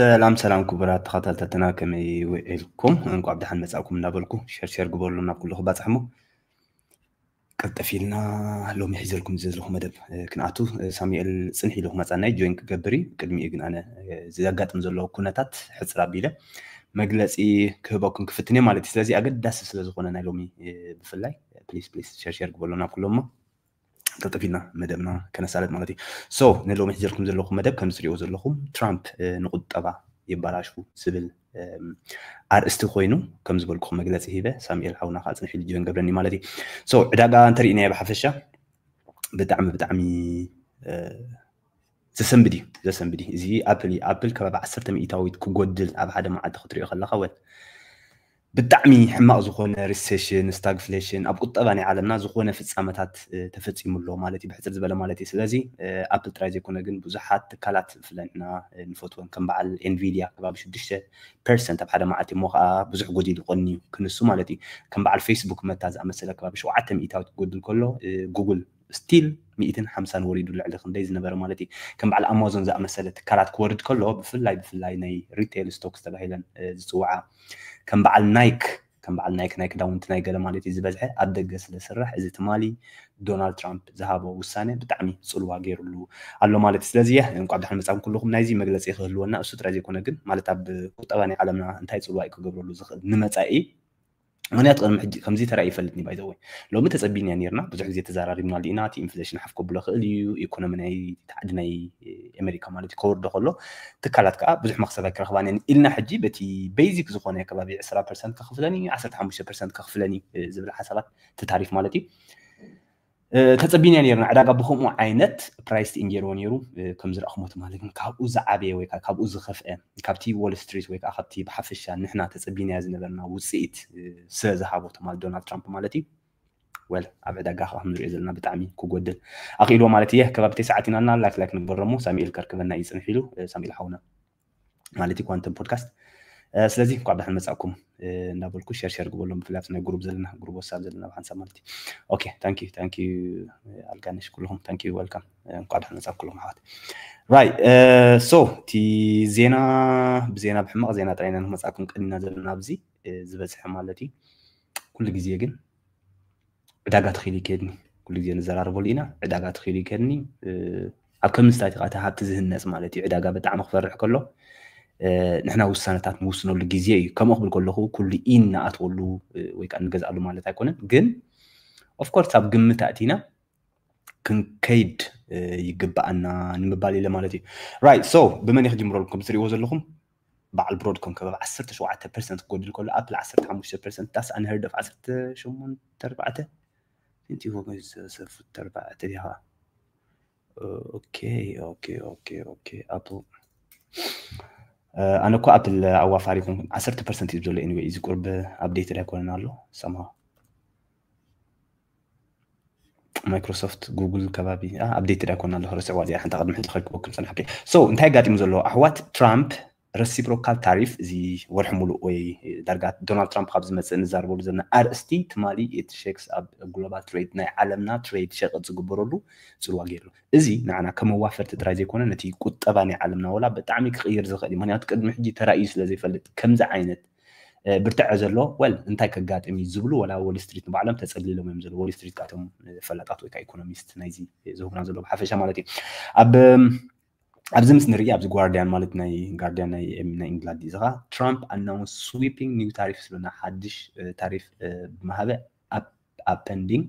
ሰላም ሰላም ክቡራት ተኸታተልትና ከመይ ውዒልኩም? እንኳዕ ብደሓን መጻእኩም እናበልኩ ሸር ሸር ግበሩሉ ናብ ኩሉ ክባጽሕ እሞ ቅልጥፍ ኢልና ሎሚ ሒዘልኩም ዘለኹ መደብ ክንኣቱ ሳሙኤል ጽንሕ ኢሉ ክመጻናይ ጆይን ክገብር እዩ። ቅድሚኡ ግን ኣነ ዘጋጥም ዘሎ ኩነታት ሕጽር ኣቢለ መግለጺ ክህበኩም ክፍትን እየ ማለት እዩ። ስለዚ ኣገዳሲ ስለ ዝኾነ ናይ ሎሚ ብፍላይ ፕሊስ ፕሊስ ሸር ሸር ግበሩሉ ናብ ኩሎም እሞ ቅልጥፍ ኢልና መደብና ከነሳለጥ ማለት እዩ። ሶ ንሎሚ ሒዘልኩም ዘለኹ መደብ ከም ትሪእዎ ዘለኹም ትራምፕ ንቁጠባ የባላሹ ዝብል ኣርእስቲ ኮይኑ ከም ዝበልኩኹም መግለፂ ሂበ ሳሙኤል ሓውና ከዓ ፅንሕ ኢሉ ጆይን ገብረኒ ማለት እዩ። ሶ ዕዳጋ እንተሪእናዮ ብሓፈሻ ብጣዕሚ ብጣዕሚ ዘሰንብድ እዩ ዘሰንብድ እዩ። እዚ ኣፕል እዩ ኣፕል ከባቢ ዓሰርተ ሚእታዊት ክጎድል ኣብ ሓደ መዓልቲ ክትሪኦ ከለካ ወል ብጣዕሚ ሕማቕ ዝኾነ ሪሴሽን ስታግፍሌሽን ኣብ ቁጠባ ናይ ዓለምና ዝኾነ ፍፃመታት ተፈፂሙ ኣሎ ማለት እዩ ብሕፅር ዝበለ ማለት እዩ። ስለዚ ኣፕል ጥራይ ዘይኮነ ግን ብዙሓት ትካላት ብፍላይ ንሕና ንፈትወን ከም በዓል ኤንቪድያ ከባቢ ሽዱሽተ ፐርሰንት ኣብ ሓደ መዓልቲ እሞ ከዓ ብዙሕ ጎዲሉ ቀንዩ ክንሱ ማለት እዩ። ከም በዓል ፌስቡክ መታ ዝኣመሰለ ከባቢ ሸውዓተ ሚእታዊት ክጎድል ከሎ ጉግል ስቲል ሚእትን ሓምሳን ወሪዱ ልዕሊ ክንደይ ዝነበረ ማለት እዩ። ከም በዓል ኣማዞን ዝኣመሰለ ትካላት ክወርድ ከሎ ብፍላይ ብፍላይ ናይ ሪቴል ስቶክስ ተባሂለን ዝፅውዓ ከም በዓል ናይክ ከም በዓል ናይክ ናይ ክዳውንቲ ናይ ገለ ማለት እዩ ዝበዝሐ ኣብ ደገ ስለ ዝስራሕ እዚ ትማሊ ዶናልድ ትራምፕ ዝሃቦ ውሳነ ብጣዕሚ ፅልዋ ገይሩሉ ኣሎ ማለት እዩ። ስለዚ እንኳዕ ብድሓን መፃኩም ኩልኹም ናይዚ መግለፂ ክህልወና እሱ ጥራይ ዘይኮነ ግን ማለት ኣብ ቁጠባ ናይ ዓለምና እንታይ ፅልዋ እዩ ክገብረሉ ዝኽእል ንመፃኢ ምክንያቱ ቅድሚ ሕጂ ከምዚ ተራእዩ ይፈልጥኒ ባይዘወይ ሎሚ ተፀቢንያ ነርና ብዙሕ ግዜ ተዘራሪብናሉ ኢና እቲ ኢንፍሌሽን ሓፍ ከብሎ ክእል እዩ ኢኮኖሚ ናይ ዓዲ ናይ ኣሜሪካ ማለት እዩ ከወርዶ ከሎ ትካላት ከዓ ብዙሕ መክሰብ ኣይክረኽባን እየን ኢልና ሕጂ በቲ ቤዚክ ዝኾነ ከባቢ ዕስራ ፐርሰንት ከኽፍለኒ ዓሰርተ ሓሙሽተ ፐርሰንት ከኽፍለኒ ዝብል ሓሳባት እቲ ታሪፍ ማለት እዩ ተፀቢንያ ነርና ዕዳጋ ብከምኡ ዓይነት ፕራይስ ኢን ገይርዎ ነይሩ ከም ዝረእኹሞ ትማሊ ግን ካብኡ ዝዓበየ ወይ ካብኡ ዝኸፍአ ካብቲ ዎል ስትሪት ወይ ከዓ ካብቲ ብሓፈሻ ንሕና ተፀቢናያ ዝነበርና ውፅኢት ስለ ዝሃቦ ትማል ዶናልድ ትራምፕ ማለት እዩ ወል ኣብ ዕዳጋ ከዓ ንሪኦ ዘለና ብጣዕሚ ክጎድል ኣኽኢልዎ ማለት እየ ከባቢ ተይ ሰዓት ኢና ላይክ ላይክ ንግበረሞ ሳሚኤል ከርክበና እዩ ፅንሕ ኢሉ ሳሚኤል ሓውና ማለት እዩ ኳንተም ፖድካስት ስለዚ እንኳዕ ብደሓን መፃእኩም እንዳበልኩ ሸር ሸር ግበሎም ብፍላይ ናይ ግሩብ ዘለና ግሩብ ወሳብ ዘለና ብሓንሳብ ማለት እዩ okay thank you thank you ኣልጋነሽ ኩልኹም thank you welcome እንኳዕ ደሓን መፃእኩም ኩልኹም ኣሕዋት right so እቲ ዜና ብዜና ብሕማቕ ዜና ጥራይ ኢና ንመፃእኩም ቀኒና ዘለና ኣብዚ ዝበፅሐ ማለት እዩ ኩሉ ግዜ ግን ዕዳጋ ተኺሉ ይከድኒ ኩሉ ግዜ ንዘራርበሉ ኢና ዕዳጋ ተኺሉ ይከድኒ ኣብ ከም ምስታቲ ከዓ ሃብቲ ዝህነፅ ማለት እዩ ዕዳጋ ብጣዕሚ ክፈርሕ ከሎ ንሕና ውሳነታት ንውስነሉ ግዜ እዩ ከምኡ ክብል ከለኹ ኩሉ ኢን ንኣትወሉ ወይ ከዓ ንገዝኣሉ ማለት ኣይኮነን ግን ኦፍኮርስ ኣብ ግምት ኣእቲና ክንከይድ ይግብኣና ንምባል ኢለ ማለት እዩ right so ብመን ክጅምረልኩም ትሪእዎ ዘለኹም በዓል ብሮድኮም ከባቢ ዓሰርተ ሸውዓተ ፐርሰንት ክጎድል ከሎ ኣፕል ዓሰርተ ሓሙሽተ ፐርሰንት that's unheard of ዓሰርተ ሸሞንተ ኣርባዕተ ስንቲ ይኮ ሰፉት ኣርባዕተ ዲኻ okay okay okay okay ኣፕል ኣነ እኮ ኣፕል ኣዋፋሪኩም ዓሰርተ ፐርሰንት እዩ ዘሎ anyway እዚ ቁርብ ኣፕዴትድ ኣይኮነን ኣሎ ሰማ ማይክሮሶፍት ጉግል ከባቢ ኣፕዴትድ ኣይኮና ኣለኹ ረስዕዋ እዚኣ ሓንቲ ቅድሚ ሕጂ ከርክበኩም ፀናሕከ so እንታይ ኣጋጢሙ ዘሎ ኣሕዋት ትራምፕ reciprocal tariff እዚ ወርሒ ሙሉእ ወይ ዳርጋ ዶናልድ ትራምፕ ካብ ዝመፅእ ንዛርበሉ ዘለና ኣርእስቲ ትማሊ እቲ ሸክስ ኣብ ግሎባል ትሬድ ናይ ዓለምና ትሬድ ሸቀጥ ዝግበረሉ ፅልዋ ገይሩ እዚ ንዓና ከመዋፈርቲ ጥራይ ዘይኮነ ነቲ ቁጠባ ናይ ዓለምና ወላ ብጣዕሚ ክቕይር ዝኽእል እዩ ምክንያቱ ቅድሚ ሕጂ ተራእዩ ስለ ዘይፈልጥ ከምዚ ዓይነት ብርትዐ ዘሎ ወል እንታይ ከጋጥም እዩ ዝብሉ ወላ ወል ስትሪት ንባዕሎም ተፀሊሎም እዮም ዘሎ ወል ስትሪት ካቶም ፈላጣት ወይ ከዓ ኢኮኖሚስት ናይዚ ዝህቡና ዘሎ ብሓፈሻ ማለት እዩ ኣብ ኣብዚ ምስ ንርኢ ኣብዚ ጓርዲያን ማለት ናይ ጋርዲያን ናይ ናይ ኢንግላንድ እዚ ከዓ ትራምፕ ኣናውንስ ስዊፒንግ ኒው ታሪፍ ዝብለና ሓድሽ ታሪፍ ብመሃበ upending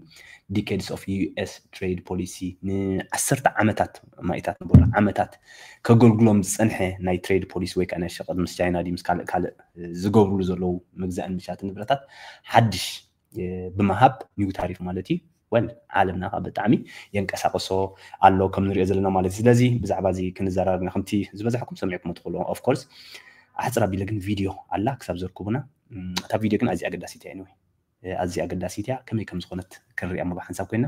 decades of US trade policy ንዓሰርተ ዓመታት ማኢታት ንበሎ ዓመታት ከገልግሎም ዝፀንሐ ናይ ትሬድ ፖሊሲ ወይ ከዓ ናይ ሸቀጥ ምስ ቻይና ድዩ ምስ ካልእ ካልእ ዝገብርሉ ዘለዉ ምግዛእን ምሻትን ንብረታት ሓድሽ ብምሃብ ኒው ታሪፍ ማለት እዩ ወል ዓለምና ከዓ ብጣዕሚ የንቀሳቀሶ ኣሎ ከም ንሪኦ ዘለና ማለት እዩ ስለዚ ብዛዕባ እዚ ክንዘራርብና ከምቲ ዝበዛሕኩም ሰሚዕኩም ትኽእሉ ኦፍኮርስ ኣሕፅር ኣቢለ ግን ቪድዮ ኣላ ክሳብ ዘርክቡና እታ ቪድዮ ግን ኣዝያ ኣገዳሲት እያ anyway ኣዝያ ኣገዳሲት እያ ከመይ ከም ዝኾነት ክንሪኣ እሞ ብሓንሳብ ኮይና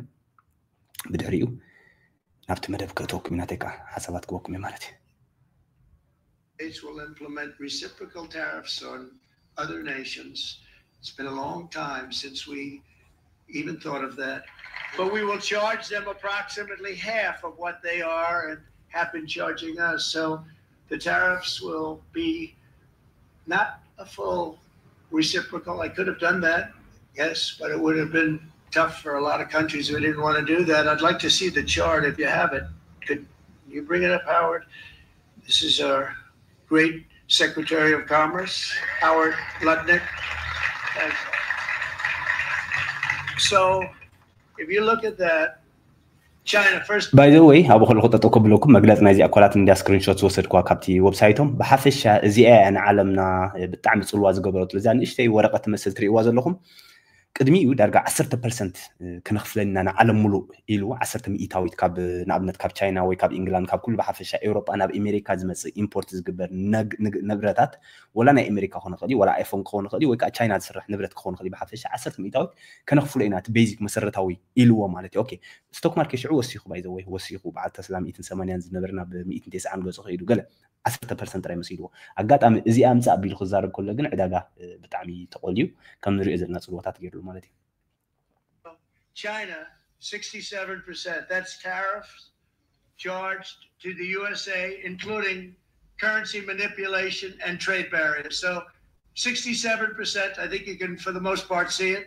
ብድሕሪኡ ናብቲ መደብ ክእተወኩም ኢና ተይ ከዓ ሓሳባት ክበኩም እየ ማለት እዩ States will implement reciprocal tariffs on other nations. It's been a long time since we even thought of that. But we will charge them approximately half of what they are and have been charging us. So the tariffs will be not a full reciprocal. I could have done that, yes, but it would have been tough for a lot of countries who didn't want to do that. I'd like to see the chart if you have it. Could you bring it up, Howard? This is our great Secretary of Commerce, Howard Lutnick. Thanks. So if you look at that, China first. By the way, ኣብ ከለኹ ጠጠው ከብለኩም መግለፂ ናይዚ ኣኳላት እንዲያ ስክሪንሾት ዝወሰድኩዋ ካብቲ ዌብሳይቶም። ብሓፈሻ እዚኣ እያ ንዓለምና ብጣዕሚ ፅልዋ ዝገበረትሉ። እዛ ንእሽተይ ወረቐት ትመስል ትርእይዋ ዘለኹም ቅድሚኡ ዳርጋ ዓሰርተ ፐርሰንት ክነኽፍለና ንዓለም ሙሉእ ኢሉ ዓሰርተ ሚእታዊት ካብ ንኣብነት ካብ ቻይና ወይ ካብ ኢንግላንድ ካብ ኩሉ ብሓፈሻ ኤውሮጳ ናብ ኣሜሪካ ዝመፅእ ኢምፖርት ዝግበር ንብረታት ወላ ናይ ኣሜሪካ ክኾን ይኽእል እዩ፣ ወላ ኣይፎን ክኾን ይኽእል እዩ፣ ወይ ከዓ ቻይና ዝስራሕ ንብረት ክኾን ይኽእል እዩ። ብሓፈሻ ዓሰርተ ሚእታዊት ከነኽፍሎ ኢና፣ እቲ ቤዚክ መሰረታዊ ኢልዎ ማለት እዩ። ኦኬ፣ ስቶክ ማርኬት ሽዑ ወሲኹ፣ ባይ ዘ ወይ ወሲኹ፣ በዓል ተስላ ሚእትን ሰማንያን ዝነበረ ናብ ሚእትን ተስዓን ገፁ ከይዱ ገለ ዓሰርተ ፐርሰንት ጥራይ መሲልዎ። ኣጋጣሚ እዚኣ ኣምፃእ ኣቢሉ ክዛረብ ከሎ ግን ዕዳጋ ብጣዕሚ ተቆልዩ ከም ንሪኦ ዘለና ፅልዋታት ገይሩሉ ማለት እዩ። China, sixty-seven percent. That's tariffs charged to the U S A, including currency manipulation and trade barriers. So sixty-seven percent, I think you can, for the most part, see it.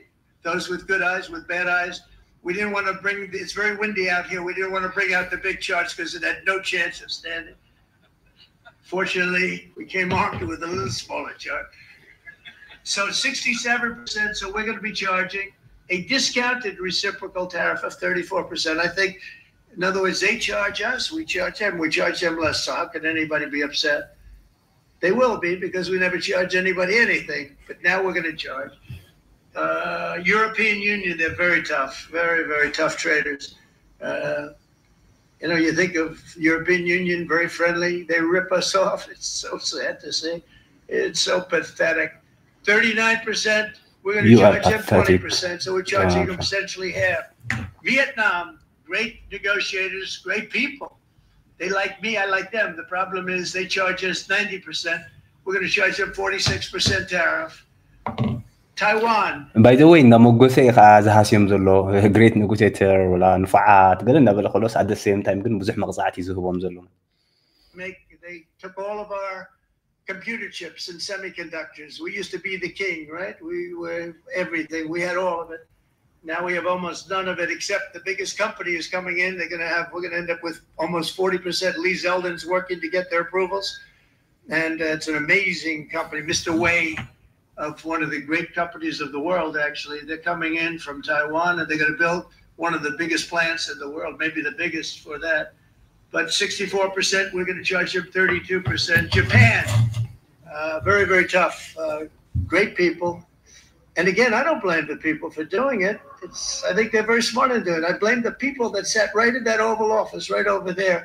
Those with good eyes, with bad eyes. We didn't want to bring, it's very windy out here. We didn't want to bring out the big charts because it had no chance of standing. Fortunately, we came armed with a little smaller chart. So sixty-seven percent, so we're going to be charging a discounted reciprocal tariff of thirty-four percent. I think, in other words, they charge us, we charge them, we charge them less. So how can anybody be upset? They will be because we never charge anybody anything, but now we're going to charge. Uh, European Union, they're very tough, very, very tough traders. Uh, you know, you think of European Union, very friendly. They rip us off. It's so sad to see. It's so pathetic. Thirty-nine percent, we're going to You are charge them pathetic. twenty percent, so we're charging them essentially half. Vietnam, great negotiators, great people. They like me, I like them. The problem is they charge us ninety percent. We're going to charge them forty-six percent tariff. Taiwan, By the way፣ እንዳመጎሰ እዩ ከዓ ዝሃስዮም ዘሎ ግሬት ኔጎሽተር ወላ ንፉዓት ገለ እንዳበለ ከሎስ፣ at the same time ግን ብዙሕ መቕፃዕቲ እዩ ዝህቦም ዘሎ። make they took all of our computer chips and semiconductors. We used to be the king, right? We were everything. We had all of it. Now we have almost none of it, except the biggest company is coming in. They're going to have, we're going to end up with almost forty percent. Lee Zeldin's working to get their approvals. And uh, it's an amazing company. Mister Wei of one of the great companies of the world, actually, they're coming in from Taiwan, and they're going to build one of the biggest plants in the world, maybe the biggest for that. But sixty-four percent, we're going to charge them thirty-two percent. Japan, uh, very, very tough, uh, great people. And again, I don't blame the people for doing it. It's, I think they're very smart in doing it. I blame the people that sat right in that Oval Office, right over there,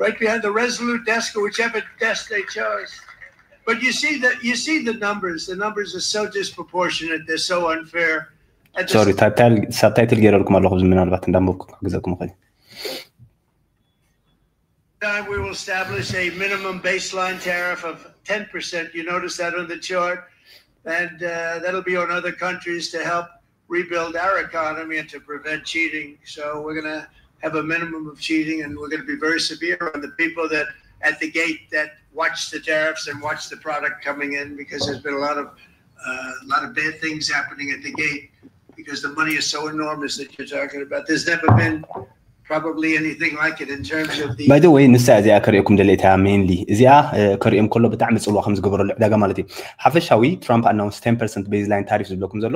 right behind the Resolute desk or whichever desk they chose. But you see that, you see the numbers. The numbers are so disproportionate. They're so unfair. At the ሶሪ፣ ሳብታይትል ገይረልኩም ኣለኹ፣ ምናልባት እንዳንበብኩም ክሕግዘኩም ይኽእል። Time we will establish a minimum baseline tariff of ten percent. You notice that on the chart? And uh, that'll be on other countries to help rebuild our economy and to prevent cheating. So we're going to have a minimum of cheating, and we're going to be very severe on the people that at the gate that watch the tariffs and watch the product coming in, because there's been a lot of uh, a lot of bad things happening at the gate because the money is so enormous that you're talking about. There's never been probably anything like it in terms of the By the way፣ ንሳ እዚኣ ከርእየኩም ደልየ እታ ሜንሊ እዚኣ እ፣ ከርእዮም ከሎ ብጣዕሚ ፅልዋ ከም ዝገበረሉ ዕዳጋ ማለት እዩ። ሓፈሻዊ ትራምፕ ኣናውንስ ቴን ፐርሰንት ቤዝ ላይን ታሪፍ ዝብለኩም ዘሎ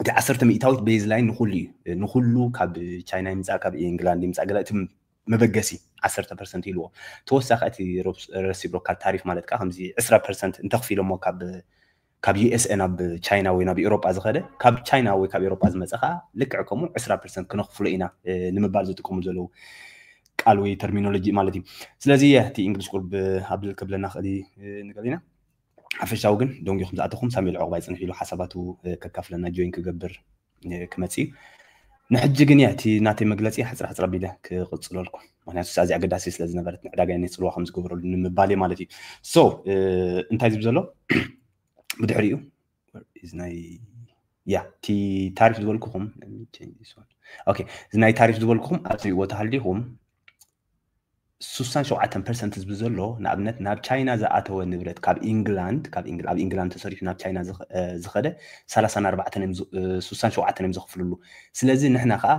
እቲ ዓሰርተ ሚእታዊት ቤዝ ላይን ንኩሉ እዩ። እ፣ ንኩሉ ካብ ቻይና ይምፃእ ካብ ኢንግላንድ ይምፃእ ገለ እቲ መበገሲ ዓሰርተ ፐርሰንት ኢልዎ። ተወሳኺ እቲ ረሲፕሮካል ታሪፍ ማለት ከዓ ከምዚ ዕስራ ፐርሰንት እንተኽፊሎሞ ካብ ካብ ዩ ኤስ ኤ ናብ ቻይና ወይ ናብ ኤውሮጳ ዝኸደ ካብ ቻይና ወይ ካብ ኤውሮጳ ዝመፀ ከዓ ልክዕ ከምኡ ዕስራ ፐርሰንት ክነኽፍሎ ኢና እ፣ ንምባል ዝጥቀሙ ዘለዉ ቃል ወይ ተርሚኖሎጂ ማለት እዩ። ስለዚ እቲ እንግሊሽ ቁርብ ኣብልል ክብለና ክእል ንገሊና ሓፈሻዊ ግን ደንጊኹም ዝኣተኹም ሳሙኤል ዕቑባይ ፅንሕ ኢሉ ሓሳባቱ እ፣ ከካፍለና ጆይን ክገብር እ፣ ክመፅእ እዩ። ንሕጂ ግን እያ እቲ ናተይ መግለፂ ሕፅራ ሕፅራ ቢለ ክቕፅለልኩም፣ ምክንያቱ እዚኣ ኣገዳሲ ስለ ዝነበረት ንዕዳጋ ናይ ፅልዋ ከም ዝገብረሉ ንምባል ማለት እዩ። ሶ እ፣ እንታይ ዝብ ዘሎ ብድሕሪኡ እዚ ናይ ያ እቲ ታሪፍ ዝበልኩኹም ኦኬ፣ እዚ ናይ ታሪፍ ዝበልኩኹም ኣብዚዎ ተሃልዲኹም ሱሳን ሸውዓተን ፐርሰንት ህዝቢ ዘሎ ንኣብነት ናብ ቻይና ዝኣተወ ንብረት ካብ ኢንግላንድ ካብ ኢንግል ኣብ ኢንግላንድ ተሰሪሑ ናብ ቻይና ዝኸ- እ፣ ዝኸደ ሰላሳን ኣርባዕተን እዮም ዝ- እ፣ ሱሳን ሸውዓተን እዮም ዘኽፍልሉ። ስለዚ ንሕና ከዓ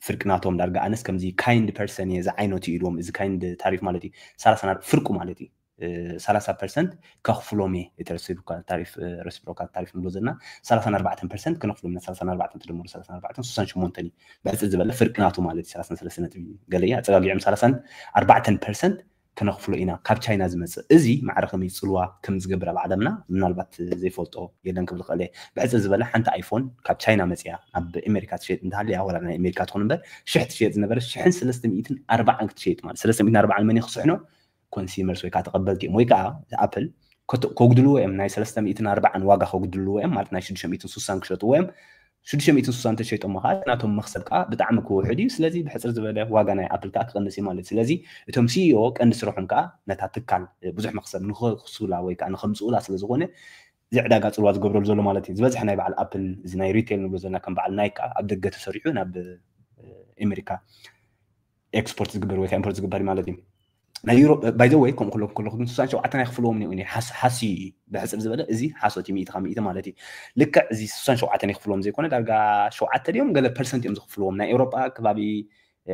ፍርቂ ናቶም ዳርጋ ኣነስ ከምዚ kind person እየ ዝዓይነቱ ኢልዎም። እዚ kind ታሪፍ ማለት እዩ ሰላሳ ናር- ፍርቁ ማለት እዩ እ፣ ሰላሳ ፐርሰንት ከኽፍሎም እየ እቲ reciprocal ታሪፍ እ፣ reciprocal ታሪፍ ንብሎ ዘለና ሰላሳን ኣርባዕተን ፐርሰንት ክነኽፍሎም ኢና። ሰላሳን ኣርባዕተን ተደምሩ ሰላሳን ኣርባዕተን ሱሳን ሸሞንተን እዩ። ብሕፅር ዝበለ ፍርቂ ናቱ ማለት እዩ ሰላሳን ሰለስተ ነጥቢ ገለ እያ ኣፀጋጊዖም ሰላሳን ኣርባዕተን ፐርሰንት ከነኽፍሎ ኢና ካብ ቻይና ዝመፅእ። እዚ ማዕረ ከመይ ፅልዋ ከም ዝገብር ኣብ ዓለምና ምናልባት ዘይፈልጦ የለን ክብል ክእል እየ። ብሕፅር ዝበለ ሓንቲ ኣይፎን ካብ ቻይና መፅያ ናብ ኣሜሪካ ትሸየጥ እንተሃለያ ዋላ ናይ ኣሜሪካ ትኾን እምበር ሽሕ ትሸየጥ ዝነበረ ሽሕን ሰለስተ ሚእትን ኣርባዓን ክትሸየጥ ማለት ሰለስተ ሚእትን ኣርባዓን መን እዩ ክስሕኖ consumers ወይ ከዓ ተቐበልቲ እዮም ወይ ከዓ ኣፕል ከት- ከጉድልዎ እዮም ናይ ሰለስተ ሚእትን ኣርባዓን ዋጋ ከጉድልዎ እዮም ማለት ናይ ሽዱሽተ ሚእትን ሱሳን ክሸጥዎ እዮም። ሽዱሽተ ሚእትን ሱሳን ተሸይጦሞ ከዓ ናቶም መክሰብ ከዓ ብጣዕሚ ክውሕድ እዩ። ስለዚ ብሕፅር ዝበለ ዋጋ ናይ ኣፕል ከዓ ክቐንስ እዩ ማለት እዩ። ስለዚ እቶም ሲኢኦ ቀንዲ ስርሖም ከዓ ነታ ትካል እ፣ ብዙሕ መክሰብ ንክሱላ ወይ ከዓ ንከምፅኡላ ስለዝኮነ እዚ ዕዳጋ ፅልዋ ዝገብረሉ ዘሎ ማለት እዩ። ዝበዝሐ ናይ በዓል ኣፕል እዚ ናይ ሪቴል ንብሎ ዘለና ከም በዓል ናይክ ከዓ ኣብ ደገ ተሰሪሑ ናብ እ፣ ኣሜሪካ ኤክስፖርት ዝግበር ወይ ከዓ ኢምፖርት ዝግበር እዩ ማለት እዩ። ናይ ዩሮፕ ባይ ዘ ወይ ከምኡ ከለኩ ከለኩ ግን ስሳን ሸውዓተን ኣይክፍልዎም ኒኡ ሓስዩ እዩ። ብሕፅር ዝበለ እዚ ሓሶት እዩ ሚእቲ ካብ ሚእቲ ማለት እዩ። ልክዕ እዚ ስሳን ሸውዓተን ይክፍልዎም ዘይኮነ ዳርጋ ሸውዓተ ድዮም ገለ ፐርሰንት እዮም ዝክፍልዎም። ናይ ኤውሮጳ ከባቢ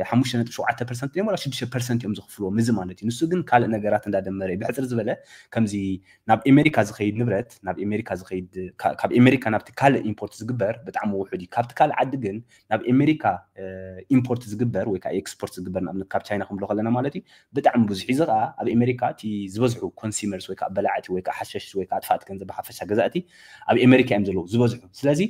ሓሙሽተ ነጥቢ ሸውዓተ ፐርሰንት እዮም ወላ ሽዱሽተ ፐርሰንት እዮም ዝክፍልዎም እዚ ማለት እዩ። ንሱ ግን ካልእ ነገራት እንዳደመረ እዩ። ብሕፅር ዝበለ ከምዚ ናብ ኤሜሪካ ዝኸይድ ንብረት ናብ ኤሜሪካ ዝኸይድ ካ- ካብ ኤሜሪካ ናብቲ ካልእ ኢምፖርት ዝግበር ብጣዕሚ ውሑድ እዩ። ካብቲ ካልእ ዓዲ ግን ናብ ኤሜሪካ ኢምፖርት ዝግበር ወይ ከዓ ኤክስፖርት ዝግበር ንኣብነት ካብ ቻይና ክንብሎ ከለና ማለት እዩ ብጣዕሚ ብዙሕ እዩ። እዚ ከዓ ኣብ ኤሜሪካ እቲ ዝበዝሑ ኮንሱመርስ ወይ ከዓ በላዕቲ ወይ ከዓ ሓሸሽቲ ወይ ከዓ ኣጥፋእቲ ገንዘብ ብሓፈሻ ገዛእቲ ኣብ ኤሜሪካ እዮም ዘለዉ ዝበዝሑ። ስለዚ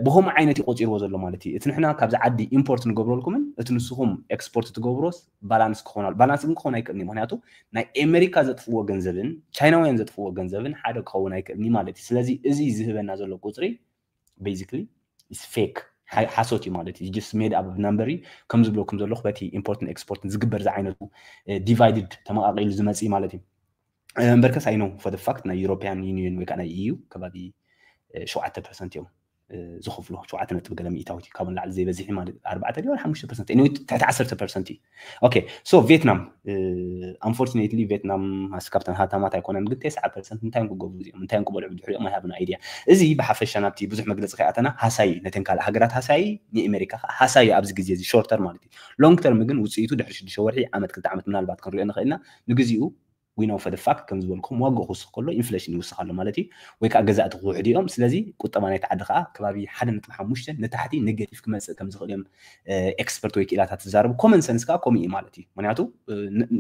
ብከምኡ ዓይነት እዩ ቆፂርዎ ዘሎ ማለት እዩ። እቲ ንሕና ካብዚ ዓዲ ኢምፖርት ንገብረልኩምን እቲ ንስኹም ኤክስፖርት ትገብሮስ ባላንስ ክኾን ባላንስ ግን ክኾን ኣይክእልን እዩ። ምክንያቱ ናይ ኤሜሪካ ዘጥፍዎ ገንዘብን ቻይናውያን ዘጥፍዎ ገንዘብን ሓደ ክኸውን ኣይክእልን እዩ ማለት እዩ። ስለዚ እዚ ዝህበና ዘሎ ቁፅሪ basically is fake ሓሶት እዩ ማለት እዩ። Just made up number እዩ። ከም ዝብለኩም ዘለኹ በቲ ኢምፖርትን ኤክስፖርትን ዝግበር ዝዓይነቱ ዲቫይድድ ተመቃቂሉ ዝመፅእ ማለት እዩ። እምበርከስ I know for the fact ናይ ዩሮፒያን ዩኒየን ወይ ከዓ ናይ ኢዩ ከባቢ ሸውዓተ ፐርሰንት እዮም ዝኽፍሎ። ሸውዓተ ነጥቢ ገለ ሚእታዊት ካብ ንላዕሊ ዘይበዝሕ ማለት ኣርባዕተ ድዩ ሓሙሽተ ፐርሰንት ትሕቲ ዓሰርተ ፐርሰንት እዩ። Okay so ቬትናም unfortunately ቬትናም ኣስ ካብተን ሃብታማት ኣይኮነን ግን ተስዓ ፐርሰንት እንታይ እዮም ክገብሩ እዚኦም እንታይ እዮም ክበልዑ ብድሕሪኦም I have no idea። እዚ ብሓፈሻ ናብቲ ብዙሕ መግለፂ ከይኣተና ሃሳይ ነተን ካልእ ሃገራት ሃሳይ ንኤሜሪካ ከዓ ሃሳይ ኣብዚ ግዜ እዚ short term ማለት እዩ። Long term ግን ውፅኢቱ ድሕሪ ሽዱሽተ ወርሒ ዓመት ክልተ ዓመት ምናልባት ክንሪኦ ንኽእል ኢና። ንግዚኡ we know for the fact ከም ዝበልኩም ዋጋ ክውስኽ ከሎ ኢንፍሌሽን ይውስኽ ኣሎ ማለት እዩ። ወይ ከዓ ገዛእቲ ክውሕዱ እዮም። ስለዚ ቁጠባ ናይቲ ዓዲ ከዓ ከባቢ ሓደ ነጥቢ ሓሙሽተ ንታሕቲ ኔጌቲቭ ክመፅእ ከም ዝኽእል እዮም ኤክስፐርት ወይ ክኢላታት ዝዛረቡ። Common sense ከዓ ከምኡ እዩ ማለት እዩ። ምክንያቱ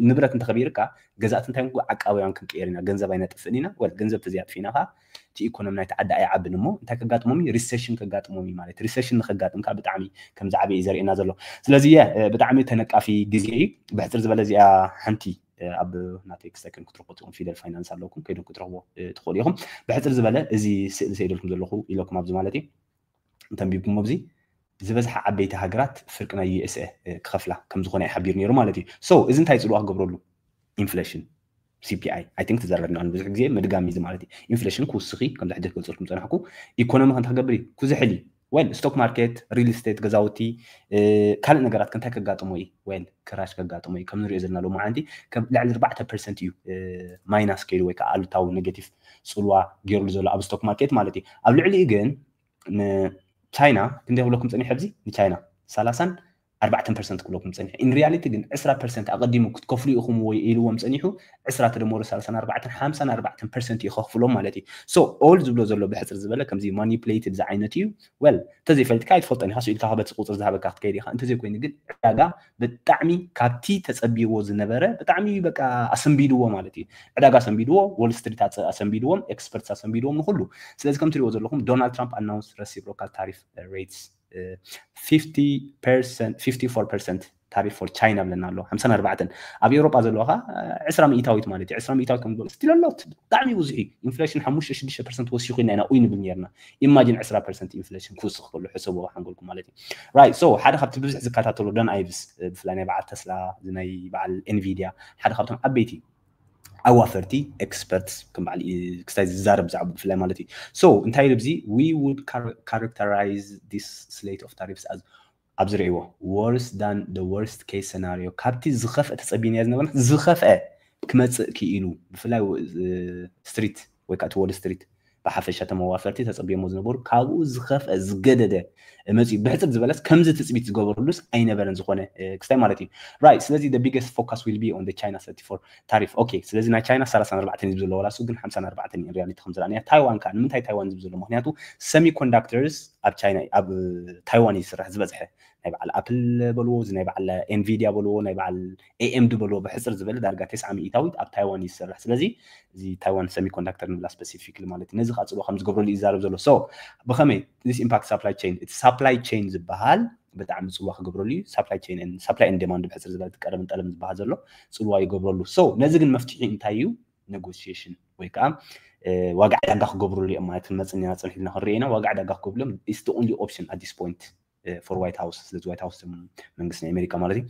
ንብረት እንተኸቢርካ ገዛእቲ እንታይ ዓቃባውያን ክንቅየር ኢና። ገንዘብ ኣይነጥፍእን ኢና። ወል ገንዘብ ተዘይኣጥፊእና ከዓ እቲ ኢኮኖሚ ናይቲ ዓዲ ኣይዓብን እሞ እንታይ ከጋጥሞም እዩ? ሪሴሽን ከጋጥሞም እዩ ማለት። ሪሴሽን ንከጋጥም ከዓ ብጣዕሚ ከም ዝዓበየ እዩ ዘርእየና ዘሎ። ስለዚ ብጣዕሚ ተነቃፊ ግዜ እዩ። ብሕፅር ዝበለ እዚኣ ሓንቲ ኣብ ናተይ ክስተክን ክትረኽቦ ትኹም ፊደል ፋይናንስ ኣለኩም ከይዶም ክትረኽቦ ትኽእሉ ኢኹም። ብሕፅር ዝበለ እዚ ስእሊ ሰይደልኩም ዘለኹ ኢለኩም ኣብዚ ማለት እዩ እንተንቢብኩም ኣብዚ ዝበዝሓ ዓበይቲ ሃገራት ፍርቂ ናይ USA ክኸፍላ ከም ዝኾነ እዩ ሓቢሩ ነይሩ ማለት እዩ። So እዚ እንታይ ፅልዋ ክገብረሉ? ኢንፍሌሽን CPI I think ተዘረብና ብዙሕ ግዜ ምድጋም እዩ ማለት እዩ። ኢንፍሌሽን ክውስኺ ከምዚ ሕጂ ክገልፀልኩም ፀናሕኩ ኢኮኖሚ ከምቲ ክገብር እዩ ክዝሕል እዩ። Well stock market real estate ገዛውቲ ካልእ ነገራት ከንታይ ከጋጥሞ እዩ? Well ክራሽ ከጋጥሞ እዩ። ከም ንሪኦ ዘለና ሎማዓንቲ ልዕሊ ኣርባዕተ ፐርሰንት እዩ ማይናስ ከይዱ ወይ ከዓ ኣሉታዊ ኔጌቲቭ ፅልዋ ገይሩሉ ዘሎ ኣብ ስቶክ ማርኬት ማለት እዩ። ኣብ ልዕሊኡ ግን ንቻይና ክንደይ ክብለኩም ፀኒሑ ኣብዚ ንቻይና ሰላሳን ኣርባዕተን ፐርሰንት ክብለኩም ፀኒሑ። In reality ግን ዕስራ ፐርሰንት ኣቐዲሙ ክትከፍሉ ኢኹም ወይ ኢልዎም ፀኒሑ ዕስራ ተደመሩ ሰላሳን ኣርባዕተን ሓምሳን ኣርባዕተን ፐርሰንት እዩ ከኽፍሎም ማለት እዩ። So all ዝብሎ ዘሎ ብሕፅር ዝበለ ከምዚ ማኒፕሌትድ ዝዓይነት እዩ። Well እንተዘይፈሊጥካ ኣይትፈልጦን ኢኻ ስኢልካ በቲ ቁፅሪ ዝሃበካ ክትከይድ ኢኻ። እንተዘይኮይኑ ግን ዕዳጋ ብጣዕሚ ካብቲ ተፀቢዎ ዝነበረ ብጣዕሚ በቃ ኣሰንቢድዎ ማለት እዩ። ዕዳጋ ኣሰንቢድዎ፣ ዎል ስትሪት ኣሰንቢድዎም፣ ኤክስፐርትስ ኣሰንቢድዎም ንኩሉ። ስለዚ ከም ትሪእዎ ዘለኹም ዶናልድ ትራምፕ ኣናውንስ ረሲፕሮካል ታሪፍ ሬትስ ፊፍቲ ፐርሰንት ፊፍቲ ፎር ፐርሰንት ታሪፍ ፎር ቻይና ብለና ኣሎ ሓምሳን ኣርባዕተን። ኣብ ኤውሮጳ ዘለዋ ከዓ ዕስራ ሚእታዊት ማለት እዩ። ዕስራ ሚእታዊት ከም ዝበሉ ስቲል ኣሎ ብጣዕሚ ብዙሕ እዩ። ኢንፍሌሽን ሓሙሽተ ሽዱሽተ ፐርሰንት ወሲኹ ኢና ኢና ኡይ ንብል ነርና። ኢማጂን ዕስራ ፐርሰንት ኢንፍሌሽን ክውስኽ ከሎ ሕሰብዎ ሓንጎልኩም ማለት እዩ። Right so ሓደ ካብቲ ብዙሕ ዝከታተሎ ዳን ኣይቭስ ብፍላይ ናይ በዓል ተስላ ናይ በዓል ኤንቪድያ ሓደ ካብቶም ዓበይቲ ኣዋፈርቲ ኤክስፐርትስ ከም በዓል ክስታይ ዝዛረብ ብዛዕባ ብፍላይ ማለት እዩ። So እንታይ ኢሉ ብዚ we would characterize this slate of tariffs as ኣብዚ ርእይዎ፣ worse than the worst case scenario፣ ካብቲ ዝኸፍአ ተጸቢናዮ ዝነበርና ዝኸፍአ ክመጽእ ክኢሉ፣ ብፍላይ ስትሪት ወይ ከዓ እቲ ዎል ስትሪት ብሓፈሻ ተመዋፈርቲ ተጸብዮሞ ዝነበሩ ካብኡ ዝኸፍአ ዝገደደ መጽኡ። ብሕጽር ዝበለስ ከምዚ ትጽቢት ዝገበሩሉስ ኣይነበረን ዝኾነ ክስታይ ማለት እዩ። Right፣ ስለዚ the biggest focus will be on the China thirty-four tariff። Okay፣ ስለዚ ናይ ቻይና ሰላሳን ኣርባዕተን እዩ ዘሎ፣ ዋላ እሱ ግን ሓምሳን ኣርባዕተን እዩ reality ከም ዝረኣናዮ። ታይዋን ከኣ ንምንታይ ታይዋን ዝብል ዘሎ? ምክንያቱ semiconductors ኣብ ቻይና ኣብ ታይዋን እዩ ዝስራሕ ዝበዝሐ። ናይ በዓል ኣፕል በልዎ፣ እዚ ናይ በዓል ኤንቪዲያ በልዎ፣ ናይ በዓል ኤኤምዲ በልዎ፣ ብሕጽር ዝበለ ዳርጋ ተስዓ ሚእታዊት ኣብ ታይዋን እዩ ዝስራሕ። ስለዚ እዚ ታይዋን ሰሚኮንዳክተር ንብላ ስፔሲፊክሊ ማለት እዩ። ነዚ ከዓ ጽልዋ ከም ዝገብረሉ እዩ ዝዛረብ ዘሎ። So ብኸመይ this impact supply chain? እቲ supply chain ዝበሃል ብጣዕሚ ጽልዋ ክገብረሉ እዩ። Supply chain፣ supply and demand ብሕጽር ዝበለ ቀረብን ጠለብን ዝበሃል ዘሎ ጽልዋ ይገብረሉ። So ነዚ ግን መፍትሒ እንታይ እዩ? Negotiation ወይ ከዓ ዋጋ ዕዳጋ ክገብሩሉ እዮም ማለት መጽንና ጽንሒልና ክንርኢ ኢና። ዋጋ ዕዳጋ ክገብሩሎም is the only option at this point for White House። ስለዚ ዋይት ሃውስ መንግስቲ ናይ ኣሜሪካ ማለት እዩ።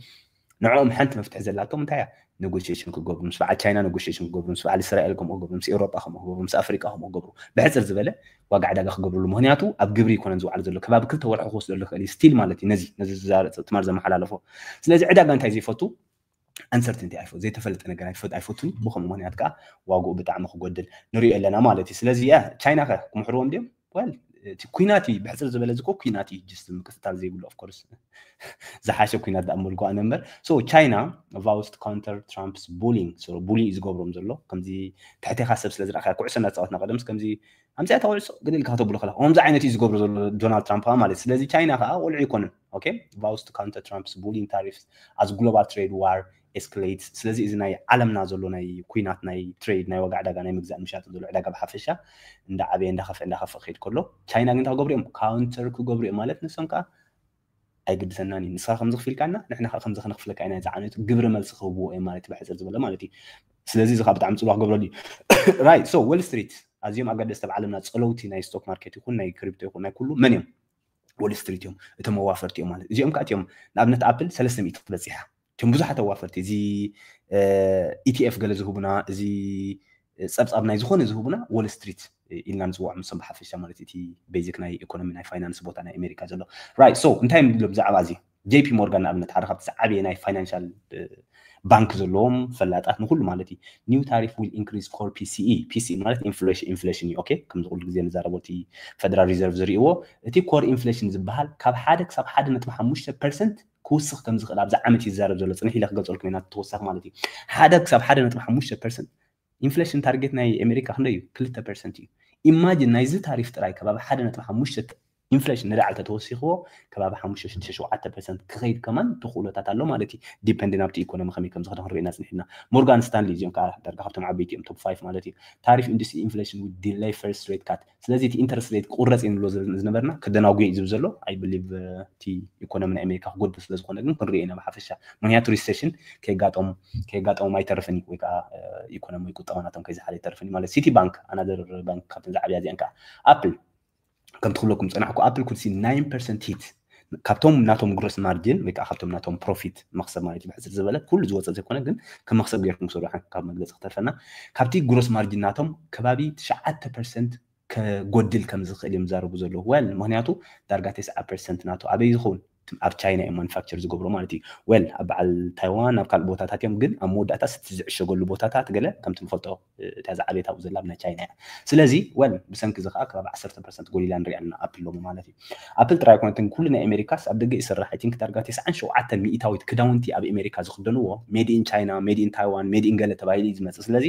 ንዕኦም ሓንቲ መፍትሒ ዘላቶም እንታይ እያ? Negotiation ክገብሩ፣ ምስ በዓል ቻይና negotiation ክገብሩ፣ ምስ በዓል እስራኤል ከምኡ ክገብሩ፣ ምስ ኤውሮጳ ከምኡ ክገብሩ፣ ምስ ኣፍሪቃ ከምኡ ክገብሩ። ብሕጽር ዝበለ ዋጋ ዕዳጋ ክገብሩሉ። ምክንያቱ ኣብ ግብሪ ይኮነን ዝውዓል ዘሎ፣ ከባቢ ክልተ ወርሒ ክወስደሉ ይኽእል እዩ። ስቲል ማለት እዩ ነዚ ነዚ ትማል ዘመሓላለፎ። ስለዚ ዕዳጋ እንታይ ዘይፈቱ? Uncertainty ኣይፈ ዘይተፈለጠ ነገር ኣይፈት ኣይፈቱን። ብኸምኡ ምክንያት ከዓ ዋግኡ ብጣዕሚ ክጎድል ንሪኦ ኣለና ማለት እዩ። ስለዚ ያ ቻይና ከ ክምሕርዎም ድዮም? Well፣ እቲ ኩናት እዩ፣ ብሕፅር ዝበለ ዝኮ ኩናት እዩ። ጅስት ምቅፅታል ዘይብሉ of course ዝሓሸ ኩናት ደኣ መልክዋ እነ እምበር። So China vows to counter Trump's bullying። So bully እዩ ዝገብሮም ዘሎ። ከምዚ ትሕቴኻ ሰብ ስለ ዝረኣኻ ኩዕሶ እናተፃወትና ቀደምስ ከምዚ ኣምፅኣ ተወዕሶ ግን ኢልካ ከተብሎ ከለካ ከምዚ ዓይነት እዩ ዝገብሮ ዘሎ ዶናልድ ትራምፕ ከዓ ማለት። ስለዚ ቻይና ከዓ ቆልዑ ይኮንን። Okay, vows to counter Trump's bullying tariffs as global trade war escalates። ስለዚ እዚ ናይ ዓለምና ዘሎ ናይ ኩናት ናይ ትሬድ ናይ ዋጋ ዕዳጋ ናይ ምግዛእ ምሻጥ ዘሎ ዕዳጋ ብሓፈሻ እንዳዓበየ እንዳኸፍአ እንዳኸፍአ ክኸይድ ከሎ ቻይና ግን እንታይ ክገብሩ እዮም? ካውንተር ክገብሩ እዮም ማለት ንሶም ከዓ ኣይግድሰናን እዩ። ንስኻ ከምዚ ክፊልካና ንሕና ከዓ ከምዚ ክነኽፍለካ ኢና ዝዓነቱ ግብሪ መልሲ ክህብዎ እዮም ማለት እዩ። ብሕፅር ዝበለ ማለት እዩ። ስለዚ እዚ ከዓ ብጣዕሚ ፅልዋ ክገብረሉ እዩ። Right, so Wall Street ኣዝዮም ኣገደስቲ ኣብ ዓለምና ፀለውቲ ናይ ስቶክ ማርኬት ይኹን ናይ ክሪፕቶ ይኹን ናይ ኩሉ መን እዮም? ዎል ስትሪት እዮም። እቶም መዋፈርቲ እዮም ማለት እዚኦም ከዓ እዮም። ንኣብነት ኣፕል ሰለስተ ሚእቲ ክትበፂሓ እቶም ብዙሓት ኣዋፈርቲ እዚ ኢቲኤፍ ገለ ዝህቡና እዚ ፀብፃብ ናይ ዝኾነ ዝህቡና ዎል ስትሪት ኢልና ንፅውዖም ንሶም ብሓፈሻ ማለት እቲ ቤዚክ ናይ ኢኮኖሚ ናይ ፋይናንስ ቦታ ናይ ኣሜሪካ ዘሎ። Right, so እንታይ እዮም ዝብሎም ብዛዕባ እዚ? ጄፒ ሞርጋን ንኣብነት ሓደ ካብቲ ዝዓበየ ናይ ፋይናንሻል ባንክ ዘለዎም ፈላጣት ንኩሉ ማለት እዩ። New tariff will increase core ፒሲኢ። ፒሲኢ ማለት ኢንፍሌሽን ኢንፍሌሽን እዩ። Okay፣ ከምዚ ኩሉ ግዜ ንዛረቦ እቲ ፌደራል ሪዘርቭ ዝርእይዎ እቲ ኮር ኢንፍሌሽን ዝበሃል ካብ ሓደ ክሳብ ሓደ ነጥቢ ሓሙሽተ ፐርሰንት ክውስኽ ከም ዝኽእል ኣብዚ ዓመት እዩ ዝዛረብ ዘሎ። ፅንሕ ኢለ ክገልፀልኩም ኢና ተወሳኺ ማለት እዩ። ሓደ ክሳብ ሓደ ነጥቢ ሓሙሽተ ፐርሰንት ኢንፍሌሽን ታርጌት ናይ ኣሜሪካ ክንደይ እዩ? ክልተ ፐርሰንት እዩ። ኢማጂን ናይዚ ታሪፍ ጥራይ ከባቢ ሓደ ነጥቢ ሓሙሽተ ኢንፍሌሽን ንላዕሊ ተተወሲኽዎ ከባቢ ሓሙሽተ ሽዱሽተ ሸውዓተ ፐርሰንት ክኸይድ ከማን ተኽእሎታት ኣሎ ማለት እዩ። ዲፐንድ ናብቲ ኢኮኖሚ ከመይ ከም ዝኸደ ክንርኢ ኢና ጽኒሕና። ሞርጋን ስታንሊ እዚኦም ከዓ ዳርጋ ካብቶም ዓበይቲ እዮም፣ ቶፕ ፋይቭ ማለት እዩ። Tariff induced inflation with delay first rate cut። ስለዚ እቲ ኢንተረስት ሬት ክቁረፅ እዩ ንብሎ ዝነበርና ክደናጉዮ እዩ ዝብል ዘሎ። I believe እቲ ኢኮኖሚ ናይ ኣሜሪካ ክጎድል ስለ ዝኾነ ግን ክንርኢ ኢና ብሓፈሻ። ምክንያቱ ሪሴሽን ከየጋጠሙ ከየጋጠሞም ኣይተርፍን እዩ ወይ ከዓ ኢኮኖሚ ወይ ቁጠባ ናቶም ከይዝሓለ ኣይተርፍን እዩ ማለት። ሲቲ ባንክ ኣናደር ባንክ ካብተን ዝዓብያ እዚኣን ከዓ ኣፕል ከምቲ ክብለኩም ዝፀናሕኩ ኣፕል ኩድ ሲ ናይን ፐርሰንት ሂት ካብቶም ናቶም ግሮስ ማርጅን ወይ ከዓ ካብቶም ናቶም ፕሮፊት መክሰብ ማለት እዩ ብሕፅር ዝበለ ኩሉ ዝወፀ ዘይኮነ ግን ከም መክሰብ ገይርኩም ክሰሩ ካብ መግለፂ ክተርፈና ካብቲ ግሮስ ማርጅን ናቶም ከባቢ ትሽዓተ ፐርሰንት ከጎድል ከም ዝኽእል እዮም ዝዛረቡ ዘለዉ። Well ምክንያቱ ዳርጋ ተስዓ ፐርሰንት ናቱ ኣበይ ዝኸውን ኣብ ቻይና እዮም ማኑፋክቸር ዝገብሩ ማለት እዩ። Well ኣብ በዓል ታይዋን ኣብ ካልእ ቦታታት እዮም ግን ኣብ መወዳእታ ስቲ ዝዕሸገሉ ቦታታት ገለ ከምቲ ንፈልጦ እታ ዝዓበየት ኣብኡ ዘላ ኣብ ናይ ቻይና እያ። ስለዚ well ብሰንኪ እዚ ከዓ ከባቢ ዓሰርተ ፐርሰንት ጎሊላ ንሪኣ ኣለና ኣፕል ሎሚ ማለት እዩ። ኣፕል ጥራይ ኣይኮነትን ኩሉ ናይ ኣሜሪካስ ኣብ ደገ ይስራሕ። I think ዳርጋ ተስዓን ሸውዓተ ሚእታዊት ክዳውንቲ ኣብ ኣሜሪካ ዝኽደንዎ made in China, made in Taiwan, made in ገለ ተባሂሉ እዩ ዝመፅእ። ስለዚ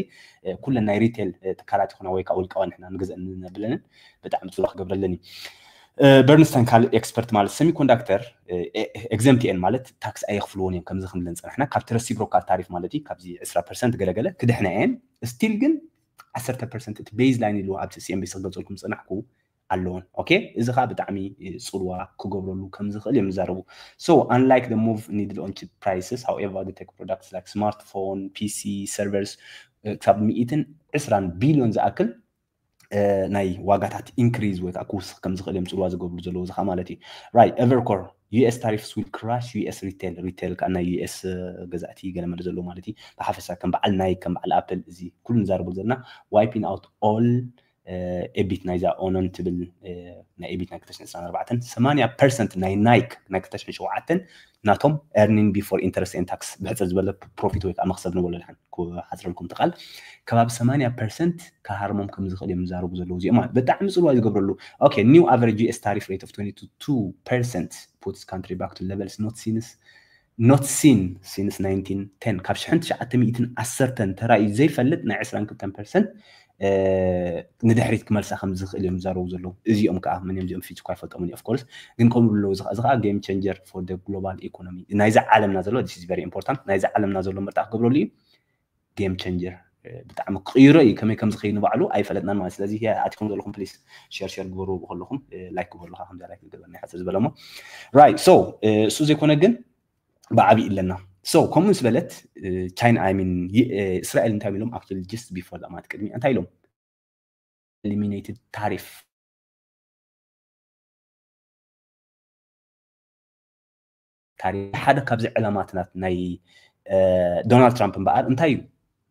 ኩለን ናይ ሪቴል ትካላት ይኹና ወይ ከዓ ውልቃዊ ንሕና ንግዘእ ንብለንን ብጣዕሚ ፅልዋ ክገብረለን እዩ። በርንስታይን ካልእ ኤክስፐርት ማለት ሰሚኮንዳክተር ኤግዘምት እየን ማለት ታክስ ኣየኽፍልዎን እዮም ከምዚ ክንብለን ፀናሕና ካብቲ ረሲፕሮካል ታሪፍ ማለት እዩ ካብዚ ዕስራ ፐርሰንት ገለገለ ክድሕና እየን ስቲል ግን ዓሰርተ ፐርሰንት እቲ ቤዝ ላይን ኢልዎ ኣብቲ ሲኤንቢሲ ክገልፀልኩም ዝፀናሕኩ ኣለዎን። Okay እዚ ከዓ ብጣዕሚ ፅልዋ ክገብረሉ ከም ዝኽእል እዮም ዝዛረቡ። So unlike the move in the on chip prices, however, the tech products like smartphone, ፒሲ, servers ክሳብ ሚእትን ዕስራን ቢልዮን ዝኣክል ናይ ዋጋታት ኢንክሪዝ ወይ ከዓ ክውስኽ ከም ዝኽእል እዮም ፅልዋ ዝገብሩ ዘለዉ እዚ ከዓ ማለት እዩ። Right, Evercore US tariffs will crush US retail retail ከዓ ናይ ዩኤስ ገዛእቲ ገለመለ ዘለዉ ማለት እዩ። ብሓፈሻ ከም በዓል ናይ ከም በዓል ኣፕል እዚ ኩሉ ንዛረቡ ዘለና wiping out all ኤቢት ናይዛ ኦኖን ትብል ናይ ኤቢት ናይ ክልተ ሽሕን ዕስራን ኣርባዕተን ሰማንያ ፐርሰንት ናይ ናይክ ናይ ክልተ ሽሕን ሸውዓተን ናቶም earning before interest and tax ብሕፅር ዝበለ ፕሮፊት ወይ ከዓ መክሰብ ንበሎ ድሓን ክሓፅረልኩም ትቃል ከባቢ ሰማንያ ፐርሰንት ክሃርሞም ከም ዝኽእል እዮም ዝዛረቡ ዘለዉ እዚኦም ማለት ብጣዕሚ ፅልዋ ዝገብረሉ okay new average US tariff rate of twenty-two percent puts country back to levels not since not seen since nineteen ten ካብ ሽሕን ትሽዓተ ሚእትን ዓሰርተን ተራእዩ ዘይፈልጥ ናይ ዕስራን ክልተን ፐርሰንት ንድሕሪት ክመልሳ ከም ዝኽእል እዮም ዝዛረቡ ዘለዉ እዚኦም ከዓ መን እዮም እዚኦም ፊት እኳ ይፈልጦም of course ግን ከምኡ ኣለዉ እዚ ከዓ game changer for the global economy ናይዚ ዓለምና ዘሎ this is very important ናይዚ ዓለምና ዘሎ ምርጣ ክገብረሉ እዩ game changer ብጣዕሚ ክቅይሮ እዩ ከመይ ከም ዝኸይድ ንባዕሉ ኣይፈለጥናን ማለት ስለዚ ኣቲኩም ዘለኹም please share share ግበሩ ከለኹም like ግበሩ ከ ከምዛ like ዝገበርና ይሓፅር ዝበለሞ right so እሱ ዘይኮነ ግን ብዓብይ ኣለና so ከምኡ ምስ በለት ቻይና I mean እስራኤል እንታይ ኢሎም actually just before that ማለት ቅድሚ እንታይ ኢሎም eliminated tariff ታሪፍ ሓደ ካብዚ ዕላማትናት ናይ ዶናልድ ትራምፕ እምበኣር እንታይ እዩ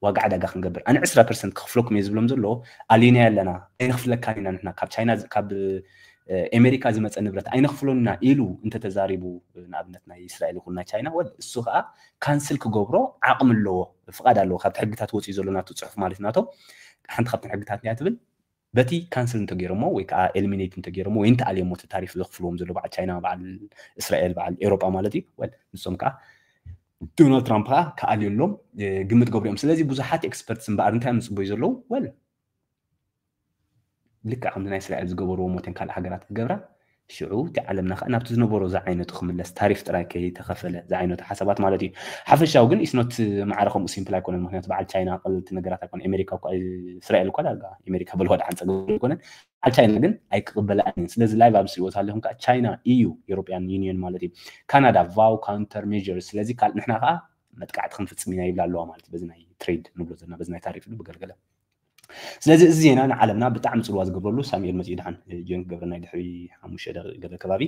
ዋጋ ዕዳጋ ክንገብር ኣነ ዕስራ ፐርሰንት ክኽፍለኩም እየ ዝብሎም ዘሎ ኣሊና ኣለና ኣይንኽፍለካን ኢና ንሕና ካብ ቻይና ካብ ኣሜሪካ ዝመፀ ንብረት ኣይንኽፍሎን ኢና ኢሉ እንተተዛሪቡ ንኣብነት ናይ እስራኤል ይኹን ናይ ቻይና ወል እሱ ከዓ ካንስል ክገብሮ ዓቕሚ ኣለዎ ፍቓድ ኣለዎ ካብቲ ሕግታት ወፂኡ ዘሎ ናቱ ፅሑፍ ማለት ናቶም ሓንቲ ካብተን ሕግታት እያ ትብል በቲ ካንስል እንተገይሮሞ ወይ ከዓ ኤሊሚኔት እንተገይሮሞ ወይ እንተኣልዮሞ እቲ ታሪፍ ዘኽፍልዎም ዘሎ በዓል ቻይና በዓል እስራኤል በዓል ኤሮጳ ማለት እዩ ወል ንሶም ከዓ ዶናልድ ትራምፕ ከዓ ክኣልየሎም ግምት ገብሩ እዮም ስለዚ ብዙሓት ኤክስፐርትስ እምበኣር እንታይ ምፅበዩ ዘለዉ ወል ልክዕ ከምቲ ናይ እስራኤል ዝገበርዎ ሞተን ካልእ ሃገራት ክገብራ ሽዑ እቲ ዓለምና ከዓ ናብቲ ዝነበሮ ዝዓይነቱ ክምለስ ታሪፍ ጥራይ ከይተኸፈለ ዝዓይነቱ ሓሳባት ማለት እዩ ሓፈሻዊ ግን ኢስኖት ማዕረ ከምኡ ሲምፕል ኣይኮነን ምክንያቱ በዓል ቻይና ቀለልቲ ነገራት ኣይኮነ ኣሜሪካ እኳ እስራኤል እኳ ዳርጋ ኣሜሪካ በልዋ ደሓን ፀገም ኣይኮነን በዓል ቻይና ግን ኣይክቕበላ እየን ስለዚ ላይቭ ኣብ ስሪዎት ኣለኹም ከዓ ቻይና ኢዩ ኤሮፒያን ዩኒየን ማለት እዩ ካናዳ ቫው ካውንተር ሜር ስለዚ ካል ንሕና ከዓ መጥቃዕቲ ክንፍፅም ኢና ይብላ ኣለዋ ማለት በዚ ናይ ትሬድ ንብሎ ዘለና በዚ ናይ ታሪፍ ብገልገለ ስለዚ እዚ ዜና ንዓለምና ብጣዕሚ ፅልዋ ዝገብረሉ ሳሙኤል መፅኢ ድሓን ጆይን ክገብረና ድሕሪ ሓሙሽተ ደቂ ገለ ከባቢ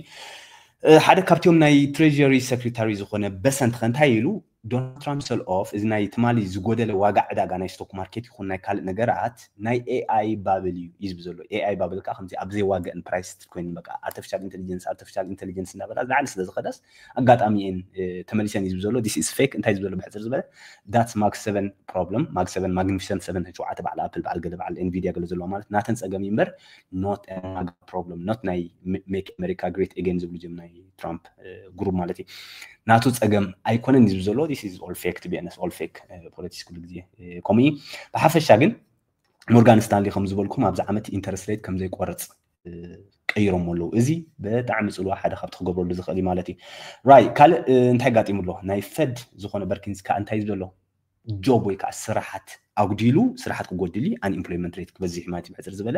ሓደ ካብቲኦም ናይ ትሬሪ ሰክሬታሪ ዝኾነ በሰንት ከ እንታይ ኢሉ ዶናልድ ትራምፕ ሰል ኦፍ እዚ ናይ ትማሊ ዝጎደለ ዋጋ ዕዳጋ ናይ ስቶክ ማርኬት ይኹን ናይ ካልእ ነገራት ናይ ኤኣይ ባብል እዩ ይዝብ ዘሎ ኤኣይ ባብል ከዓ ከምዚ ኣብ ዘይዋገእን ፕራይስ ኮይን በቃ ኣርቲፊሻል ኢንቴሊጀንስ ኣርቲፊሻል ኢንቴሊጀንስ እናበላ ዝዓሊ ስለ ዝኸደስ ኣጋጣሚ እየን ተመሊሰን ይዝብ ዘሎ ዲስ ኢስ ፌክ እንታይ ዝብ ዘሎ ብሕፅር ዝበለ that's Mag seven problem Mag seven Magnificent seven ሸውዓተ በዓል ኣፕል በዓል ገለ በዓል ኤንቪዲያ ገለ ዘለዎ ማለት ናተን ፀገም እዩ እምበር not problem not ናይ make America great again ዝብሉ ዚም ናይ ትራምፕ ግሩፕ ማለት እዩ ናቱ ፀገም ኣይኮነን ዝብ ዘሎ this is all fake to be honest all fake politics ኩሉ ግዜ ከምኡ እዩ ብሓፈሻ ግን ሞርጋን ስታንሊ ከም ዝበልኩም ኣብዚ ዓመት ኢንተረስት ሬት ከም ዘይቆርፅ ቀይሮም ኣለዉ እዚ ብጣዕሚ ፅልዋ ሓደ ካብቲ ክገብረሉ ዝኽእል እዩ ማለት እዩ ራይ ካልእ እንታይ ጋጢሙ ኣሎ ናይ ፈድ ዝኾነ በርኪንስ ከዓ እንታይ ዘሎ ጆብ ወይ ከዓ ስራሓት ኣጉዲሉ ስራሓት ክጎድል እዩ ኣንኢምፕሎይመንት ሬት ክበዝሕ ማለት እዩ ብሕፅር ዝበለ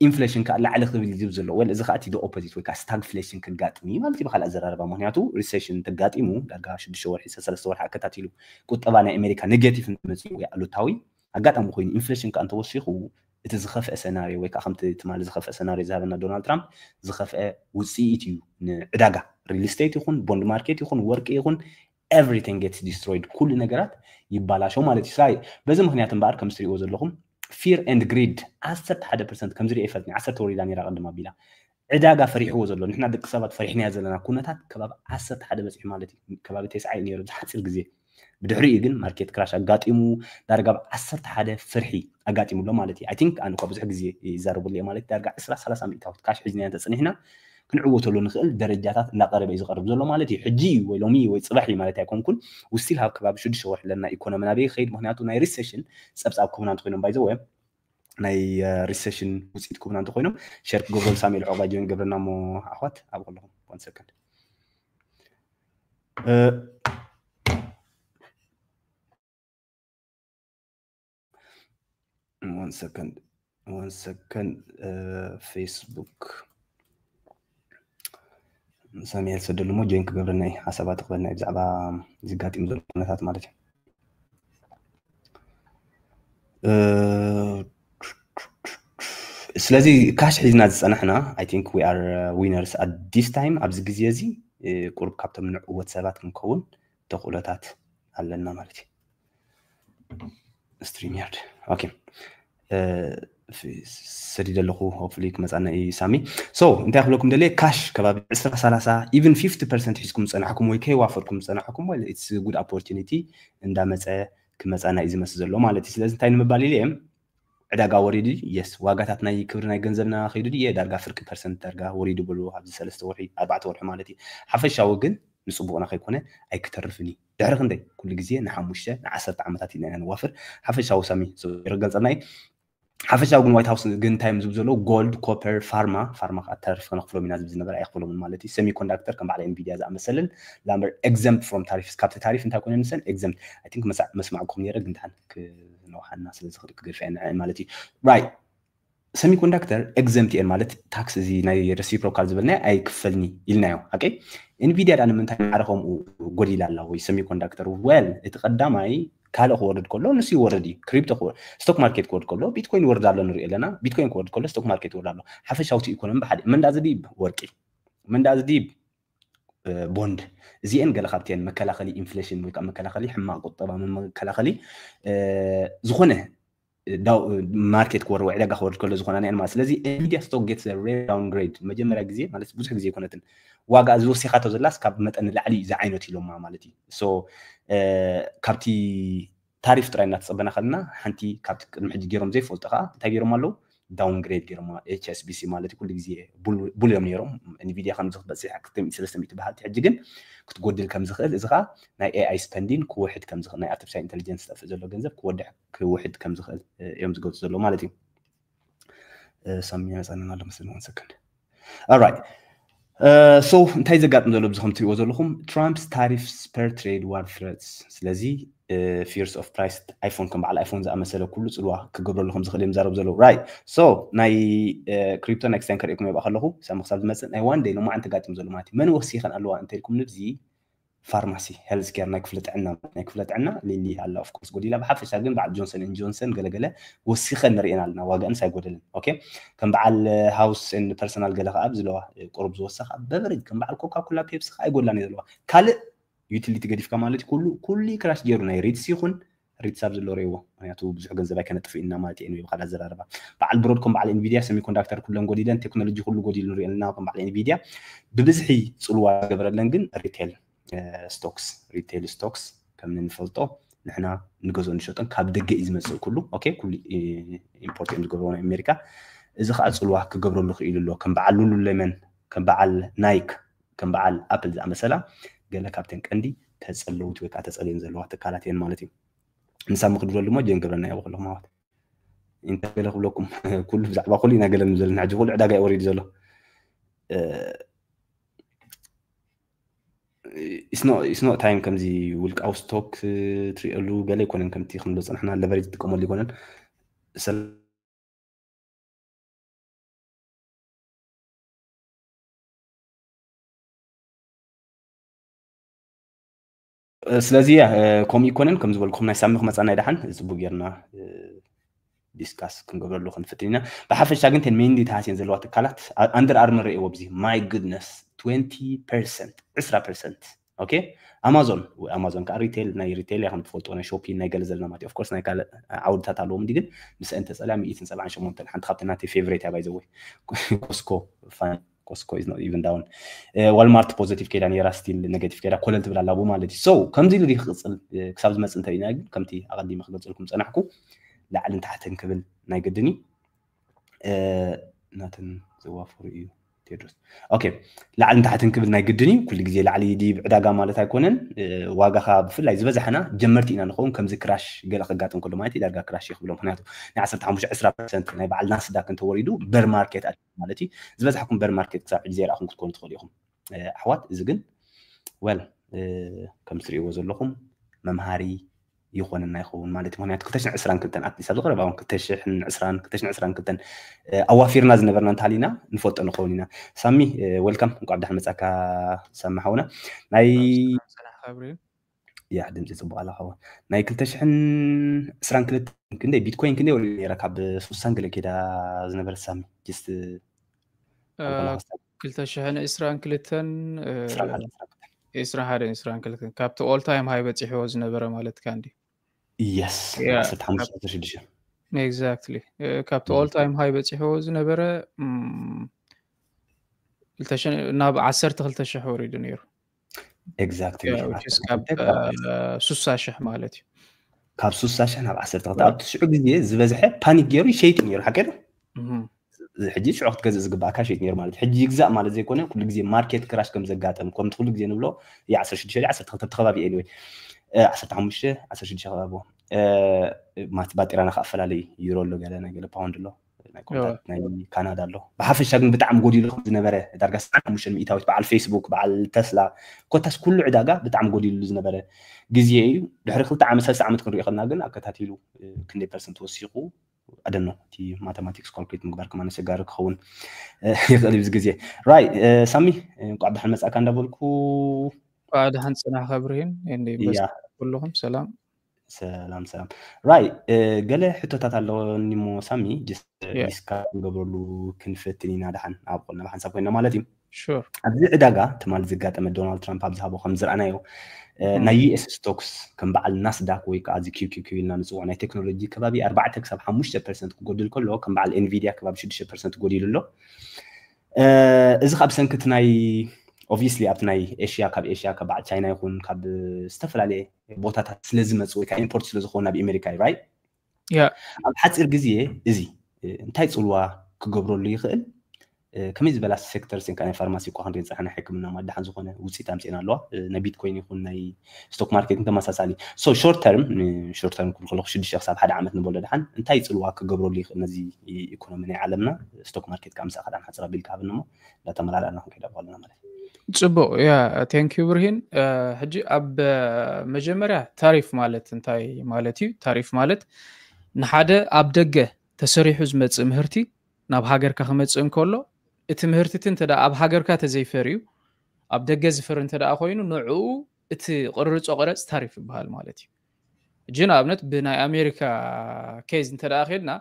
ኢንፍሌሽን ከዓ ላዕሊ ክብል እዩ ዝብ ዘሎ ወል እዚ ከዓ እቲ ኦፖዚት ወይ ከዓ ስታግፍሌሽን ክጋጥም እዩ ማለት እዩ ብካልእ ኣዘራርባ ምክንያቱ ሪሴሽን ተጋጢሙ ዳርጋ ሽዱሽተ ወርሒ ሰለስተ ወርሒ ኣከታቲሉ ቁጠባ ናይ ኣሜሪካ ኔጌቲቭ እንተመፅኡ ወይ ኣሉታዊ ኣጋጣሚ ኮይኑ ኢንፍሌሽን ከዓ እንተወሲኹ እቲ ዝኸፍአ ሰናርዮ ወይ ከዓ ከምቲ ትማሊ ዝኸፍአ ሰናርዮ ዝሃበና ዶናልድ ትራምፕ ዝኸፍአ ውፅኢት እዩ ንዕዳጋ ሪል ስቴት ይኹን ቦንድ ማርኬት ይኹን ወርቂ ይኹን everything gets destroyed ኩሉ ነገራት ይባላሸው ማለት እዩ ሳይ በዚ ምክንያት እምበኣር ከም ትሪእዎ ዘለኹም fear and greed ዓሰርተ ሓደ ፐርሰንት ከም ዝሪኦ ይፈልጥ ዓሰርተ ወሪዳ ነራ ቅድም ኣቢላ ዕዳጋ ፈሪሕዎ ዘሎ ንሕና ደቂ ሰባት ፈሪሕናያ ዘለና ኩነታት ከባቢ ዓሰርተ ሓደ በፂሑ ማለት እዩ ከባቢ ተስዓ እዩ ነይሩ ብዝሓፂር ግዜ ብድሕሪኡ ግን ማርኬት ክራሽ ኣጋጢሙ ዳርጋ ብ ዓሰርተ ሓደ ፍርሒ ኣጋጢሙ ኣሎ ማለት እዩ I think ኣነ እኳ ብዙሕ ግዜ ይዛረበሉ እየ ማለት ዳርጋ ዕስራ ሰላሳ ሚእታዊት ካሽ ሒዝና እንተፅኒሕና ክንዕወተሉ ንኽእል ደረጃታት እንዳቀረበ እዩ ዝቀርብ ዘሎ ማለት እዩ ሕጂ ወይ ሎሚ ወይ ፅባሕ እዩ ማለት ኣይኮንኩን ውስቲል ሃብ ከባቢ ሽዱሽተ ወርሒ ለና ኢኮኖሚ ናበይ ይኸይድ ምክንያቱ ናይ ሪሴሽን ፀብፃብ ክቡና እንተኮይኖም ባይዘ ወይም ናይ ሪሴሽን ውፅኢት ክቡና እንተኮይኖም ሸር ክገብረሉ ሳሙኤል ዖቃ ጆይን ገብረና ሞ ኣሕዋት ኣብ ከለኹም one second one second one second Facebook ሳሙኤል ሰደሉ ሞ ጆይን ክገብረና እዩ ሓሳባት ክበልና እዩ ብዛዕባ ዝጋጢም ዘሎ ኩነታት ማለት እዩ ስለዚ ካሽ ሒዝና ዝፀናሕና I think we are winners at this time ኣብዚ ግዜ እዚ ቁሩብ ካብቶም ንዕወት ሰባት ክንከውን ተኽእሎታት ኣለና ማለት እዩ StreamYard okay ሰዲደ ኣለኹ። Hopefully ክመፃና እዩ ሳሚ። So እንታይ ክብለኩም ደልየ፣ ካሽ ከባቢ ዕስራ ሰላሳ even fifty percent ሒዝኩም ዝፀናሕኩም ወይ ከይዋፈርኩም ዝፀናሕኩም፣ well, it's good opportunity እንዳመፀ ክመፃና እዩ ዝመስል ዘሎ ማለት እዩ። ስለዚ እንታይ ንምባል ኢለ እየ፣ ዕዳጋ ወሪዱ፣ የስ ዋጋታት ናይ ክብሪ ናይ ገንዘብና ከይዱ ድየ፣ ዳርጋ ፍርቂ ፐርሰንት ዳርጋ ወሪዱ ብሉ ኣብዚ ሰለስተ ወርሒ ኣርባዕተ ወርሒ ማለት እዩ። ሓፈሻዊ ግን ንፅቡቕና ከይኮነ ኣይክተርፍን እዩ። ድሕሪ ክንደይ ኩሉ ግዜ ንሓሙሽተ ንዓሰርተ ዓመታት ኢና ንዋፍር። ሓፈሻዊ ሳሚ ገልፀልና እዩ። ሓፈሻዊ ግን ዋይት ሃውስ ግን እንታይ እዮም ዝብሉ ዘለዉ፣ ጎልድ፣ ኮፐር፣ ፋርማ፣ ፋርማ ከዓ ታሪፍ ከነኽፍሎም ኢና ዝብል ዝነበረ ኣይኽፍሎምን ማለት እዩ። ሰሚኮንዳክተር ከም በዓል ኤንቪዲያ ዝኣመሰልን ላምበር exempt from tariffs፣ ካብቲ ታሪፍ እንታይ ኮይነ ንሰን exempt። I think መስማዕኩም ነይረ ግን ድሓን ክነውሓና ስለ ዝኽእል ክገድፋ እየ ንዐ ማለት እዩ። Right፣ ሰሚኮንዳክተር exempt እየን ማለት ታክስ እዚ ናይ reciprocal ዝበልናዮ ኣይክፈልኒ ኢልናዮ። Okay፣ ኤንቪዲያ ዳ ንምንታይ ማዕረ ከምኡ ጎዲላ ኣላ ወይ ሰሚኮንዳክተር? Well፣ እቲ ቀዳማይ ካልእ ክወርድ ከሎ ንሱ ይወርድ እዩ። ክሪፕቶ ስቶክ ማርኬት ክወርድ ከሎ ቢትኮይን ይወርድ ኣሎ ንሪኦ ኣለና። ቢትኮይን ክወርድ ከሎ ስቶክ ማርኬት ይወርድ ኣሎ። ሓፈሻዊ ኢኮኖሚ ብሓደ መንዳ ዝድይብ ወርቂ፣ መንዳ ዝድይብ ቦንድ፣ እዚአን ገለ ካብተን መከላኸሊ ኢንፍሌሽን ወይ ከዓ መከላኸሊ ሕማቕ ቁጠባ መከላኸሊ ዝኾነ ማርኬት ክወርድ ወይ ዕዳጋ ክወርድ ከሎ ዝኾና እየን ማለት። ስለዚ ኤንቪዲያ ስቶክ gets ሬር ዳውንግሬድ መጀመርያ ግዜ ማለት ብዙሕ ግዜ ኣይኮነትን ዋጋ እዚ ወሲኻቶ ዘላስ ካብ መጠን ንላዕሊ እዩ ዝዓይነቱ ኢሎማ ማለት እዩ። So ካብቲ ታሪፍ ጥራይ እናተፀበና ከለና ሓንቲ ካብቲ ቅድሚ ሕጂ ገይሮም ዘይፈልጡ ከዓ እንታይ ገይሮም ኣለዉ? ዳውንግሬድ ገይሮም ኤች ኤስ ቢ ሲ ማለት እዩ። ኩሉ ግዜ ቡል እዮም ነይሮም። ኤንቪዲያ ከምዚ ክትበፅሕ ክልተ ሚእቲ ሰለስተ ሚእቲ በሃልቲ ሕጂ ግን ክትጎድል ከም ዝኽእል፣ እዚ ከዓ ናይ ኤ ኣይ ስፐንዲን ክውሕድ ከም ዝኽእል፣ ናይ ኣርቲፊሻል ኢንተሊጀንስ ዝጠፍእ ዘሎ ገንዘብ ክወድሕ ክውሕድ ከም ዝኽእል እዮም ዝገልፁ ዘለዉ ማለት እዩ። ሳሚ ይመፀንን ኣሎ መስለኒ። One second። Alright። So እንታይ ዘጋጥም ዘሎ ብዚ ከም ትሪእዎ ዘለኹም፣ Trump's tariffs spur trade war threats። ስለዚ fears of price፣ ኣይፎን ከም በዓል ኣይፎን ዝኣመሰለ ኩሉ ፅልዋ ክገብረሉ ከም ዝኽእል እዮም ዝዛረቡ ዘለዉ። Right። So ናይ ክሪፕቶ ናይ ክስቲያን ከርእየኩም ይብኣ ከለኹ ሳሚ ክሳብ ዝመፅእ ናይ ዋን ደይ ሎማዓንቲ ጋጢም ዘሎ ማለት እዩ። መን ወሲኸን ኣለዋ እንተልኩም ንብዚ ፋርማሲ፣ ሄልዝ ኬር፣ ናይ ክፍለ ጥዕና፣ ናይ ክፍለ ጥዕና ሊሊ ኣላ of course ጎዲላ። ብሓፈሻ ግን በዓል ጆንሰን ኤንድ ጆንሰን ገለገለ ወሲኸን ንሪኤን ኣለና፣ ዋጋእንስ ኣይጎደልን። Okay፣ ከም በዓል ሃውስ ኤንድ ፐርሰናል ገለ ከዓ ብዝለዋ ቁሩብ ዝወሰኻ በቨሬጅ ከም በዓል ኮካ ኮላ ፔፕሲ ከዓ ኣይጎድላን እየ ዘለዋ። ካልእ ዩቲሊቲ ገዲፍካ ማለት ኩሉ ኩሉ ክራሽ ገይሩ ናይ ሪትስ ይኹን ሪትስ ኣብ ዘሎ ረይዎ። ምክንያቱ ብዙሕ ገንዘብ ኣይከነጥፍ ኢና ማለት እዩ። ብካል ኣዘራርባ በዓል ብሮድኮም በዓል ኤንቪዲያ ሰሚኮንዳክተር ኩለን ጎዲለን ቴክኖሎጂ ኩሉ ጎዲሉ ንሪኦ ኣለና። ከም በዓል ኤንቪዲያ ብብዝሒ ፅልዋ ዝገበረለን ግን ሪቴል ስቶክስ ሪቴል ስቶክስ ከም ንፈልጦ ንሕና ንገዝኦ ንሸጦን ካብ ደገ እዩ ዝመፅእ ኩሉ። Okay፣ ኩሉ ኢምፖርት እዮም ዝገብርዎ ናይ ኣሜሪካ። እዚ ከዓ ፅልዋ ክገብረሉ ክኢሉ ኣሎ። ከም በዓል ሉሉሌመን፣ ከም በዓል ናይክ፣ ከም በዓል ኣፕል ዝኣመሰላ ገለ ካብተን ቀንዲ ተፀለውቲ ወይ ከዓ ተፀልየን ዘለዋ ትካላት እየን ማለት እዩ። ንሳ ምክድረሉ እሞ ጀን ገብረና ያው ከለኹም ኣሕዋት እንታይ ገለ ክብለኩም ኩሉ ብዛዕባ ኩሉ ኢና ገለ ንብል ዘለና ሕጂ ኩሉ ዕዳጋ እዩ ወሪዱ ዘሎ። It's not time ከምዚ ውልቃዊ ስቶክ ትሪእሉ ገለ ኣይኮነን። ከምቲ ክንብሎ ፀናሕና ለቨሬጅ ትጥቀመሉ ኣይኮነን። ስለዚ ከምኡ ይኮነን ከም ዝበልኩም ናይ ሳሚ ክመፃና ይደሓን ፅቡቅ ጌርና ዲስካስ ክንገብረሉ ክንፍትን ኢና። ብሓፈሻ ግን ተን ሜንሊ ተሃስየን ዘለዋ ትካላት ኣንደር ኣርመር ርእዎ ብዚ my goodness twenty percent ዕስራ percent። Okay፣ ኣማዞን ኣማዞን ከዓ ሪቴል ናይ ሪቴል እያ ከም ትፈልጦ ናይ ሾፒን ናይ ገለ ዘለና ማለት of course ናይ ካልእ ዓውድታት ኣለዎም እንዲ ግን ምስአን ተፀልያ ሚእትን ሰብዓን ሸሞንተን ሓንቲ ካብቲ ናተይ ፌቨሬት እያ ባይዘወይ ኮስኮ ፋን ኮስኮ is not even down። ዋልማርት ፖዘቲቭ ከይዳ ነይራ ስቲል ኔጋቲቭ ከይዳ ኮለል ትብል ኣላ ማለት እዩ። So ከምዚ ኢሉ ክቅፅል ክሳብ ዝመፅእ እንተ ኢና ግን ከምቲ ኣቀዲመ ክገልፅልኩም ፀናሕኩ ላዕልን ታሕትን ክብል ናይ ግድን እዩ። ናተን ዘዋፈሩ እዩ ቴድሮስ። Okay ላዕልን ታሕትን ክብል ናይ ግድን እዩ። ኩሉ ግዜ ላዕሊ ድይብ ዕዳጋ ማለት ኣይኮነን። ዋጋኻ ብፍላይ ዝበዛሕና ጀመርቲ ኢና ንኸውን። ከምዚ ክራሽ ገለ ከጋጥም ከሎ ማለት እዩ ዳርጋ ክራሽ እዩ ክብሎ። ምክንያቱ ናይ ዓሰርተ ሓሙሽተ ዕስራ ፐርሰንት ናይ በዓል ናስዳክ እንተወሪዱ በር ማርኬት ማለት እዩ። ዝበዛሕኩም በር ማርኬት ክሳብ ሕጂ ዘይረኣኹም ክትኮኑ ትኽእሉ ኢኹም ኣሕዋት። እዚ ግን well ከም ትሪእዎ ዘለኹም መምሃሪ ይኾነና ይኸውን ማለት እዩ። ምክንያቱ ክልተ ሽሕን ዕስራን ክልተን ኣትሊስት ኣብዚ ቀረባ እውን ክልተ ሽሕን ዕስራን ክልተ ሽሕን ዕስራን ክልተን ኣዋፊርና ዝነበርና እንተሃሊና ንፈልጦ ንኸውን ኢና። ሳሚ ዌልካም፣ እንቋዕ ብዳሕን መጻካ ሳሚ ሓውና። ናይ ያ ድምፂ ፅቡቅ ኣላ ሓዋ ናይ ክልተ ሽሕን ዕስራን ክልተን ክንደይ ቢትኮይን ክንደይ ወሪዳ ነይራ ካብ ሱሳን ገለ ኬዳ ዝነበረ ሳሚ ጅስት ክልተ ሽሕን ዕስራን ክልተን ዕስራን ሓደን ዕስራን ክልተን ካብቲ ኦል ታይም ሃይ በፂሕዎ ዝነበረ ማለት ካ እንዲ የስ ዓሰርተ ሓሙሽተ ዓሰርተ ሽዱሽተ exactly። ካብቲ all time high በፂሕዎ ዝነበረ ናብ ዓሰርተ ክልተ ሽሕ ወሪዱ ነይሩ። Exactly። ካብ ሱሳ ሽሕ ማለት እዩ። ካብ ሱሳ ሽሕ ናብ ዓሰርተ ክልተ ኣብቲ ሽዑ ግዜ ዝበዝሐ ፓኒክ ገይሩ ይሸይጥ ነይሩ፣ ሓቂ ዶ? ሕጂ ሽዑ ክትገዝእ ዝግባእካ ሸይጥ ነይሩ ማለት። ሕጂ ይግዛእ ማለት ዘይኮነ፣ ኩሉ ግዜ ማርኬት ክራሽ ከም ዘጋጠም፣ ከምቲ ኩሉ ግዜ ንብሎ የ ዓሰርተ ሽዱሽተ ዓሰርተ ክልተ ተኸባቢ፣ anyway ዓሰርተ ሓሙሽተ ዓሰርተ ሽዱሽተ ከባቢ ማለት ባጤራና ከኣፈላለዩ ዩሮ ኣሎ፣ ገለ ናይ ገለ ፓውንድ ኣሎ፣ ናይ ኮንታክት ናይ ካናዳ ኣሎ። ብሓፈሻ ግን ብጣዕሚ ጎዲሉ ከም ዝነበረ፣ ዳርጋ ሰዓን ሓሙሽተ ሚእታዊት በዓል ፌስቡክ፣ በዓል ተስላ፣ ኮታስ ኩሉ ዕዳጋ ብጣዕሚ ጎዲሉ ዝነበረ ግዜ እዩ። ድሕሪ ክልተ ዓመት ሰለስተ ዓመት ክንሪኦ ከለና ግን ኣከታቲሉ ክንደይ ፐርሰንት ወሲኹ ኣደኖ፣ እቲ ማተማቲክስ ካልኩሌት ምግባር ከማን ኣሸጋሪ ክኸውን ይኽእል እዩ። ግዜ ራይ ሳሚ፣ እንቋዕ ደሓን መጻእካ እንዳበልኩ። እንቋዕ ደሓን ጽናሕካ ብርሂን። ኩልኹም ሰላም። ሰላም ሰላም። ራይ፣ ገለ ሕቶታት ኣለኒ እሞ ሳሚ፣ ዲስካስ ክንገብረሉ ክንፈትን ኢና። ደሓን ኣብ ቆልና ብሓንሳብ ኮይና ማለት እዩ። ኣብዚ ዕዳጋ ትማሊ ዘጋጠመ፣ ዶናልድ ትራምፕ ኣብ ዝሃቦ ከም ዝረኣናዮ ናይ ዩ ኤስ ስቶክስ ከም በዓል ናስዳክ ወይ ከዓ እዚ ኪው ኪው ኪው ኢልና ንፅውዖ ናይ ቴክኖሎጂ ከባቢ ኣርባዕተ ክሳብ ሓሙሽተ ፐርሰንት ክጎድል ከሎ፣ ከም በዓል ኤንቪዲያ ከባቢ ሽዱሽተ ፐርሰንት ጎዲሉ ኣሎ። እዚ ካብ ሰንክቲ ናይ obviously ኣብቲ ናይ ኤሽያ፣ ካብ ኤሽያ ካብ በዓል ቻይና ይኹን ካብ ዝተፈላለየ ቦታታት ስለ ዝመፁ ወይ ከዓ ኢምፖርት ስለ ዝኾኑ ናብ ኣሜሪካ እዩ፣ right? ኣብ ሓፂር ግዜ እዚ እንታይ ፅልዋ ክገብረሉ ይኽእል? ከመይ ዝበላ ሴክተርስ እየን? ናይ ፋርማሲ እኳ ክንሪኦ ዝፀናሕና፣ ናይ ሕክምና ማዳሓን ዝኾነ ውፅኢት ኣምፅኤን ኣለዋ። ናይ ቢትኮይን ይኹን ናይ ስቶክ ማርኬት ተመሳሳሊ። So short term፣ short term ክብል ከለኹ ሽዱሽተ ክሳብ ሓደ ዓመት ንበሎ ደሓን እንታይ ፅልዋ ክገብረሉ ይኽእል ነዚ ኢኮኖሚ ናይ ዓለምና? ስቶክ ማርኬት ካብ ምሳኻ ደሓን ሓፂር ኣቢልካ ሃብኒ እሞ እንዳተመላላእና ክንከይድ ኣብ ከለና ማለት እዩ። ፅቡቅ፣ ያ፣ thank you ብርሂን። ሕጂ ኣብ መጀመርያ ታሪፍ ማለት እንታይ ማለት እዩ? ታሪፍ ማለት ንሓደ ኣብ ደገ ተሰሪሑ ዝመፅእ ምህርቲ ናብ ሃገርካ ክመፅእ እንከሎ፣ እቲ ምህርቲ እቲ እንተ ደኣ ኣብ ሃገርካ ተዘይፈርዩ፣ ኣብ ደገ ዝፈሪ እንተ ደኣ ኮይኑ፣ ንዕኡ እቲ ቅርርፆ ቀረፅ ታሪፍ ይበሃል ማለት እዩ። ሕጂ ንኣብነት ብናይ ኣሜሪካ ኬዝ እንተ ደኣ ኬድና፣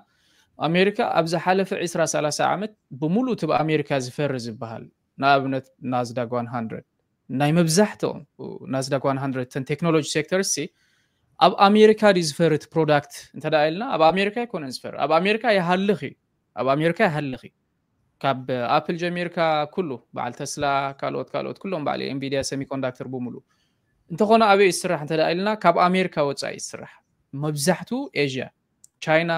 ኣሜሪካ ኣብ ዝሓለፈ ዕስራ ሰላሳ ዓመት ብምሉእ እቲ ብኣሜሪካ ዝፈሪ ዝበሃል፣ ንኣብነት ናስዳክ ዋን ሃንድረድ፣ ናይ መብዛሕትኦም ናስዳክ ዋን ሃንድረድ ተን ቴክኖሎጂ ሴክተርስ ሲ ኣብ ኣሜሪካ ድዩ ዝፈሪ እቲ ፕሮዳክት እንተ ደኣ ኢልና፣ ኣብ ኣሜሪካ ኣይኮነን ዝፈሪ። ኣብ ኣሜሪካ ይሃልኽ እዩ፣ ኣብ ኣሜሪካ ይሃልኽ እዩ። ካብ ኣፕል ጀሚርካ ኩሉ በዓል ተስላ፣ ካልኦት ካልኦት ኩሎም በዓል ኤንቪዲያ፣ ሰሚኮንዳክተር ብምሉ። እንተኾነ ኣበይ ይስራሕ እንተ ደኣ ኢልና፣ ካብ ኣሜሪካ ወጻኢ ይስራሕ። መብዛሕትኡ ኤዥያ፣ ቻይና፣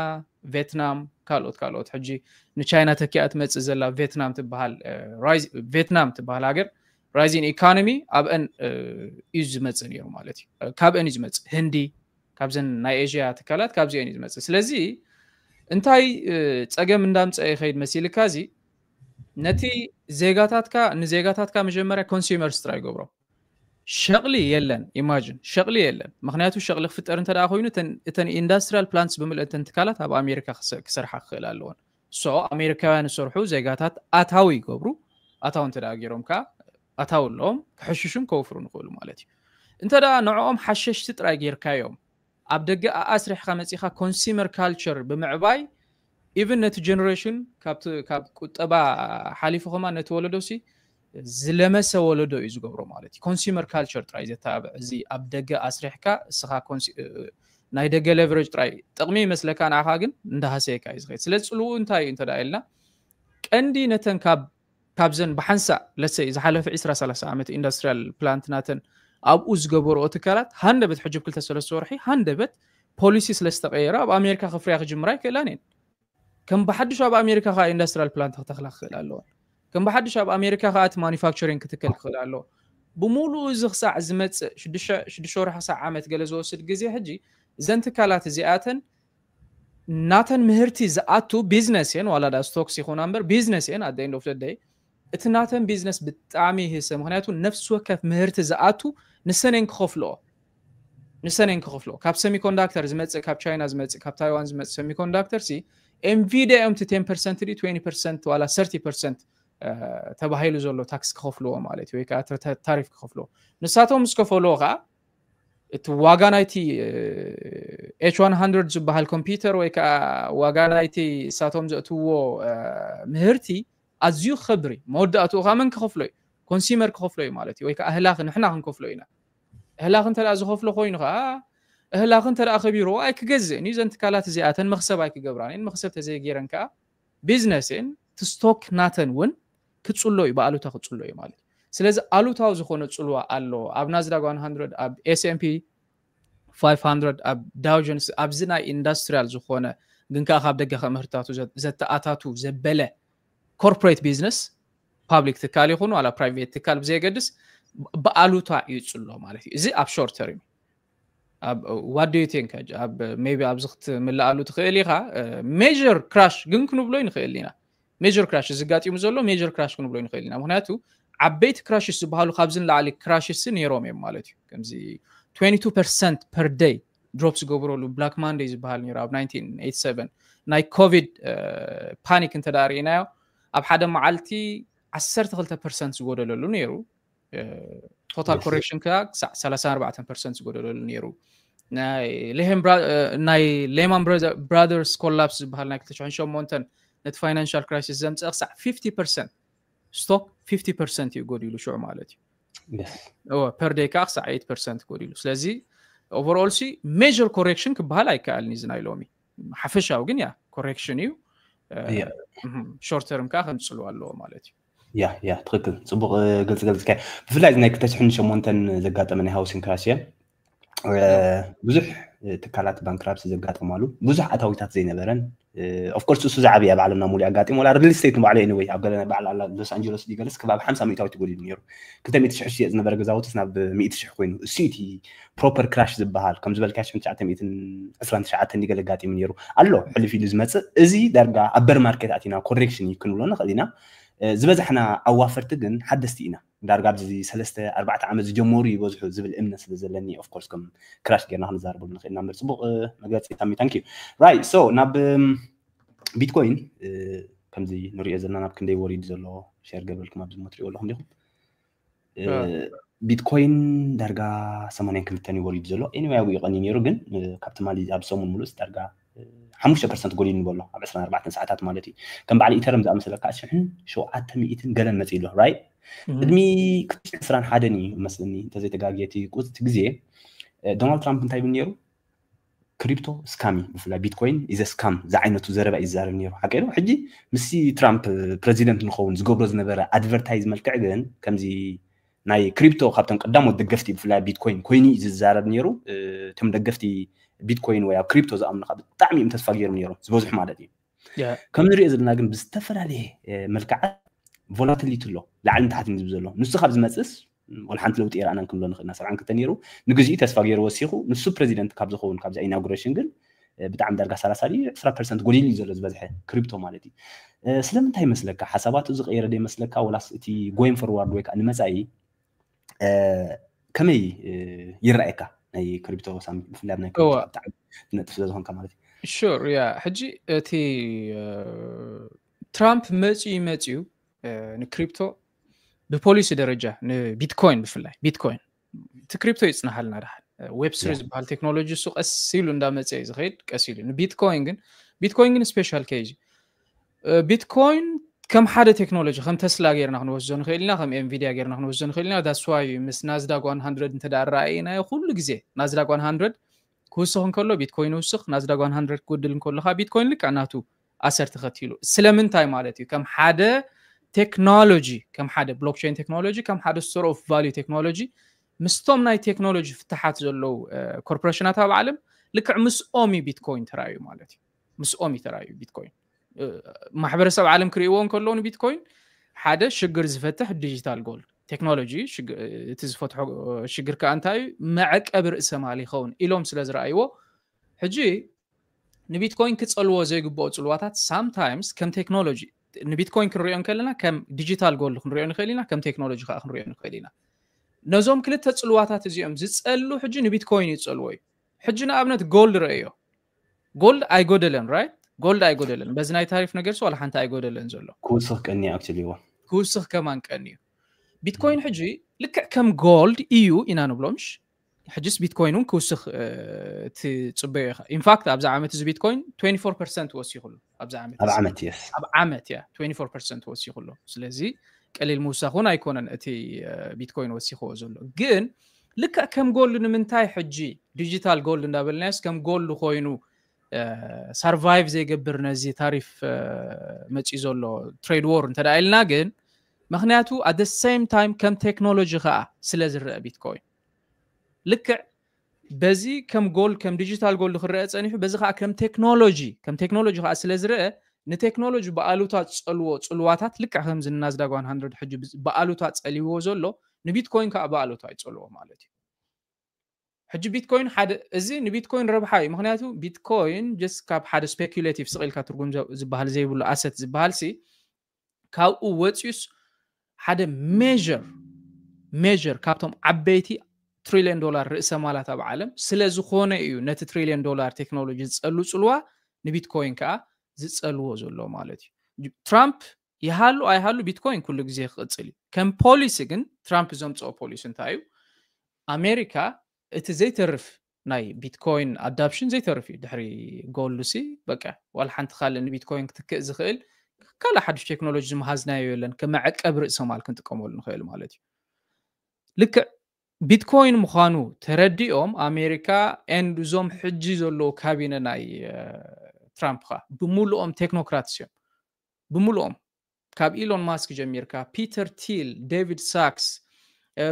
ቬትናም፣ ካልኦት ካልኦት። ሕጂ ንቻይና ተኪኣ ትመጽእ ዘላ ቬትናም ትበሃል፣ እ፣ ራይዝ-፣ ቬትናም ትበሃል ሃገር ራይዚንግ ኢኮኖሚ ኣብአን፣ እ፣ እዩ ዝመጽእ ነይሩ ማለት እዩ። እ፣ ካብአን እዩ ዝመጽእ። ህንዲ፣ ካብዘን ናይ ኤዥያ ትካላት ካብዚአን እዩ ዝመጽእ። ስለዚ እንታይ፣ እ፣ ጸገም እንዳምጸአ ይኸይድ መሲልካ? እዚ ነቲ ዜጋታትካ፣ ንዜጋታትካ መጀመርያ ኮንሱመርስ ጥራይ ይገብሮ። ሸቕሊ የለን፣ ኢማጂን፣ ሸቕሊ የለን። ምኽንያቱ ሸቕሊ ክፍጠር እንተ ደኣ ኮይኑ፣ እተን፣ እተን ኢንዳስትሪያል ፕላንትስ ብምልእተን ትካላት ኣብ ኣሜሪካ ክሰ-፣ ክሰርሓ ክኽእል ኣለወን። ሶ ኣሜሪካውያን ዝሰርሑ ዜጋታት ኣታዊ ይገብሩ። ኣታዊ እንተ ደኣ ገይሮም ከኣ ኣታዊ ኣለዎም፣ ክሕሽሹን ከውፍሩን ይኽእሉ ማለት እዩ። እንተ ደኣ ንዕኦም ሓሸሽቲ ጥራይ ጌርካዮም፣ ኣብ ደገ ኣኣስሪሕካ መጺኻ ኮንሱመር ካልቸር ብምዕባይ፣ ኢቭን ነቲ ጀነሬሽን ካብቲ፣ ካብ ቁጠባ ሓሊፉ ከማን ነቲ ወለዶ ሲ ዝለመሰ ወለዶ እዩ ዝገብሮ ማለት እዩ። ኮንሱመር ካልቸር ጥራይ ዘተባብዕ፣ እዚ ኣብ ደገ ኣስሪሕካ እስኻ ኮንሱ-፣ እ፣ ናይ ደገ ሌቨሬጅ ጥራይ ጥቕሚ ይመስለካ ንዓኻ፣ ግን እንዳሃሰየካ እዩ ዝኸይድ። ስለዚ ጽልውኡ እንታይ እዩ እንተ ደኣ ኢልና፣ ቀንዲ ነተን ካብ፣ ካብዘን ብሓንሳእ ለሰይ ዝሓለፈ ዕስራ ሰላሳ ዓመት ኢንዳስትሪያል ፕላንት ናተን ኣብኡ ዝገበርኦ ትካላት ሃንደበት ሕጂ ብ ክልተ ሰለስተ ወርሒ ሃንደበት ፖሊሲ ስለ ዝተቐየረ ኣብ ኣሜሪካ ክፍርያ ክጅምራ ኣይክእላን እየን። ከም ብሓድሽ ኣብ ኣሜሪካ ከዓ ኢንዳስትሪያል ፕላንት ክተኽላ ክኽእል ኣለወን። ከም ብሓድሽ ኣብ ኣሜሪካ ከዓ እቲ ማኒፋክቸሪንግ ክትከል ክኽእል ኣለዎ። ብምሉኡ እዚ ክሳዕ ዝመጽእ ሽዱሽተ፣ ሽዱሽተ ወርሒ ክሳዕ ዓመት ገለ ዝወስድ ግዜ ሕጂ እዘን ትካላት እዚኣተን ናተን ምህርቲ ዝኣቱ ቢዝነስ እየን፣ ዋላ ዳ ስቶክስ ይኹና እምበር ቢዝነስ እየን። At the end of the day እቲ ናተን ቢዝነስ ብጣዕሚ ይህሰ። ምኽንያቱ ነፍሲ ወከፍ ምህርቲ ዝኣቱ ንሰን እየን ክኸፍልኦ፣ ንሰን እየን ክኸፍልኦ። ካብ ሰሚኮንዳክተር ዝመጽእ፣ ካብ ቻይና ዝመጽእ፣ ካብ ታይዋን ዝመጽእ ሰሚኮንዳክተር ሲ ኤንቪዲያ እዮም እቲ ቴን ፐርሰንት ድዩ ትዌንቲ ፐርሰንት ዋላ ሰርቲ ፐርሰንት፣ እ፣ ተባሂሉ ዘሎ ታክስ ክኸፍልዎ ማለት እዩ፣ ወይ ከዓ ተ-፣ ተ-፣ ታሪፍ ክኸፍልዎ። ንሳቶም ምስ ከፈልዎ ከዓ እቲ ዋጋ ናይቲ፣ እ፣ ኤች ዋን ሃንድረድ ዝበሃል ኮምፒውተር ወይ ከዓ ዋጋ ናይቲ ንሳቶም ዘእትውዎ፣ እ፣ ምህርቲ ኣዝዩ ክኸብር እዩ። መወዳእትኡ ከዓ መን ክኸፍሎ እዩ? ኮንሱመር ክኸፍሎ እዩ ማለት እዩ። ወይ ከዓ ኣህላኺ ንሕና ክንከፍሎ ኢና። ኣህላኺ እንተ ደኣ ዝኸፍሎ ኮይኑ ከዓ እህላኽ እንተ ደኣ ከቢርዎ ኣይክገዝእን እዩ። እዘን ትካላት እዚኣተን መኽሰብ ኣይክገብራን እየን። መኽሰብ ተዘይገይረን ከኣ ቢዝነስን እቲ ስቶክ ናተን እውን ክጽሎ እዩ፣ ብኣሉታ ክጽሎ እዩ ማለት እዩ። ስለዚ ኣሉታዊ ዝኾነ ጽልዋ ኣሎ ኣብ ናዝዳግ one hundred፣ ኣብ S and P five hundred፣ ኣብ ዳው ጆንስ፣ ኣብዚ ናይ ኢንዱስትሪያል ዝኾነ ግን ከኣ ካብ ደገ ከምህርታቱ ዘተኣታቱ ዘበለ ኮርፖሬት ቢዝነስ፣ ፓብሊክ ትካል ይኹን ዋላ ፕራይቬት ትካል ብዘየገድስ ብኣሉታ እዩ ዝጽሎ ማለት እዩ። እዚ ኣብ ሾርት ተርም ኣብ what do you think? ኣብ maybe ኣብዚ ክትምልኣሉ ትኽእል ኢኻ። ሜጀር ክራሽ ግን ክንብሎ ንኽእል ኢና። ሜጀር ክራሽ ዝጋጢሙ ዘሎ ሜጀር ክራሽ ክንብሎ ንኽእል ኢና። ምክንያቱ ዓበይቲ ክራሽስ ዝበሃሉ ካብዚ ንላዕሊ ክራሽስ ነይሮም እዮም ማለት እዩ። ከምዚ twenty two percent per day ድሮፕ ዝገብረሉ ብላክ ማንደይ ዝበሃል ነይሩ ኣብ nineteen eighty seven። ናይ ኮቪድ ፓኒክ እንተ ደኣ ርኢናዮ ኣብ ሓደ መዓልቲ ዓሰርተ ክልተ ፐርሰንት ዝጎደለሉ ነይሩ። ቶታል ኮሬክሽን ከኣ ክሳዕ ሰላሳ ኣርባዕተ ፐርሰንት ዝጎደለሉ ነይሩ። ናይ ሌማን ብራደርስ ኮላፕስ ዝበሃል ናይ ክልተ ሽሕን ሸሞንተን ነቲ ፋይናንሻል ክራይሲስ ዘምፀ ክሳዕ ፊፍቲ ፐርሰንት ስቶክ ፊፍቲ ፐርሰንት እዩ ጎዲሉ ሽዑ ማለት እዩ። ፐር ደይ ከዓ ክሳዕ ኤይት ፐርሰንት ጎዲሉ። ስለዚ ኦቨርኦል ሲ ሜጀር ኮሬክሽን ክበሃል ኣይከኣልን እዩ እዚ ናይ ሎሚ። ሓፈሻዊ ግን ያ ኮሬክሽን እዩ። ሾርት ተርም ከዓ ከምፅሉ ኣለዎ ማለት እዩ። ያ ያ ትክክል፣ ፅቡቅ ገልፂ ገልፅካ። ብፍላይ ናይ ክልተ ሽሕን ሸሞንተን ዘጋጠመ ናይ ሃውሲንግ ክራሽ እየ። ብዙሕ ትካላት ባንክራፕሲ ዘጋጠማሉ፣ ብዙሕ ኣታዊታት ዘይነበረን። ኦፍኮርስ እሱ ዝዓብየ ኣብ ዓለምና ሙሉእ ኣጋጢሙ፣ ወላ ሪል ስቴት ንባዕሉ ኤኒወይ ኣብ ገለ ባዕል ሎስ ኣንጀለስ ዲገለስ ከባቢ ሓምሳ ሚእታዊት ጎዲሉ ነይሩ። ክልተ ሚእቲ ሽሕ ዝሽየጥ ዝነበረ ገዛውትስ ናብ ሚእቲ ሽሕ ኮይኑ፣ እሱ እቲ ፕሮፐር ክራሽ ዝበሃል ከም ዝበልካ ሽሕን ትሽዓተ ሚእትን ዕስራን ትሽዓተን ገለ ኣጋጢሙ ነይሩ ኣሎ። ሕልፍ ኢሉ ዝመፅእ እዚ ዳርጋ ኣብ በር ማርኬት ኣቲና ኮሬክሽን እዩ ክንብሎ ንኽእል ኢና። ዝበዛሕና ኣዋፈርቲ ግን ሓደስቲ ኢና። ዳርጋ ኣብዚ ሰለስተ ኣርባዕተ ዓመት ዝጀመሩ ይበዝሑ ዝብል እምነት ስለ ዘለኒ ኦፍኮርስ ከም ክራሽ ጌርና ክንዛረበሉ ንኽእል ኢና። እምበር ፅቡቅ መግለፂ ታሚ ታንኪ። ራይት ሶ ናብ ቢትኮይን ከምዚ ንሪኦ ዘለና ናብ ክንደይ ወሪዱ ዘሎ ሸር ገብረልኩም ኣብዚ ሞ ትሪእዎ ኣለኹም ዲኹም? ቢትኮይን ዳርጋ ሰማንያን ክልተን እዩ ወሪዱ ዘሎ። ኤኒወይ ኣብኡ ይቐኒ ነይሩ ግን ካብ ትማሊ ኣብ ሰሙን ሙሉስ ዳርጋ ሓሙሽተ ፐርሰንት ጎዲሉ ንበሎ ኣብ ዕስራን ኣርባዕተን ሰዓታት ማለት እዩ። ከም በዓል ኢተርም ዝኣመሰለ ከዓ ሽሕን ሸውዓተ ሚእትን ገለን መፂኡ ኣሎ ራይት። ቅድሚ ክልተ ሽሕን ዕስራን ሓደን እዩ መስለኒ እንተዘይተጋግየ እቲ ቁፅቲ ግዜ ዶናልድ ትራምፕ እንታይ ይብል ነይሩ? ክሪፕቶ ስካም እዩ፣ ብፍላይ ቢትኮይን ኢዘ ስካም ዝዓይነቱ ዘረባ እዩ ዝዛረብ ነይሩ። ሓቂ ዶ? ሕጂ ምስቲ ትራምፕ ፕረዚደንት ንኸውን ዝገብሮ ዝነበረ ኣድቨርታይዝ መልክዕ ግን ከምዚ ናይ ክሪፕቶ ካብቶም ቀዳሞት ደገፍቲ ብፍላይ ቢትኮይን ኮይኑ እዩ ዝዛረብ ነይሩ። እቶም ደገፍቲ ቢትኮይን ወይ ኣብ ክሪፕቶ ዝኣምኑ ከዓ ብጣዕሚ እዮም ተስፋ ገይሮም ነይሮም ዝበዝሑ ማለት እዩ። ከም ንሪኦ ዘለና ግን ብዝተፈላለየ መልክዓት ቮላቲሊቲ ኣሎ፣ ላዕልን ታሕትን ዝብል ዘሎ። ንሱ ካብ ዝመፅእስ ወላ ሓንቲ ለውጢ የረኣናን ክንብሎ ንኽእልና። ሰብዓን ክልተ ነይሩ፣ ንግዚኡ ተስፋ ገይሩ ወሲኹ። ንሱ ፕረዚደንት ካብ ዝኸውን ካብዛ ኢናጉሬሽን ግን ብጣዕሚ ዳርጋ ሰላሳ ድዩ ዕስራ ፐርሰንት ጎዲሉ እዩ ዘሎ ዝበዝሐ ክሪፕቶ ማለት እዩ። ስለምንታይ ይመስለካ? ሓሳባቱ ዝቀየረ ዶ ይመስለካ? ወላስ እቲ ጎይን ፎርዋርድ ወይ ከዓ ንመፃኢ ከመይ ይረኣየካ? ናይ ክሪፕቶ ሳም ብፍላይ ኣብ ናይ ክሪፕቶ ብጣዕሚ ትነጥፍ ስለ ዝኾንካ ማለት እዩ። ሹር ያ ሕጂ እቲ ትራምፕ መፅዩ መፅዩ ንክሪፕቶ ብፖሊሲ ደረጃ ንቢትኮይን ብፍላይ ቢትኮይን እቲ ክሪፕቶ ይፅናሃልና ደሓን ዌብ ስሪ ዝበሃል ቴክኖሎጂ እሱ ቀስ ኢሉ እንዳመፀ እዩ ዝኸይድ ቀስ ኢሉ። ንቢትኮይን ግን ቢትኮይን ግን ስፔሻል ኬዝ ቢትኮይን ከም ሓደ ቴክኖሎጂ ከም ተስላ ጌርና ክንወስዶ ንኽእል ኢና፣ ከም ኤንቪዲያ ጌርና ክንወስዶ ንኽእል ኢና። ዳስዋይ ምስ ናዝዳግ ዋን ሃንድረድ እንተ ደኣ ረኣይናዮ ኩሉ ግዜ ናዝዳግ ዋን ሃንድረድ ክውስኽ እንከሎ ቢትኮይን ይውስኽ፣ ናዝዳግ ዋን ሃንድረድ ክጉድል እንከሎ ከዓ ቢትኮይን ልክዕ ናቱ ኣሰር ተኸቲሉ። ስለምንታይ ማለት እዩ? ከም ሓደ ቴክኖሎጂ ከም ሓደ ብሎክቸይን ቴክኖሎጂ ከም ሓደ ስቶር ኦፍ ቫልዩ ቴክኖሎጂ ምስቶም ናይ ቴክኖሎጂ ፍትሓት ዘለዉ ኮርፖሬሽናት ኣብ ዓለም ልክዕ ምስኦም እዩ ቢትኮይን ተራእዩ ማለት እዩ። ምስኦም እዩ ተራእዩ ቢትኮይን። ማሕበረሰብ ዓለም ክርእይዎ እንከለዉ ንቢትኮይን ሓደ ሽግር ዝፈትሕ ዲጂታል ጎልድ ቴክኖሎጂ እቲ ዝፈትሖ ሽግር ከዓ እንታይ እዩ? መዐቀቢ ርእሰ ማል ይኸውን ኢሎም ስለ ዝረኣይዎ ሕጂ ንቢትኮይን ክፀልዎ ዘይግብኦ ፅልዋታት ሳምታይምስ ከም ቴክኖሎጂ ንቢትኮይን ክንሪኦ እንከለና ከም ዲጂታል ጎልድ ክንሪኦ ንኽእል ኢና፣ ከም ቴክኖሎጂ ከዓ ክንሪኦ ንኽእል ኢና። ነዞም ክልተ ፅልዋታት እዚኦም ዝፀሉ ሕጂ ንቢትኮይን ይፀልዎ እዩ። ሕጂ ንኣብነት ጎልድ ረእዮ፣ ጎልድ ኣይጎደለን ራይት፣ ጎልድ ኣይጎደለን በዚ ናይ ታሪፍ ነገር ዋላ ሓንቲ ኣይጎደለን ዘሎ ክውስኽ ቀኒ ኣክቹሊ ክውስኽ ከማን ቀኒ እዩ። ቢትኮይን ሕጂ ልክዕ ከም ጎልድ እዩ ኢና ንብሎ ምሽ ሕጅስ ቢትኮይን እውን ክውስኽ ትፅበዮ ኢኻ። ኢንፋክት ኣብዚ ዓመት እዚ ቢትኮይን ትዌንቲ ፎር ፐርሰንት ወሲኹሉ ኣብዚ ዓመት ኣብ ዓመት የስ ኣብ ዓመት ያ ትዌንቲ ፎር ፐርሰንት ወሲኹሉ። ስለዚ ቀሊል ምውሳኽ እውን ኣይኮነን እቲ ቢትኮይን ወሲኽዎ ዘሎ። ግን ልክዕ ከም ጎልድ ንምንታይ ሕጂ ዲጂታል ጎልድ እንዳበልናዮስ ከም ጎልድ ኮይኑ ሰርቫይቭ ዘይገብር ነዚ ታሪፍ መፂ ዘሎ ትሬድ ዎር እንተደኣ ኢልና ግን ምክንያቱ at the same time ከም ቴክኖሎጂ ከዓ ስለ ዝረአ ቢትኮይን ልክዕ በዚ ከም ጎልድ ከም ዲጂታል ጎልድ ክረአ ፀኒሑ በዚ ከዓ ከም ቴክኖሎጂ ከም ቴክኖሎጂ ከዓ ስለ ዝረአ ንቴክኖሎጂ ብኣሉታ ዝፀልዎ ፅልዋታት ልክዕ ከምዚ ናዝዳግ ዋን ሃንድረድ ሕጂ ብኣሉታ ፀሊዎ ዘሎ ንቢትኮይን ከዓ ብኣሉታ ይፀልዎ ማለት እዩ ሕጂ ቢትኮይን ሓደ እዚ ንቢትኮይን ረብሓ እዩ ምክንያቱ ቢትኮይን ጀስት ካብ ሓደ ስፔኩሌቲቭ ስቕ ኢልካ ትርጉም ዝበሃል ዘይብሉ ኣሰት ዝበሃል ሲ ካብኡ ወፂኡስ ሓደ ሜር ሜር ካብቶም ዓበይቲ ትሪልዮን ዶላር ርእሰ ማላት ኣብ ዓለም ስለ ዝኾነ እዩ ነቲ ትሪልዮን ዶላር ቴክኖሎጂ ዝፀሉ ፅልዋ ንቢትኮይን ከዓ ዝፀልዎ ዘሎ ማለት እዩ ትራምፕ ይሃሉ ኣይሃሉ ቢትኮይን ኩሉ ግዜ ክቕፅል እዩ ከም ፖሊሲ ግን ትራምፕ ዘምፅኦ ፖሊሲ እንታይ እዩ ኣሜሪካ እቲ ዘይተርፍ ናይ ቢትኮይን ኣዳፕሽን ዘይተርፍ እዩ ድሕሪ ጎልድ ሲ በቃ ዋላ ሓንቲ ካልእ ንቢትኮይን ክትክእ ዝኽእል ካልእ ሓዱሽ ቴክኖሎጂ ዝመሃዝናዮ የለን ከመዐቀብ ርእሰ ማል ክንጥቀመሉ ንኽእል ማለት እዩ ልክዕ ቢትኮይን ምዃኑ ተረዲኦም ኣሜሪካ ኤንድ እዞም ሕጂ ዘለዉ ካቢነ ናይ ትራምፕ ኻ ብምሉኦም ቴክኖክራትስ እዮም ብምሉኦም ካብ ኢሎን ማስክ ጀሚርካ ፒተር ቲል ዴቪድ ሳክስ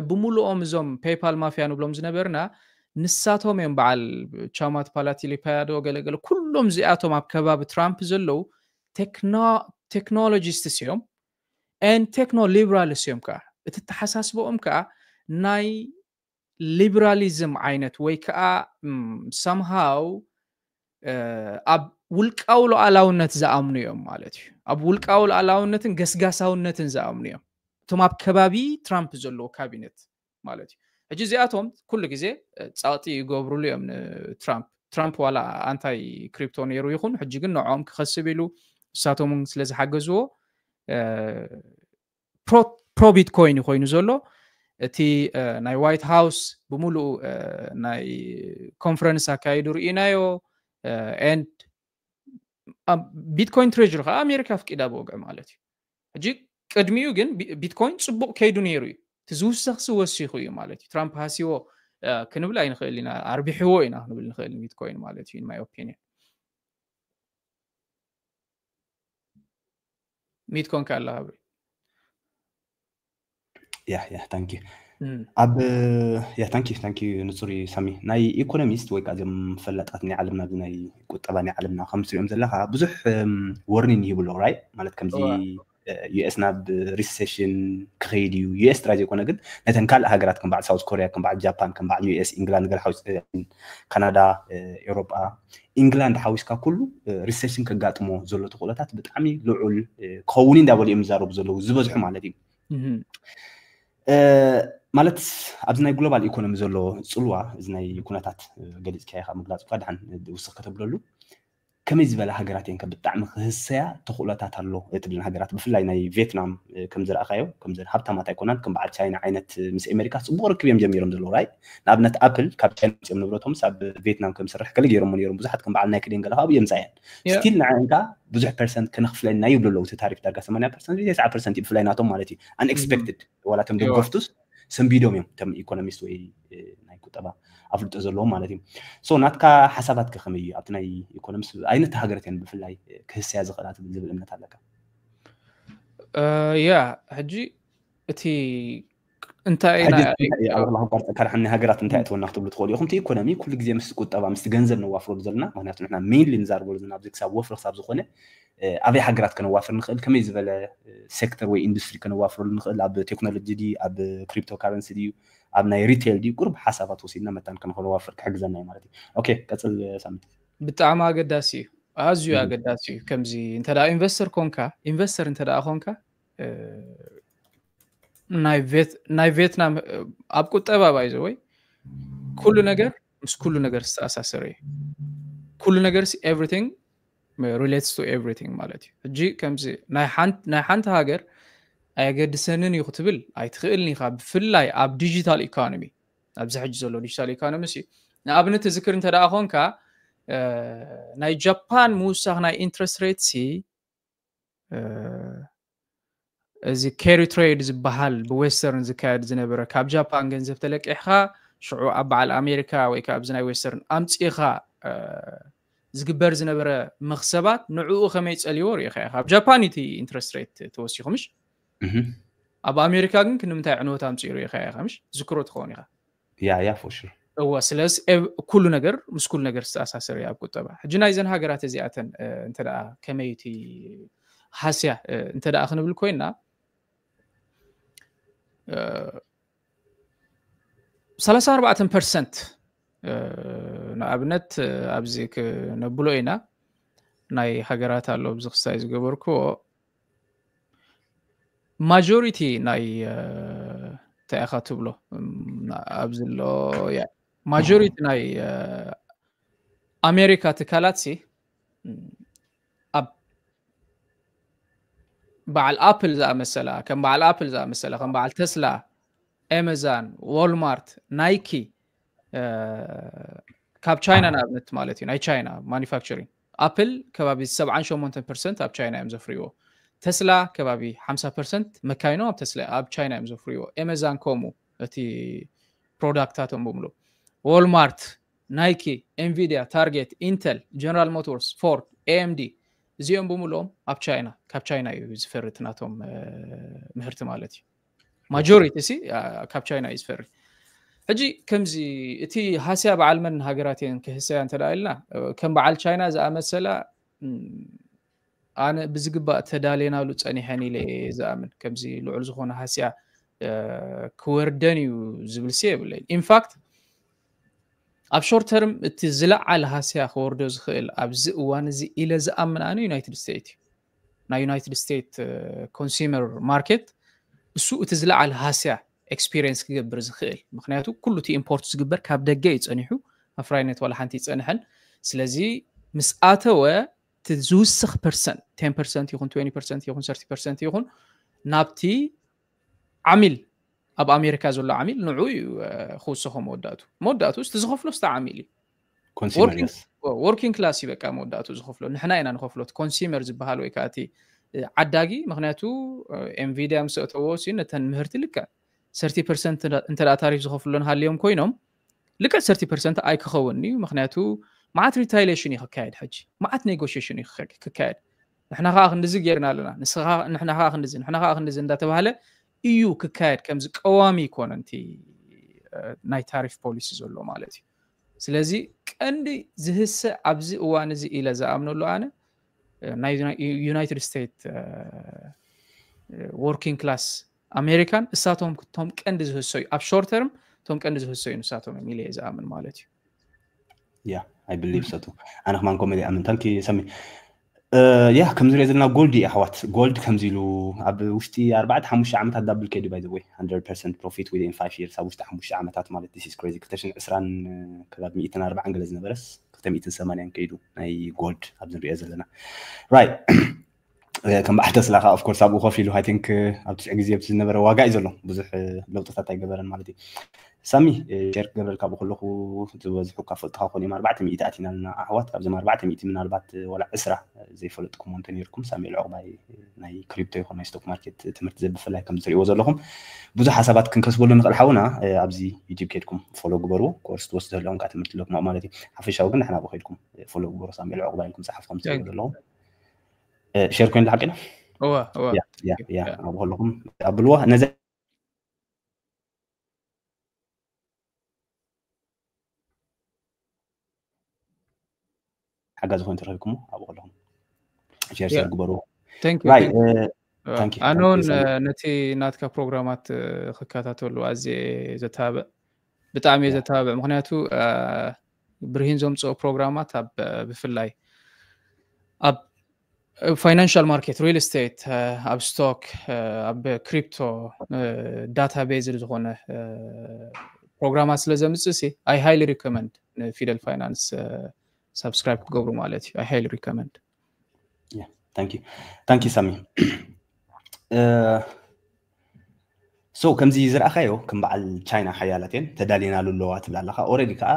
ብምሉኦም እዞም ፔይፓል ማፍያ ንብሎም ዝነበርና ንሳቶም እዮም በዓል ቻማት ፓላቲሊፓያዶ ገለገለ ኩሎም እዚኣቶም ኣብ ከባቢ ትራምፕ ዘለዉ ቴክኖሎጂስትስ እዮም ን ቴክኖ ሊብራልስ እዮም ከዓ እቲ ተሓሳስበኦም ከዓ ናይ ሊብራሊዝም ዓይነት ወይ ከዓ ሰምሃው ኣብ ውልቃዊ ሉዓላውነት ዝኣምኑ እዮም ማለት እዩ ኣብ ውልቃዊ ሉዓላውነትን ገስጋሳውነትን ዝኣምኑ እዮም እቶም ኣብ ከባቢ ትራምፕ ዘለዎ ካቢነት ማለት እዩ ሕጂ እዚኣቶም ኩሉ ግዜ ፃቕጢ ይገብሩሉ እዮም ንትራምፕ ትራምፕ ዋላ ኣንታይ ክሪፕቶ ነይሩ ይኹን ሕጂ ግን ንዕኦም ክኸስብ ኢሉ እሳቶም ስለ ዝሓገዝዎ ፕሮ ቢትኮይን ኮይኑ ዘሎ እቲ ናይ ዋይት ሃውስ ብምሉኡ ናይ ኮንፈረንስ ኣካይዱ ርኢናዮ ን ቢትኮይን ትሬሪ ከዓ ኣሜሪካ ኣፍቂዳ ብወግዒ ማለት እዩ ሕጂ ቅድሚኡ ግን ቢትኮይን ፅቡቅ ከይዱ ነይሩ እዩ እቲ ዝውሰኽሲ ወሲኹ እዩ ማለት እዩ ትራምፕ ሃሲዎ ክንብል ኣይንኽእል ኢና ኣርቢሕዎ ኢና ክንብል ንኽእል ቢትኮይን ማለት እዩ my opinion ሚት ኮንካ ኣላ ሃብሪ ያ ያ ታንኪ ኣብ ያ ታንኪ ታንኪ ንፁር ሳሚ ናይ ኢኮኖሚስት ወይ ከዓ እዚኦም ፈላጣት ናይ ዓለምና ናይ ቁጠባ ናይ ዓለምና ከም ትሪኦም ዘለካ ብዙሕ ወርኒን ይህብሎ ራይ ማለት ከምዚ ዩኤስ ናብ ሪሴሽን ክኸይድ እዩ ዩኤስ ጥራይ ዘይኮነ ግን ነተን ካልእ ሃገራት ከም በዓል ሳውት ኮሪያ ከም በዓል ጃፓን ከም በዓል ዩኤስ ኢንግላንድ ገር ሓዊስ ካናዳ ኤውሮጳ ኢንግላንድ ሓዊስካ ኩሉ ሪሴሽን ከጋጥሞ ዘሎ ተኽእሎታት ብጣዕሚ ልዑል ክኸውን እንዳበሉ እዮም ዝዛረቡ ዘለዉ ዝበዝሑ ማለት እዩ ማለት ኣብዚ ናይ ግሎባል ኢኮኖሚ ዘሎ ፅልዋ እዚ ናይ ኩነታት ገሊፅካ ኢኻ ምግላፅ እኳ ድሓን ውስኽ ከተብለሉ ከመይ ዝበለ ሃገራት እየን ብጣዕሚ ክህሰያ ተኽእሎታት ኣሎ ትብለን ሃገራት ብፍላይ ናይ ቬትናም ከም ዝረእኻዮ ከም ሃብታማት ኣይኮናን ከም በዓል ቻይና ዓይነት ምስ ኣሜሪካ ፅቡቅ ርክብ እዮም ጀሚሮም ዘለዉ ራይ ንኣብነት ኣፕል ካብ ቻይና መፅኦም ንብረቶምስ ኣብ ቬትናም ከም ስርሕ ከለ ገይሮሞ ነይሮም ብዙሓት ከም በዓል ናይ ክዴን ገለ ካብኡ የምፃየን ስቲል ንዐን ከዓ ብዙሕ ፐርሰንት ከነኽፍለና ይብሉ ኣለዉ እቲ ታሪፍ ዳርጋ ሰማንያ ፐርሰንት ተስዓ ፐርሰንት እዩ ብፍላይ ናቶም ማለት እዩ ኣንኤክስፔክትድ ዋላ እቶም ደገፍቱስ ሰንቢዶም እዮም እቶም ኢኮኖሚስት ወይ ናይ ቁጠባ ኣፍልጦ ዘለዎም ማለት እዩ ሶ ናትካ ሓሳባት ከኸመይ እዩ ኣብቲ ናይ ኢኮኖሚስት ኣይነት ሃገረት እየን ብፍላይ ክህሰያ ዝኽእላ ትብል ዝብል እምነት ኣለካ ያ ሕጂ እቲ እንታይ ኢና ኣብ ቋርፀካ ሓኒ ሃገራት እንታይ እትወና ክትብሉ ትኽእሉ ኢኹም እቲ ኢኮኖሚ ኩሉ ግዜ ምስ ቁጠባ ምስ ገንዘብ ነዋፍረሉ ዘለና ምክንያቱ ንሕና ሜይንሊ ንዛርበሉ ዘለና ኣብዚ ክሳብ ወፍሪ ክሳብ ዝኾነ ኣበይ ሃገራት ከነዋፍር ንኽእል ከመይ ዝበለ ሴክተር ወይ ኢንዱስትሪ ከነዋፍረሉ ንኽእል ኣብ ቴክኖሎጂ ድዩ ኣብ ክሪፕቶ ካረንሲ ድዩ ኣብ ናይ ሪቴል ድዩ ቁርብ ሓሳባት ወሲድና መታን ከነዋፍር ክሕግዘና እዩ ማለት እዩ ኦኬ ቀፅል ሳሚ ብጣዕሚ ኣገዳሲ እዩ ኣዝዩ ኣገዳሲ እዩ ከምዚ እንተ ኢንቨስተር ኮንካ ኢንቨስተር እንተ ኮንካ ናይ ቬትናም ኣብ ቁጠባ ባይዘወይ ኩሉ ነገር ምስ ኩሉ ነገር ዝተኣሳሰረ እዩ ኩሉ ነገር everything relates to everything ማለት እዩ ሕጂ ከምዚ ናይ ሓንቲ ሃገር ኣየገድሰንን እዩ ክትብል ኣይትኽእልን ኢኻ ብፍላይ ኣብ ዲጂታል ኢኮኖሚ ኣብዚ ሕጂ ዘሎ ዲጂታል ኢኮኖሚ ሲ ንኣብነት ትዝክር እንተ ደኣ ኮንካ ናይ ጃፓን ምውሳኽ ናይ ኢንትረስት ሬት ሲ እዚ ካሪ ትሬድ ዝበሃል ብዌስተርን ዝካየድ ዝነበረ ካብ ጃፓን ገንዘብ ተለቂሕካ ሽዑ ኣብ በዓል ኣሜሪካ ወይ ከዓ ኣብዚ ናይ ዌስተርን ኣምፂኻ ዝግበር ዝነበረ መኽሰባት ንዕኡ ከመይ ፀልዎ ርኢኻ ኢኻ። ኣብ ጃፓን እቲ ኢንትረስት ሬት ተወሲኹ ምሽ ኣብ ኣሜሪካ ግን ክንምንታይ ዕንወት ኣምፅኡ ርኢኻ ኢኻ ምሽ ዝክሮ ትኸውን ኢኻ። ያ ያ for sure እዋ ስለዚ ኩሉ ነገር ምስ ኩሉ ነገር ዝተኣሳሰረ ኣብ ቁጠባ ሕጂ ናይዘን ሃገራት እዚኣተን እንተ ከመይ እቲ ሃስያ እንተ ክንብል ኮይና ሰላሳ ኣርባዕተ ፐርሰንት ንኣብነት ኣብዚ ክነብሎ ኢና ናይ ሃገራት ኣሎ ኣብዚ ክስታይ ዝገበርክዎ ማጆሪቲ ናይ እንታይ ኢኻ ትብሎ ኣብዚ ኣሎ ማጆሪቲ ናይ ኣሜሪካ ትካላት ሲ ኣብ በዓል ኣፕል ዝኣመሰላ ከም በዓል ኣፕል ዝኣመሰላ ከም በዓል ተስላ ኤመዛን ዋልማርት ናይኪ ካብ ቻይና ንኣብነት ማለት እዩ ናይ ቻይና ማኒፋክቸሪንግ ኣፕል ከባቢ ሰብዓን ሸሞንተን ፐርሰንት ኣብ ቻይና እዮም ዘፍርይዎ ተስላ ከባቢ ሓምሳ ፐርሰንት መካይኖም ኣብ ተስላ ኣብ ቻይና እዮም ዘፍርይዎ ኤመዛን ከምኡ እቲ ፕሮዳክታቶም ብምሉ ዋልማርት ናይኪ ኤንቪዲያ ታርጌት ኢንተል ጀነራል ሞቶርስ ፎርድ ኤኤምዲ እዚኦም ብምሉኦም ኣብ ቻይና ካብ ቻይና እዩ ዝፈርት ናቶም ምህርቲ ማለት እዩ ማጆሪቲ ሲ ካብ ቻይና እዩ ዝፈሪ ሕጂ ከምዚ እቲ ሃስያ በዓል መን ሃገራት እየን ክህሰያ እንተ ኢልና ከም በዓል ቻይና ዝኣመሰላ ኣነ ብዝግባእ ተዳሌናሉ ፀኒሐን ኢለ ዝኣምን ከምዚ ልዑል ዝኾነ ሃስያ ክወርደን እዩ ዝብል ሲ የብለይ ኢንፋክት ኣብ ሾርት ተርም እቲ ዝለዓለ ሃስያ ክወርዶ ዝኽእል ኣብዚ እዋን እዚ ኢለ ዝኣምን ኣነ ዩናይትድ ስቴትስ እዩ ናይ ዩናይትድ ስቴትስ ኮንሱመር ማርኬት እሱ እቲ ዝለዓለ ሃስያ ኤክስፒሪየንስ ክገብር ዝኽእል ምክንያቱ ኩሉ እቲ ኢምፖርት ዝግበር ካብ ደገ እዩ ፀኒሑ ኣፍራይነት ዋላ ሓንቲ ይፀንሐን ስለዚ ምስ ኣተወ ዝውስኽ ፐርሰንት ቴን ፐርሰንት ይኹን ትዌንቲ ፐርሰንት ይኹን ሰርቲ ፐርሰንት ይኹን ናብቲ ዓሚል ኣብ ኣሜሪካ ዘሎ ዓሚል ንዑ እዩ ክውስኾ መወዳእቱ መወዳእቱ እቲ ዝኸፍሎ ስታ ዓሚል እዩ ኮንሱመር yes ወርኪንግ ክላስ እዩ በቃ መወዳእቱ ዝኸፍሎ ንሕና ኢና ንኸፍሎት ኮንሱመር ዝበሃል ወይ ከዓ እቲ ዓዳጊ ምክንያቱ ኤንቪዲያ ምስ ኣእተዎ ሲ ነተን ምህርቲ ልክዕ ሰርቲ ፐርሰንት እንተ ታሪፍ ዝኸፍሎን ሃልዮም ኮይኖም ልክዕ ሰርቲ ፐርሰንት ኣይክኸውን እዩ ምክንያቱ መዓት ሪታይሌሽን እዩ ክካየድ ሕጂ መዓት ኔጎሽሽን እዩ ክካየድ ንሕና ከዓ ክንድዚ ጌርና ኣለና ንሕና ከዓ ክንድዚ ንሕና ከዓ ክንድዚ እንዳተባሃለ እዩ ክካየድ ከምዚ ቀዋሚ ይኮነ እቲ ናይ ታሪፍ ፖሊሲ ዘሎ ማለት እዩ ስለዚ ቀንዲ ዝህሰ ኣብዚ እዋን እዚ ኢለ ዝኣምነሉ ኣነ ናይ ዩናይትድ ስቴትስ ወርኪንግ ክላስ ኣሜሪካን እሳቶም ቶም ቀንዲ ዝህሰዩ ኣብ ሾርት ተርም ቶም ቀንዲ ዝህሰዩ ንሳቶም እዮም ኢለ ዝኣምን ማለት እዩ ያ I believe so too ኣነ ከማን ኮሜዲ ኣምን ታንኪ ሰሚ ያ ከም ዝሪኦ ዘለና ጎልድ እዩ ኣሕዋት ጎልድ ከምዚ ኢሉ ኣብ ውሽጢ ኣርባዕተ ሓሙሽተ ዓመታት ዳብል ከይዱ ባይ ወይ hundred percent profit within five years ኣብ ውሽጢ ሓሙሽተ ዓመታት ማለት this is crazy ክልተ ሽሕን ዕስራን ከባቢ ሚእትን ኣርባዓን ገለ ዝነበረስ ክልተ ሚእትን ሰማንያን ከይዱ ናይ ጎልድ ኣብዚ ንሪኦ ዘለና right ከም በዓል ተስላ ከዓ of course ኣብኡ ኮፍ ኢሉ I think ኣብ ትሽዕ ግዜ ዝነበረ ዋጋ እዩ ዘሎ ብዙሕ ለውጥታት ኣይገበረን ማለት እዩ ሳሚ ሸር ክገብረልካ ብከለኹ ዝበዝሑ ካብ ፈልጥካ ኮን እዮም ኣርባዕተ ሚእቲ ኣቲና ኣለና ኣሕዋት ካብዞም ኣርባዕተ ሚእቲ ምናልባት ወላ ዕስራ ዘይፈለጥኩም እንተ ነርኩም ሳሙኤል ዕቑባይ ናይ ክሪፕቶ ይኹን ናይ ስቶክ ማርኬት ትምህርቲ ዘብፍላይ ከም ትሪእዎ ዘለኹም ብዙሕ ሓሳባት ክንከስበሉ ንኽእል ሓውና ኣብዚ ዩቲብ ከድኩም ፎሎ ግበርዎ ኮርስ ትወስዱ ዘለኹም ከዓ ትምህርቲ ኣለኩም ማለት እዩ ሓፈሻዊ ግን ንሕና ብኸድኩም ፎሎ ግበሩ ሳሙኤል ዕቑባይ ኢልኩም ፀሓፍ ከም ትሪእዎ ዘለኹም ሸር ኮይኑ ዝሓቂና እዋ እዋ ያ ያ ያ ኣብ ከለኹም ኣብልዎ ነዚ ሓጋዚ ኮይኑ ተረኺብኩሞ ኣብኡ ከለኹም ሸር ሸር ግበሩ Thank you, right thank you. uh, thank you, ኣነ thank እውን you, Sammy. ነቲ ናትካ ፕሮግራማት ክከታተሉ ኣዝየ ዘተባብዕ ብጣዕሚ እየ Yeah. ዘተባብዕ ምክንያቱ ብርሂን ዘምፅኦ ፕሮግራማት ኣብ ብፍላይ ኣብ ፋይናንሻል ማርኬት ሪል ስቴት ኣብ ስቶክ ኣብ ክሪፕቶ ዳታ ቤዝድ ዝኾነ ፕሮግራማት ስለ ዘምፅእ ሲ I highly recommend ንፊደል ፋይናንስ ሳብስክራይብ ክትገብሩ ማለት እዩ I highly recommend Thank you, thank you, Sammy. Uh, so ከምዚ ዝረኣኻዮ ከም በዓል ቻይና ሓያላት እየን ተዳሊናሉ ኣለዋ ትብል ኣለካ ኦረዲ ከዓ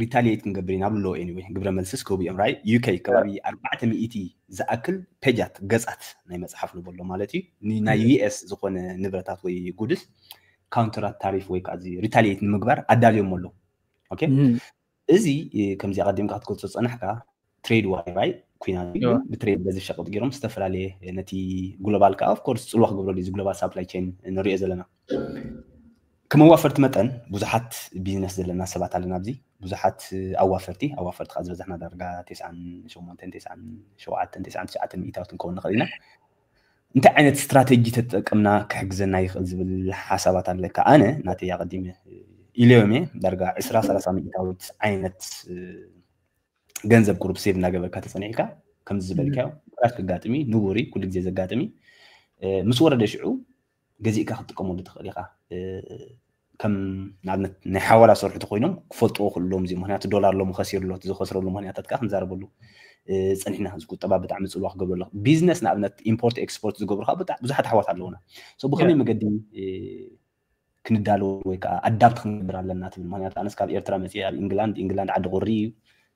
ሪታሊየት ክንገብር ኢና ብሎ anyway ግብረ መልስስ ክህቡ እዮም right UK ከባቢ ኣርባዕተ ሚእቲ ዝኣክል ፔጃት ገፃት ናይ መፅሓፍ ንበሎ ማለት እዩ ናይ US ዝኾነ ንብረታት ወይ ጉድስ counter tariff ወይ ከዓ retaliate ንምግባር ኣዳልዮም ኣለዉ። Okay? እዚ ከምዚ ኣቀዲምካ ክትገልጾ ዝጸናሕካ trade war right? ኩናት እዩ። ብትሬድ በዚ ሸቀጥ ገይሮም ዝተፈላለየ ነቲ ግሎባል ከዓ of course ጽልዋ ክገብረሉ እዚ global supply chain ንሪኦ ዘለና። ከም ኣዋፈርቲ መጠን ብዙሓት ቢዝነስ ዘለና ሰባት ኣለና ኣብዚ። ብዙሓት ኣዋፈርቲ ኣዋፈርቲ ከዓ ዝበዛሕና ዳርጋ ተስዓን ሸሞንተን ተስዓን ሸውዓተን ተስዓን ትሽዓተን ሚእታዊት ክንከውን ንኽእል ኢና። እንታይ ዓይነት ስትራተጂ ተጠቀምና ክሕግዘና ይኽእል ዝብል ሓሳባት ኣለካ? ኣነ ናተይ ኣቐዲመ ኢለዮም እየ። ዳርጋ ዕስራ ሰላሳ ሚእታዊት ዓይነት ገንዘብ ቁሩብ ሴቭ እናገበርካ ተጸኒዕካ ከምዚ ዝበልካዮ ራት ክጋጥሚ ንቡሪ ኩሉ ግዜ ዘጋጥሚ ምስ ወረደ ሽዑ ገዚእካ ክትጥቀመሉ ትኽእል ኢኻ። ከም ንኣብነት ናይ ሓዋላ ሰርሑ ተኮይኖም ክፈልጥዎ ክእሎም እዚ ምክንያቱ ዶላር ሎም ከሲሩ ኣሎ ዝኸስረሉ ምክንያታት ከዓ ክንዛረበሉ ፀኒሕና። እዚ ቁጠባ ብጣዕሚ ፅልዋ ክገብሩ ኣሎ። ቢዝነስ ንኣብነት ኢምፖርት ኤክስፖርት ዝገብሩ ከዓ ብዙሓት ኣሕዋት ኣለውና። ብከመይ መገዲ ክንዳለወሉ ወይ ከዓ ኣዳፕት ክንገብር ኣለና ትብል? ምክንያቱ ኣነስ ካብ ኤርትራ መፅእ ኣብ ኢንግላንድ ኢንግላንድ ዓዲ ቁሪ እዩ።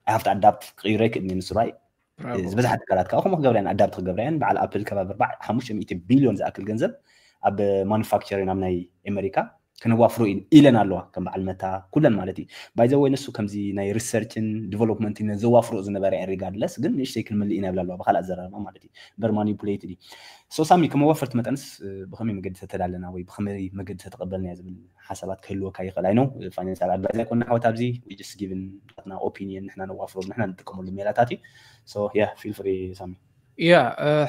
ሃፍቲ ኣዳፕት ክቅይሮ ይክእል ምስ ራይ ዝበዝሓ ትካላት ከዓ ከምኡ ክገብራ እየን ኣዳፕት ክገብራ እየን። በዓል ኣፕል ከባቢ ሓሙሽተ ሚእቲ ቢልዮን ዝኣክል ገንዘብ ኣብ ማኑፋክቸሪንግ ኣብ ናይ ኣሜሪካ ክነዋፍሮ ኢለን ኣለዋ ከም በዓል መታ ኩለን ማለት እዩ። ባይዘወይ ንሱ ከምዚ ናይ ሪሰርችን ዲቨሎፕመንት ነዘዋፍሮ ዝነበረ እየን ሪጋርድለስ ግን ንእሽተይ ክንምልእ ኢና ይብላ ኣለዋ ብካልእ ኣዘራርባ ማለት እዩ። በር ማኒፑሌትድ እዩ። ሶ ሳሚ ከም ኣዋፈርቲ መጠንስ ብከመይ መገዲ ተተዳለና ወይ ብከመይ መገዲ ተተቀበልና እያ ዝብል ሓሳባት ክህልወካ ይኽእል። ኣይ ኖ ፋይናንሻል ኣድቫይዝ ኣይኮና ሓወት ኣብዚ ጅስ ጊቭን ናትና ኦፒኒየን ንሕና ነዋፍሮም ንሕና ንጥቀመሉ ሜላታት እዩ። ሶ ያ ፊል ፍሪ ሳሚ። ያ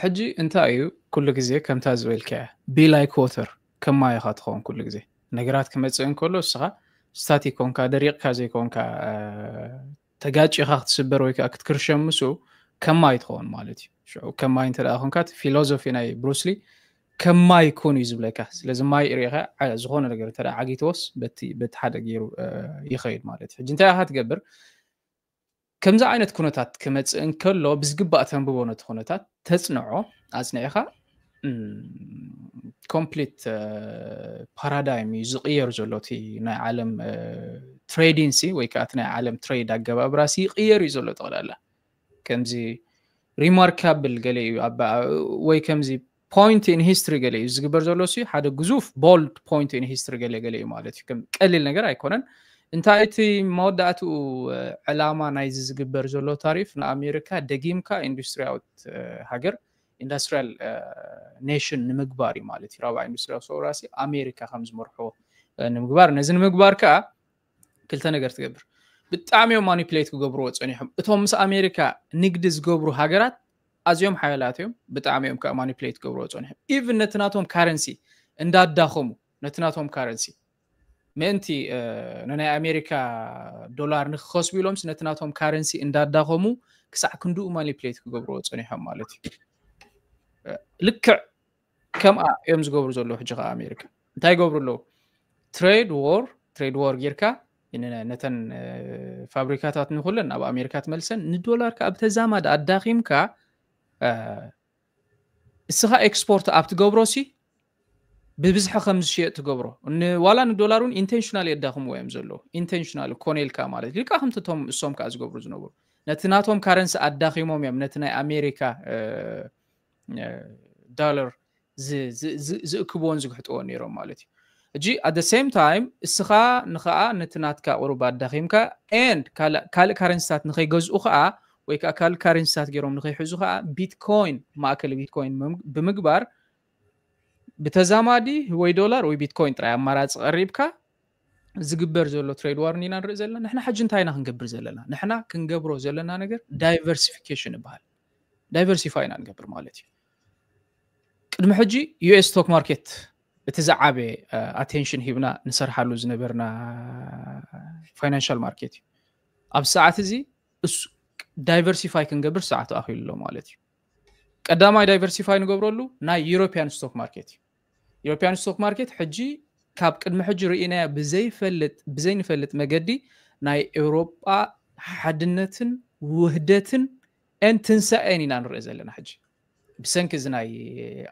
ሕጂ እንታይ እዩ ኩሉ ግዜ ከምታ ዝበልካያ be like water ከማይ ኢኻ ትኸውን ኩሉ ግዜ ነገራት ክመፅእ እንከሎ እስኻ ስታቲክ ኮንካ ደሪቕካ ዘይኮንካ ተጋጭኻ ክትስበር ወይ ከዓ ክትክርሸም ምስ ከማይ ትኸውን ማለት እዩ። ሽዑ ከማይ እንተ ደኣ ኮንካ እቲ ፊሎዞፊ ናይ ብሩስሊ ከማይ ኩን እዩ ዝብለካ። ስለዚ ማይ ሪኢኻ ዝኾነ ነገር እንተ ዓጊትዎስ በቲ በቲ ሓደ ገይሩ ይኸይድ ማለት እዩ። ሕጂ እንታይ ኢኻ ትገብር? ከምዚ ዓይነት ኩነታት ክመፅእ እንከሎ ብዝግባእ ተንብቦ ነቲ ኩነታት ተፅንዖ ኣፅኒዕኻ ኮምፕሊት ፓራዳይም እዩ ዝቕየር ዘሎ እቲ ናይ ዓለም ትሬዲንሲ ወይ ከዓ እቲ ናይ ዓለም ትሬድ ኣገባብራሲ ይቕየር እዩ ዘሎ ጠቕላላ ከምዚ ሪማርካብል ገለ እዩ ወይ ከምዚ point in history ገለ እዩ ዝግበር ዘሎ ሲ ሓደ ግዙፍ bold point in history ገለ ገለ እዩ ማለት እዩ ቀሊል ነገር ኣይኮነን። እንታይ እቲ መወዳእትኡ ዕላማ ናይዚ ዝግበር ዘሎ ታሪፍ ንኣሜሪካ ደጊምካ ኢንዱስትሪያዊት ሃገር ኢንዱስትሪያል ኔሽን ንምግባር እዩ ማለት እዩ። ራብዓ ኢንዱስትሪያል ሰውራሲ ኣሜሪካ ከም ዝመርሖ ንምግባር ነዚ ንምግባር ከዓ ክልተ ነገር ትገብር። ብጣዕሚ እዮም ማኒፕሌት ክገብርዎ ፀኒሖም። እቶም ምስ ኣሜሪካ ንግዲ ዝገብሩ ሃገራት ኣዝዮም ሓያላት እዮም። ብጣዕሚ እዮም ከዓ ማኒፕሌት ክገብርዎ ፀኒሖም። ኢቭን ነቲ ናቶም ካረንሲ እንዳዳኸሙ ነቲ ናቶም ካረንሲ ምእንቲ ንናይ ኣሜሪካ ዶላር ንክኸስቡ ኢሎምስ ነቲ ናቶም ካረንሲ እንዳዳኸሙ ክሳዕ ክንድኡ ማኒፕሌት ክገብርዎ ፀኒሖም ማለት እዩ። ልክዕ ከምኣ እዮም ዝገብሩ ዘለዉ። ሕጂ ከዓ ኣሜሪካ እንታይ ይገብሩ ኣለዉ? ትሬድ ዎር ትሬድ ዎር ጌርካ ነተን ፋብሪካታት ንኩለን ኣብ ኣሜሪካ ትመልሰን ንዶላር ከዓ ብተዛማዲ ኣዳኺምካ እስኻ ኤክስፖርት ኣብ ትገብሮ ሲ ብብዝሒ ከም ዝሽየጥ ትገብሮ ዋላ ንዶላር እውን ኢንቴንሽናል የዳኽምዎ እዮም ዘለዉ። ኢንቴንሽናል ኮነ ኢልካ ማለት ኢልካ ከምቲ ቶም እሶም ከዓ ዝገብሩ ዝነበሩ ነቲ ናቶም ካረንሲ ኣዳኺሞም እዮም ነቲ ናይ ኣሜሪካ ዶላር ዝእክብዎን ዝግሕጥዎን ነይሮም ማለት እዩ። ሕጂ at the same time እስኻ ንኸዓ ነቲ ናትካ ቁሩብ ኣዳኺምካ and ካልእ ካረንሲታት ንኸይገዝኡ ከዓ ወይ ከዓ ካልእ ካረንሲታት ገይሮም ንኸይሕዙ ከዓ ቢትኮይን ማእከል ቢትኮይን ብምግባር ብተዛማዲ ወይ ዶላር ወይ ቢትኮይን ጥራይ ኣማራፂ ቀሪብካ ዝግበር ዘሎ ትሬድ ዋር ኢና ንርኢ ዘለና። ንሕና ሕጂ እንታይ ኢና ክንገብር ዘለና? ንሕና ክንገብሮ ዘለና ነገር ዳይቨርሲፊኬሽን ይበሃል። ዳይቨርሲፋይ ኢና ንገብር ማለት እዩ። ቅድሚ ሕጂ ዩኤስ ስቶክ ማርኬት እቲ ዝዓበየ ኣቴንሽን ሂብና ንሰርሓሉ ዝነበርና ፋይናንሻል ማርኬት እዩ። ኣብ ሰዓት እዚ ዳይቨርሲፋይ ክንገብር ሰዓቱ ኣኺሉ ኣሎ ማለት እዩ። ቀዳማይ ዳይቨርሲፋይ ንገብረሉ ናይ ዩሮፒያን ስቶክ ማርኬት እዩ። ዩሮፒያን ስቶክ ማርኬት ሕጂ ካብ ቅድሚ ሕጂ ርኢናዮ ብዘይፈልጥ ብዘይንፈልጥ መገዲ ናይ ኤውሮጳ ሓድነትን ውህደትን ን ትንሳኤን ኢና ንርኢ ዘለና። ሕጂ ብሰንኪ እዚ ናይ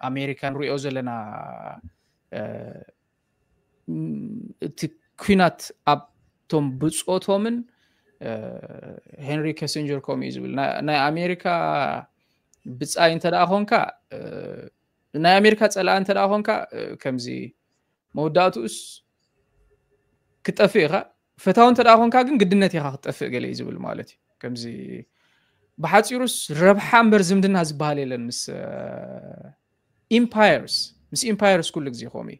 ኣሜሪካ ንሪኦ ዘለና እቲ ኩናት ኣብቶም ብፆቶምን ሄንሪ ከሲንጀር ከምኡ እዩ ዝብል ናይ ኣሜሪካ ብፃይ እንተ ደኣ ኮንካ ናይ ኣሜሪካ ፀላኢ እንተ ደኣ ኮንካ ከምዚ መወዳእትኡስ ክጠፍእ ኢኻ። ፈታዊ እንተ ደኣ ኮንካ ግን ግድነት ኢኻ ክትጠፍእ ገለ እዩ ዝብል ማለት እዩ። ከምዚ ብሓፂሩስ ረብሓ እምበር ዝምድና ዝበሃል የለን ምስ ኢምፓየርስ። ምስ ኢምፓየርስ ኩሉ ግዜ ከምኡ እዩ።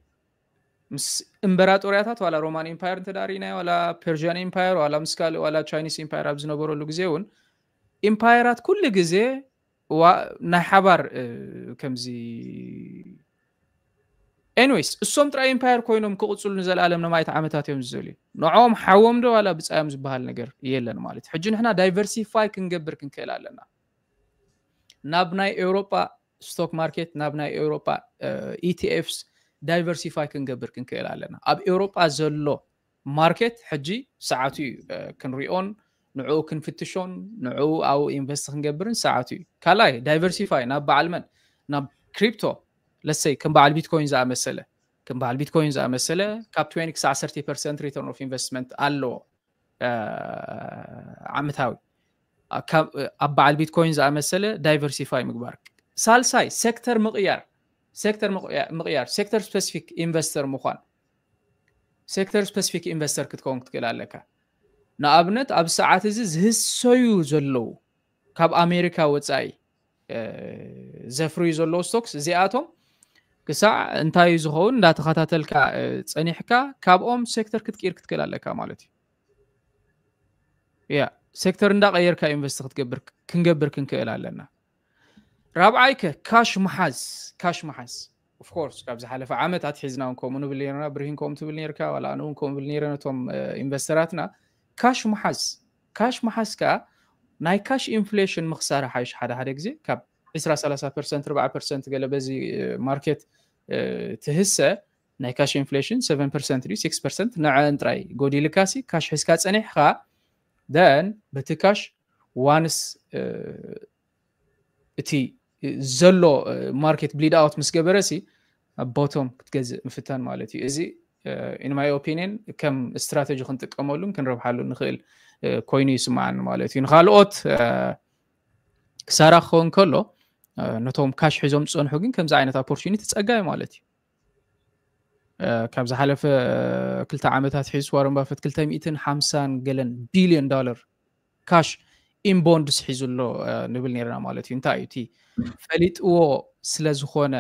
ምስ እምበራጦርያታት ዋላ ሮማን ኢምፓየር እንተ ደኣ ርኢናዮ ዋላ ፐርዥያን ኢምፓየር ዋላ ምስ ካልእ ዋላ ቻይኒስ ኢምፓየር ኣብ ዝነበረሉ ግዜ እውን ኢምፓየራት ኩሉ ግዜ ዋ- ናይ ሓባር እ፣ ከምዚ ኤኒዌይስ እሶም ጥራይ ኢምፓየር ኮይኖም ክቕፅሉ ንዘለኣለም ነማይት ዓመታት እዮም ዝዘልዩ። ንዕኦም ሓዎም ዶ ዋላ ብፃዮም ዝበሃል ነገር የለን ማለት እዩ። ሕጂ ንሕና ዳይቨርሲፋይ ክንገብር ክንክእል ኣለና። ናብ ናይ ኤውሮጳ ስቶክ ማርኬት ናብ ናይ ኤውሮጳ ኢቲኤፍስ ዳይቨርሲፋይ ክንገብር ክንክእል ኣለና። ኣብ ኤውሮጳ ዘሎ ማርኬት ሕጂ ሰዓቱ እዩ። ክንሪኦን ንዕኡ ክንፍትሾን ንዕኡ ኣብኡ ኢንቨስት ክንገብርን ሰዓቱ እዩ። ካልኣይ ዳይቨርሲፋይ ናብ በዓል መን ናብ ክሪፕቶ ለሰይ ከም በዓል ቢትኮይን ዝኣመሰለ ከም በዓል ቢትኮይን ዝኣመሰለ ካብ twenty ክሳዕ thirty percent return of investment ኣለዎ ዓመታዊ። ኣብ በዓል ቢትኮይን ዝኣመሰለ ዳይቨርሲፋይ ምግባር። ሳልሳይ ሴክተር ምቕያር ሴክተር ምቕያር ሴክተር ስፔሲፊክ ኢንቨስተር ምዃን። ሴክተር ስፔሲፊክ ኢንቨስተር ክትከውን ክትክእል ኣለካ። ንኣብነት ኣብ ሰዓት እዚ ዝህሰዩ ዘለዉ ካብ ኣሜሪካ ወፃኢ ዘፍርዩ ዘለዉ ስቶክስ እዚኣቶም ክሳዕ እንታይ ዝኸውን እንዳተኸታተልካ ፀኒሕካ ካብኦም ሴክተር ክትቅይር ክትክእል ኣለካ ማለት እዩ። ያ ሴክተር እንዳቀየርካ ኢንቨስት ክትገብር ክንገብር ክንክእል ኣለና። ራብዓይ ከ ካሽ ምሓዝ ካሽ ምሓዝ ኦፍኮርስ ካብ ዝሓለፈ ዓመታት ሒዝና እውን ከምኡ ንብል ነርና። ብርሂን ከምኡ ትብል ነርካ ዋላ ኣነ እውን ከምኡ ብል ነረ ነቶም ኢንቨስተራትና ካሽ ምሓዝ ካሽ ምሓዝ ከዓ ናይ ካሽ ኢንፍሌሽን ምኽሳር ሓይሽ ሓደ ሓደ ግዜ ካብ ዕስራ ሰላሳ ፐርሰንት ኣርባዓ ፐርሰንት ገለ በዚ ማርኬት ትህሰ ናይ ካሽ ኢንፍሌሽን seven percent ድዩ six percent ንዐን ጥራይ ጎዲልካ ሲ ካሽ ሒዝካ ጸኒሕካ then በቲ ካሽ ዋንስ እቲ ዘሎ ማርኬት ብሊድ ኣውት ምስ ገበረ ሲ ኣብ ቦቶም ክትገዝእ ምፍታን ማለት እዩ። እዚ in my opinion ከም ስትራተጂ ክንጥቀመሉን ክንረብሓሉ ንኽእል ኮይኑ ይስምዓኒ ማለት እዩ። ንካልኦት ክሳራ ክኸውን ከሎ ነቶም ካሽ ሒዞም ዝፀንሑ ግን ከምዚ ዓይነት ኦፖርቹኒቲ ፀጋይ ማለት እዩ። ካብ ዝሓለፈ ክልተ ዓመታት ሒዙ ዋረን ባፈት ክልተ ሚእትን ሓምሳን ገለን ቢልዮን ዶላር ካሽ ኢንቦንድስ ሒዙ ኣሎ ንብል ነርና ማለት እዩ። እንታይ እዩ እቲ ፈሊጥዎ ስለ ዝኾነ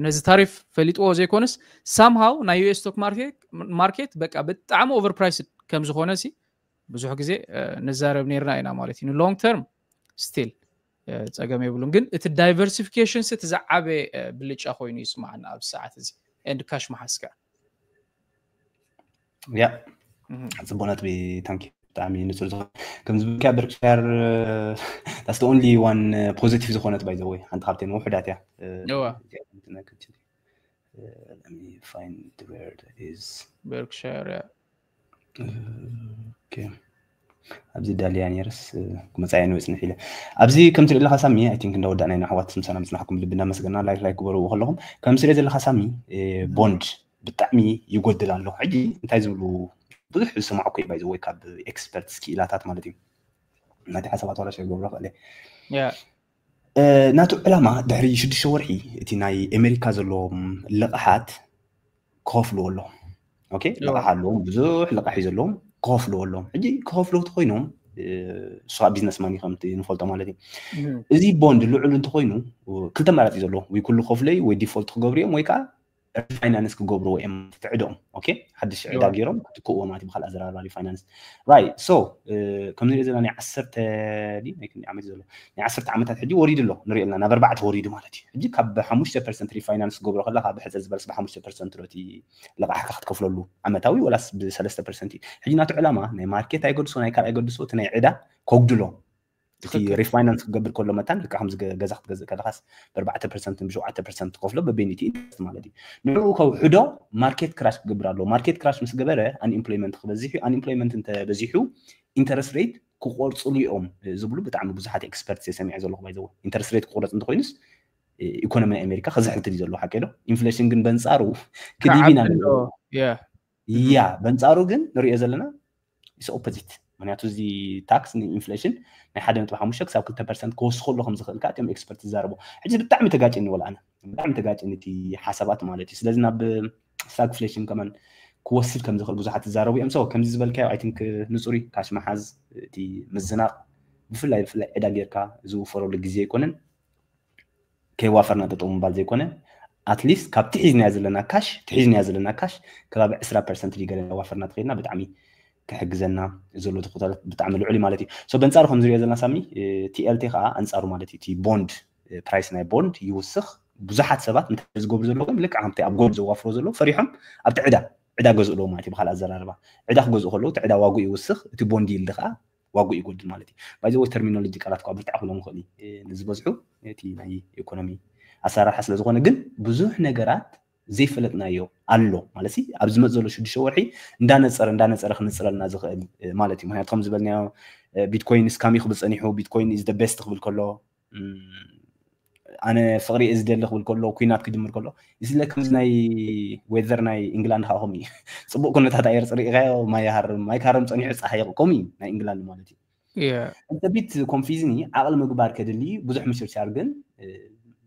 ነዚ ታሪፍ ፈሊጥዎ ዘይኮነስ ሳምሃው ናይ ዩኤስ ስቶክ ማርኬት በቃ ብጣዕሚ ኦቨር ፕራይስ ከም ዝኾነ ሲ ብዙሕ ግዜ ንዛረብ ነርና ኢና ማለት እዩ። ንሎንግ ተርም ስቲል ፀገም የብሉን፣ ግን እቲ ዳይቨርሲፊኬሽን ሲ እቲ ዝዓበየ ብልጫ ኮይኑ ይስማዓና ኣብ ሰዓት እዚ ኤንድ ካሽ መሓዝካ ያ ጽቡቅ ነጥቢ ታንኪ ብጣዕሚ ንጹር ዝኾነ ከም ዝብልካ በርክሻር that's the only one positive ዝኾነት by the way ሓንቲ ካብተን ውሑዳት እያ እዋ let me find where it is በርክሻር okay ኣብዚ ዳልያ ነርስ ክመጻያ ንወጽንሕ ኢለ ኣብዚ ከምቲ ሪኢ ኣለካ ሳሚ I think እንዳወዳእና ኢና ኣሕዋት ምሳና ምጽናሕኩም ልቢ እንዳመስገና ላይክ ላይክ ግበርዎ ከለኹም ከምዚ ሪኢ ዘለካ ሳሚ ቦንድ ብጣዕሚ ይጎድል ኣሎ ሕጂ እንታይ ዝብሉ ብዙሕ ዝሰማዕኩ እዩ by the way ካብ ኤክስፐርትስ ክኢላታት ማለት እዩ ናቲ ሓሳባት ዋላ ሸር ገብሮ ክእለ ናቱ ዕላማ ድሕሪ ሽዱሽተ ወርሒ እቲ ናይ ኣሜሪካ ዘለዎም ልቕሓት ክኸፍልዎ ኣለዎም okay ልቕሓ ኣለዎም ብዙሕ ልቕሕ እዩ ዘለዎም ክኸፍልዎ ኣለዎም ሕጂ ክኸፍሉ ተኮይኖም እሱ ከዓ ቢዝነስ ማን ከምቲ ንፈልጦ ማለት እዩ እዚ ቦንድ ልዑል እንተኮይኑ ክልተ መራፂ ዘለዎ ወይ ኩሉ ከፍለዩ ወይ ዲፎልት ክገብሩ እዮም ወይ ከዓ ሪፋይናንስ ክገብርዎ እዮም ትዕድኦም okay ሓድሽ ዕዳ ገይሮም ክትክእዎ ማለት ብካል ኣዘራርባ ሪፋይናንስ right so ከም ንሪኦ ዘለና ናይ ዓሰርተ ናይ ክንዲ ዓመት ዘሎ ናይ ዓሰርተ ዓመታት ሕጂ ወሪዱ ኣሎ ንሪኦ ኣለና ናብ ኣርባዕተ ወሪዱ ማለት እዩ ሕጂ ካብ ሓሙሽተ ፐርሰንት ሪፋይናንስ ክገብሮ ከለካ ብሕፀ ዝበለስ ብሓሙሽተ ፐርሰንት ዶ እቲ ልቃሕካ ክትከፍለሉ ዓመታዊ ወላስ ብሰለስተ ፐርሰንት እዩ ሕጂ ናቱ ዕላማ ናይ ማርኬት ኣይገድሶ ናይ ካልኣይ ገድሶ እቲ ናይ ዕዳ ከጉድሎ እቲ ሪፋይናንስ ክገብር ከሎ መታን ልካ ከምዚ ገዛ ክትገዝእ ከለካስ ብኣርባዕተ ፐርሰንት ብሸውዓተ ፐርሰንት ትከፍሎ በበይኒቲ ኢንትረስት ማለት እዩ ንዕኡ ከውሕዶ ማርኬት ክራሽ ክገብር ኣለዎ ማርኬት ክራሽ ምስ ገበረ ኣንኢምፕሎይመንት ክበዝሕ እዩ ኣንኢምፕሎይመንት እንተበዚሑ ኢንተረስት ሬት ክቆርፅሉ እዮም ዝብሉ ብጣዕሚ ብዙሓት ኤክስፐርት ሰሚዐ ዘለኹ ባይዘው ኢንተረስት ሬት ክቆረፅ እንተኮይኑስ ኢኮኖሚ ናይ ኣሜሪካ ክዝሕልትል እዩ ዘለዎ ሓቂ ዶ ኢንፍሌሽን ግን በንፃሩ ክዲቢና ክዓቢ ኣሎ። Yeah. ያ በንፃሩ ግን ንሪኦ ዘለና is opposite ምክንያቱ እዚ ታክስ ንኢንፍሌሽን ናይ ሓደ ነጥቢ ሓሙሽተ ክሳብ ክልተ ፐርሰንት ክወስኸሉ ከም ዝኽእል ከዓ እቶም ኤክስፐርት ዝዛረቡ። ሕጂ ብጣዕሚ ተጋጭኒ ወላ ኣነ ብጣዕሚ ተጋጭኒ እቲ ሓሳባት ማለት እዩ። ስለዚ ናብ ስታግፍሌሽን ከማን ክወስድ ከም ዝኽእል ብዙሓት ዝዛረቡ እዮም። ሰው ከምዚ ዝበልካዮ ኣይ ቲንክ ንፁሪ ካሽ መሓዝ እቲ ምዝናቕ ብፍላይ ብፍላይ ዕዳ ጌርካ ዝውፈረሉ ግዜ ኣይኮነን። ከይዋፈርና ጠጠው ምባል ዘይኮነ ኣትሊስት ካብቲ ሒዝናዮ ዘለና ካሽ ትሒዝናዮ ዘለና ካሽ ከባቢ ዕስራ ፐርሰንት ዲገለ ዋፈርና ተኸይድና ብጣዕሚ ክሕግዘና ዘሎ ተኽእሎታት ብጣዕሚ ልዑል እዩ ማለት እዩ። ሶ በንጻሩ ከም ዝሪኦ ዘለና ሳሚ ቲኤልቲ ከዓ ኣንጻሩ ማለት እዩ እቲ ቦንድ ፕራይስ ናይ ቦንድ ይውስኽ። ብዙሓት ሰባት እንታይ ዝገብሩ ዘለዉ ግን ልክዕ ከምቲ ኣብ ጎልድ ዘዋፍሮ ዘለዉ ፈሪሖም ኣብቲ ዕዳ ዕዳ ገዝኡ ኣለዉ ማለት እዩ። ብካልእ ኣዘራርባ ዕዳ ክገዝኡ ከለዉ እቲ ዕዳ ዋግኡ ይውስኽ፣ እቲ ቦንድ ይልዲ ከዓ ዋግኡ ይጎድል ማለት እዩ። ባይዘ ወይ ተርሚኖሎጂ ቃላት ኳ ብርትዕ ክብሎም ይኽእል እዩ። ንዝበዝሑ እቲ ናይ ኢኮኖሚ ኣሰራርሓ ስለ ዝኾነ ግን ብዙሕ ነገራት ዘይፈለጥናዮ ኣሎ ማለት ሲ ኣብ ዝመፅ ዘሎ ሽዱሽተ ወርሒ እንዳነፀረ እንዳነፀረ ክንፅለልና ዝኽእል ማለት እዩ። ምክንያቱ ከም ዝበልናዮ ቢትኮይን ስካም ክብል ፀኒሑ ቢትኮይን is the best ክብል ከሎ ኣነ ፍቅሪ እዚ ደሊ ክብል ከሎ ኩናት ክጅምር ከሎ ስለ ከምዚ ናይ ዌዘር ናይ ኢንግላንድ ከዓ ከምኡ እዩ። ፅቡቅ ኩነታት ኣየር ፅሪኢካዮ ማይ ይሃርም ማይ ክሃርም ፀኒሑ ፀሓይ ከምኡ እዩ ናይ ኢንግላንድ ማለት እዩ። እንተ ቢት ኮንፊዝኒ ዓቕሊ ምግባር ከድሊ ብዙሕ ምሽርሻር ግን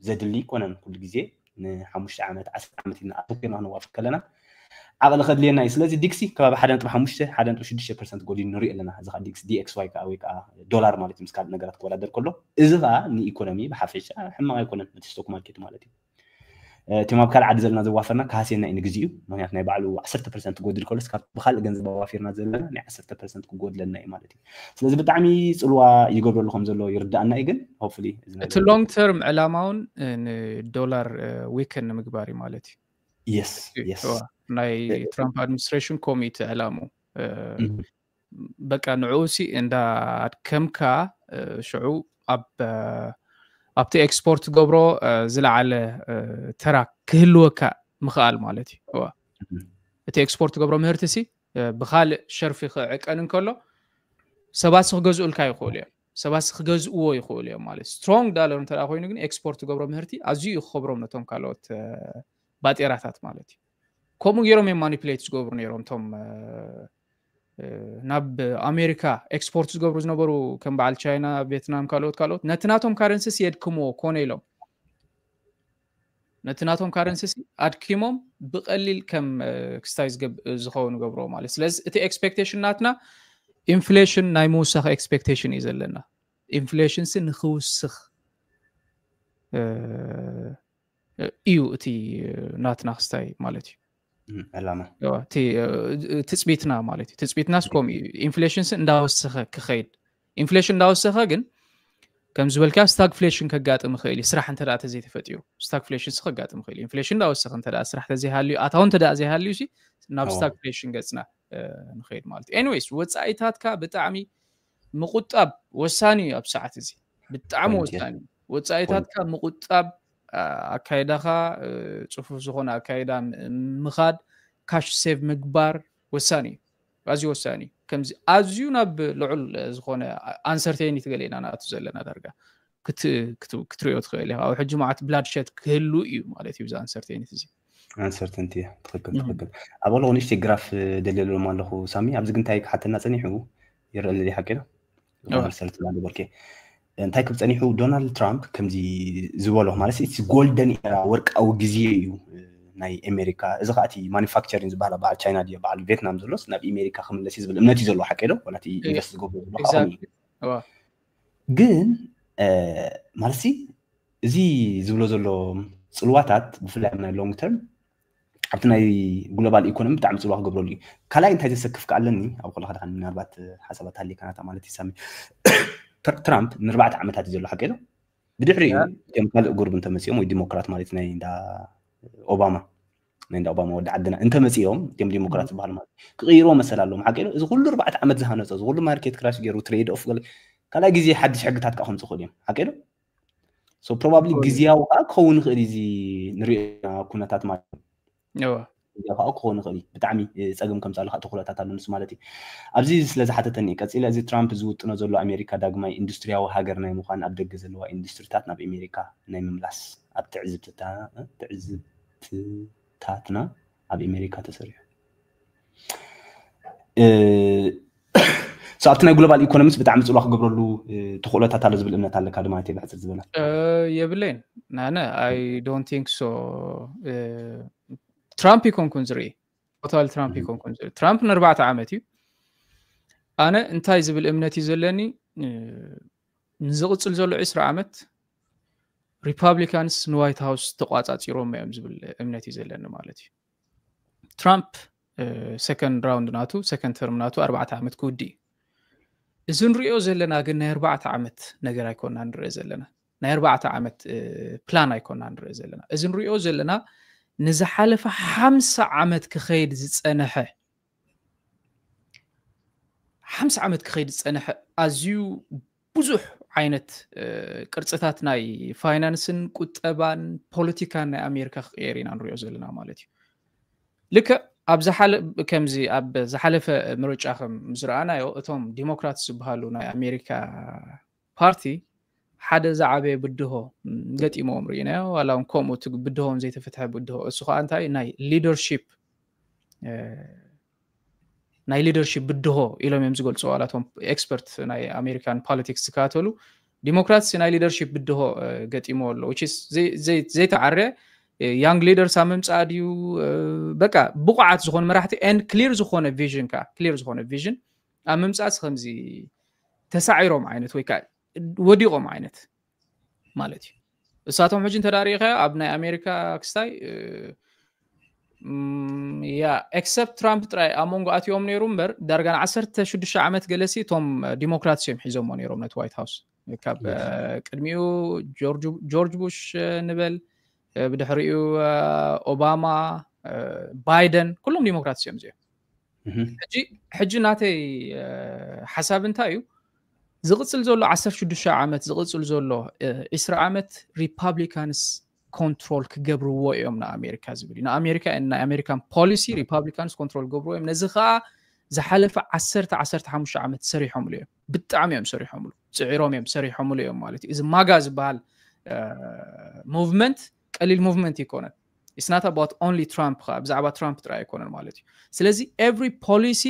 ዘድሊ ይኮነን። ኩሉ ግዜ ንሓሙሽተ ዓመት ዓሰርተ ዓመት ኢና ኣተኮርና ክንዋፈር ከለና ዓቕሊ ከድልየና እዩ። ስለዚ ዲክሲ ከባቢ ሓደ ነጥቢ ሓሙሽተ ሓደ ነጥቢ ሽዱሽተ ፐርሰንት ጎዲሉ ንሪኦ ኣለና። እዚ ከዓ ዲክስ ዲኤክስዋይ ከዓ ወይ ከዓ ዶላር ማለት እዩ ምስ ካልእ ነገራት ክወዳደር ከሎ እዚ ከዓ ንኢኮኖሚ ብሓፈሻ ሕማቕ ኣይኮነን ነቲ ስቶክ ማርኬት ማለት እዩ። እቶም ኣብ ካልእ ዓዲ ዘለና ዘዋፈርና ክሃስየና እዩ ንግዚኡ። ምክንያቱ ናይ ባዕሉ ዓሰርተ ፐርሰንት ክጎድል ከሎስ ካብ ብካልእ ገንዘብ ኣዋፊርና ዘለና ናይ ዓሰርተ ፐርሰንት ክጎድለና እዩ ማለት እዩ። ስለዚ ብጣዕሚ ፅልዋ ይገብረሉ ከም ዘሎ ይርዳኣና እዩ። ግን ሆፕፉሊ እዚ ነገር እቲ ሎንግ ተርም ዕላማ እውን ንዶላር ዊክን ንምግባር እዩ ማለት እዩ። የስ የስ ናይ ትራምፕ ኣድሚኒስትሬሽን ኮሚቲ ዕላሙ በቃ ንዕኡ ሲ እንዳ ኣድከምካ ሽዑ ኣብ ኣብቲ ኤክስፖርት ገብሮ ዝለዓለ ተራ ክህልወካ ምኽኣል ማለት እዩ። እቲ ኤክስፖርት ገብሮ ምህርቲ ሲ ብካልእ ሸርፊ ክዕቀን እንከሎ ሰባት ክገዝኡልካ ይኽእሉ እዮም። ሰባት ክገዝእዎ ይኽእሉ እዮም ማለት ስትሮንግ ዳለር እንተ ኮይኑ ግን ኤክስፖርት ገብሮ ምህርቲ ኣዝዩ እዩ ክኸብሮም ነቶም ካልኦት ባጤራታት ማለት እዩ። ከምኡ ገይሮም እዮም ማኒፕሌት ዝገብሩ ነይሮም እቶም ናብ ኣሜሪካ ኤክስፖርት ዝገብሩ ዝነበሩ ከም በዓል ቻይና፣ ቬትናም፣ ካልኦት ካልኦት ነቲ ናቶም ካረንስስ የድክምዎ ኮነ ኢሎም ነቲ ናቶም ካረንስስ ኣድኪሞም ብቀሊል ከም ክስታይ ዝኸውን ገብሮ ማለት። ስለዚ እቲ ኤክስፔክቴሽን ናትና ኢንፍሌሽን ናይ ምውሳኽ ኤክስፔክቴሽን እዩ ዘለና። ኢንፍሌሽን ሲ ንክውስኽ እዩ እቲ ናትና ክስታይ ማለት እዩ። ዕላማ ትፅቢትና ማለት እዩ። ትፅቢትናስ ከምኡ እዩ። ኢንፍሌሽን ሲ እንዳወሰኸ ክኸይድ ኢንፍሌሽን እንዳወሰኸ ግን ከም ዝበልካ ስታግፍሌሽን ከጋጥም ይኽእል እዩ። ስራሕ እንተ ተዘይተፈጢሩ ስታግፍሌሽን ሲ ከጋጥም ይኽእል እዩ። ኢንፍሌሽን እንዳወሰኸ እንተ ስራሕ ተዘይሃልዩ ኣታዊ እንተ ዘይሃልዩ ሲ ናብ ስታግፍሌሽን ገፅና ንኸይድ ማለት እዩ። ኤኒዌይስ ወፃኢታትካ ብጣዕሚ ምቁጣብ ወሳኒ እዩ። ኣብ ሰዓት እዚ ብጣዕሚ ወሳኒ ወፃኢታትካ ምቁጣብ ኣካይዳኻ ፅፉፍ ዝኾነ ኣካይዳ ምኻድ ካሽ ሴቭ ምግባር ወሳኒ እዩ። ኣዝዩ ወሳኒ እዩ። ከምዚ ኣዝዩ ናብ ልዑል ዝኾነ ኣንሰርቴኒቲ ገለ ኢና ናቱ ዘለና ዳርጋ ክትሪኦ ትኽእል ኢኻ። ኣብ ሕጂ መዓት ብላድሸት ክህሉ እዩ ማለት እዩ። ብዛ ኣንሰርቴኒቲ እዚ ኣንሰርተንቲ ትኽክል ትኽክል። ኣብ ኣለኹ ንእሽተይ ግራፍ ደልየሎም ኣለኹ ሳሚ። ኣብዚ ግን እንታይ ክሓተና ፀኒሑ ይረአ ለሊ ሓቂ ዶ? ሪሰርች ላንድ ቦርኬ እንታይ ክብ ፀኒሑ ዶናልድ ትራምፕ ከምዚ ዝበሎ ማለት እቲ ጎልደን ኤራ ወርቃዊ ግዜ እዩ ናይ ኣሜሪካ። እዚ ከዓ እቲ ማኒፋክቸሪንግ ዝበሃል በዓል ቻይና ድዮ በዓል ቬትናም ዘሎስ ናብ ኣሜሪካ ክምለስ እዩ ዝብል እምነት እዩ ዘለዎ ሓቂ ዶ? ዋላ እቲ ኢንቨስት ዝገብሮ ዘሎ ከዓ ከምኡ እዩ። ግን ማለት እዚ ዝብሎ ዘሎ ፅልዋታት ብፍላይ ኣብ ናይ ሎንግ ተርም ኣብቲ ናይ ግሎባል ኢኮኖሚ ብጣዕሚ ፅልዋ ክገብረሉ እዩ። ካልኣይ እንታይ ዘሰክፍ ከኣለኒ ኣብ ከለካ ደካ ምናልባት ሓሳባት ሃሊካ ናታ ማለት ይሳሚ ትራምፕ ንርባዕተ ዓመታት እዩ ዘሎ ሓቂ ዶ? ብድሕሪኡ እቶም ካልእ ጉርብ እንተመፂኦም ወይ ዲሞክራት ማለት ናይ እንዳ ኦባማ ናይ እንዳ ኦባማ ወዲ ዓድና እንተመፂኦም እቶም ዲሞክራት ዝበሃሉ ማለት ክቕይርዎ መሰል ኣለዎም ሓቂ ዶ? እዚ ኩሉ ኣርባዕተ ዓመት ዝሃነፆ እዚ ኩሉ ማርኬት ክራሽ ገይሩ ትሬድ ኦፍ ገለ ካልኣይ ግዜ ሓድሽ ሕግታት ከዓ ከምፅእ ክእሉ እዮም ሓቂ ዶ? ሶ ፕሮባብሊ ግዜያዊ ከዓ ክኸውን ይኽእል እዚ ንሪኦ ኩነታት ማለት ግዜያዊ ከዓ ክኸውን ይኽእል እዩ። ብጣዕሚ ፀገም ከምፃሉ ከዓ ተኽእሎታት ኣሎ ንሱ ማለት እዩ። ኣብዚ ስለ ዝሓተተኒ እዩ ቀፂለ እዚ ትራምፕ ዝውጥኖ ዘሎ ኣሜሪካ ዳግማይ ኢንዱስትሪያዊ ሃገር ናይ ምዃን ኣብ ደገ ዘለዋ ኢንዱስትሪታት ናብ ኣሜሪካ ናይ ምምላስ ኣብ ትዕዝብትታትና ኣብ ኣሜሪካ ተሰሪሑ ኣብቲ ናይ ግሎባል ኢኮኖሚስ ብጣዕሚ ፅልዋ ክገብረሉ ተኽእሎታት ኣሎ ዝብል እምነት ኣለካ ድማ ብሕፅር ዝበለ? የብለይን። ናነ I don't think so። ትራምፕ ይኮንኩን ዝርኢ፣ ቶታል ትራምፕ ይኮንኩን ዝርኢ። ትራምፕ ንኣርባዕተ ዓመት እዩ። ኣነ እንታይ ዝብል እምነት እዩ ዘለኒ፣ ንዝቕፅል ዘሎ ዕስራ ዓመት ሪፓብሊካንስ ንዋይት ሃውስ ተቋፃፂሮም እዮም ዝብል እምነት እዩ ዘለኒ ማለት እዩ። ትራምፕ ሰከንድ ራውንድ ናቱ፣ ሰከንድ ተርም ናቱ ኣርባዕተ ዓመት ክውዲ እዩ። እዚ ንሪኦ ዘለና ግን ናይ ኣርባዕተ ዓመት ነገር ኣይኮና ንሪኦ ዘለና፣ ናይ ኣርባዕተ ዓመት ፕላን ኣይኮና ንሪኦ ዘለና። እዚ ንሪኦ ዘለና ንዝሓለፈ ሓምሳ ዓመት ክኸይድ ዝፀነሐ ሓምሳ ዓመት ክኸይድ ዝፀነሐ ኣዝዩ ብዙሕ ዓይነት ቅርፅታት ናይ ፋይናንስን ቁጠባን ፖለቲካን ናይ ኣሜሪካ ክቅየር ኢና ንሪኦ ዘለና ማለት እዩ። ልክዕ ኣብ ከምዚ ኣብ ዝሓለፈ ምርጫ ከም ዝረኣናዮ እቶም ዲሞክራት ዝበሃሉ ናይ ኣሜሪካ ፓርቲ ሓደ ዝዓበየ ብድሆ ገጢሞም ርኢናዮ። ዋላ እውን ከምኡ እቲ ብድሆም ዘይተፈትሐ ብድሆ እሱ ከዓ እንታይ ናይ ሊደርሺፕ ናይ ሊደርሺፕ ብድሆ ኢሎም እዮም ዝገልፁ። ዋላ እቶም ኤክስፐርት ናይ ኣሜሪካን ፖለቲክስ ዝከታተሉ ዲሞክራትስ ናይ ሊደርሺፕ ብድሆ ገጢሞ ኣሎ። ዘይተዓረ ያንግ ሊደርስ ኣብ ምምፃእ ድዩ፣ በቃ ብቑዓት ዝኾኑ መራሕቲ and ክሊር ዝኾነ ቪዥን ከዓ ክሊር ዝኾነ ቪዥን ኣብ ምምፃእ ከምዚ ተሳዒሮም ዓይነት ወይ ከዓ ወዲቖም ዓይነት ማለት እዩ። እሳቶም ሕጂ እንተዳሪእኻ ኣብ ናይ ኣሜሪካ ክስታይ ያ ኤክሰፕት ትራምፕ ጥራይ ኣብ መንጎ ኣትዮም ነይሩ እምበር ዳርጋ ንዓሰርተ ሽዱሽተ ዓመት ገለሲ እቶም ዲሞክራትስ እዮም ሒዞሞ ነይሮም ነቲ ዋይት ሃውስ። ካብ ቅድሚኡ ጆርጅ ቡሽ ንበል፣ ብድሕሪኡ ኦባማ፣ ባይደን፣ ኩሎም ዲሞክራትስ እዮም እዚኦም። ሕጂ ናተይ ሓሳብ እንታይ እዩ? ዝቕፅል ዘሎ ዓሰርተ ሽዱሽተ ዓመት ዝቕፅል ዘሎ ዒስራ ዓመት ሪፓብሊካንስ ኮንትሮል ክገብርዎ እዮም ንኣሜሪካ ዝብል እዩ። ንኣሜሪካ ናይ ኣሜሪካን ፖሊሲ ሪፓብሊካንስ ኮንትሮል ክገብርዎ እዮም። ነዚ ከዓ ዝሓለፈ ዓሰርተ ዓሰርተ ሓሙሽተ ዓመት ሰሪሖምሉ እዮም። ብጣዕሚ እዮም ሰሪሖምሉ፣ ፅዒሮም እዮም ሰሪሖምሉ እዮም ማለት እዩ። እዚ ማጋ ዝበሃል ሙቭመንት ቀሊል ሙቭመንት ይኮነን። It's not about only ትራምፕ ከዓ ብዛዕባ ትራምፕ ጥራይ ኣይኮነን ማለት እዩ። ስለዚ every ፖሊሲ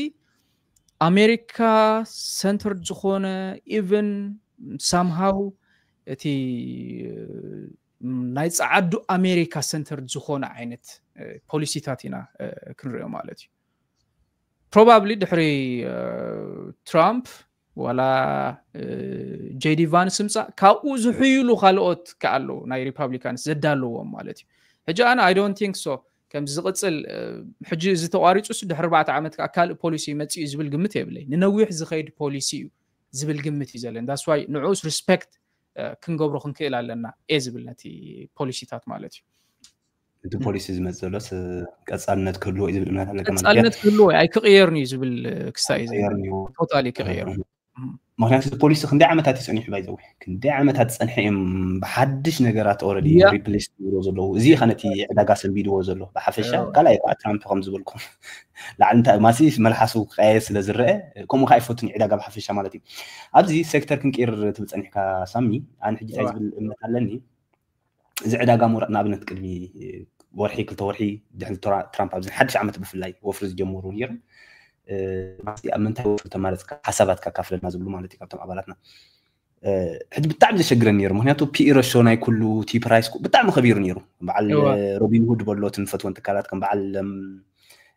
ኣሜሪካ ሰንተርድ ዝኾነ even somehow እቲ ናይ ፃዓዱ ኣሜሪካ ሰንተርድ ዝኾነ ዓይነት ፖሊሲታት ኢና ክንሪኦ ማለት እዩ። ፕሮባብሊ ድሕሪ ትራምፕ ዋላ ጄዲ ቫንስ ምፃእ ካብኡ ዝሕይሉ ካልኦት ከኣለዉ ናይ ሪፓብሊካንስ ዘዳለዎም ማለት እዩ። ሕጂ ኣነ I don't think so ከምዚ ዝቕፅል ሕጂ እዚ ተቋሪፁ ድሕሪ ኣርባዕተ ዓመት ከዓ ካልእ ፖሊሲ ይመፅእ እዩ ዝብል ግምት የብለይ። ንነዊሕ ዝኸይድ ፖሊሲ እዩ ዝብል ግምት እዩ ዘለን። That's why ንዕኡስ ሪስፔክት ክንገብሮ ክንክእል ኣለና እየ ዝብል ነቲ ፖሊሲታት ማለት እዩ። እቲ ፖሊሲ ዝመፅእ ዘሎስ ቀፃልነት ክህልዎ እዩ ዝብል እምነት ኣለካ ማለት እዩ። ቀፃልነት ክህልዎ እዩ፣ ኣይክቕየርን እዩ ዝብል ክስታይ እዩ ክቕየርን እዩ። ቶታሊ ክቕየር ምክንያቱ እዚ ፖሊሲ ክንደይ ዓመታት እዩ ፀኒሑ ባይዘው ክንደይ ዓመታት ዝፀንሐ እዮም ብሓድሽ ነገራት ኦረዲ ያ። ሪፕሌስ ዝብሎ ዘለዉ። እዚ ከ ነቲ ዕዳጋ ሰንቢድዎ ዘሎ ብሓፈሻ እዎ። ካልኣይ ከዓ ትራምፕ ከም ዝበልኩም ላዕሊ እንታይ ማሲ መልሓሱ ክቀያየር ስለ ዝረአ ከምኡ ከዓ ይፈቱን ዕዳጋ ብሓፈሻ ማለት እዩ። ኣብዚ ሴክተር ክንቅይር ትብል ፀኒሕካ ሳሚ ኣነ ሕጂ እንታይ እዋ። ዝብል እምነት ኣለኒ እዚ ዕዳጋ ምውራድ ንኣብነት ቅድሚ ወርሒ ክልተ ወርሒ ድሕሪ ትራ- ትራምፕ ኣብዚ ሓድሽ ዓመት ብፍላይ ወፍሪ ዝጀመሩ ነይሩ። እ፣ ማስቲ ኣብ ምንታይ ወፍሪ ተማረፅካ ሓሳባትካ ካፍለና ዝብሉ ማለት እዩ ካብቶም ኣባላትና። እ፣ ሕጂ ብጣዕሚ ዘሸግረን ነይሩ ምክንያቱ ፒኢ ረሾ ናይ ኩሉ ቲ ፕራይስ ኩ- ብጣዕሚ ከቢሩ ነይሩ። በዓል እዋ። ሮቢን ሁድ በሎ እቲ ንፈትወን ትካላት ከም በዓል ም፣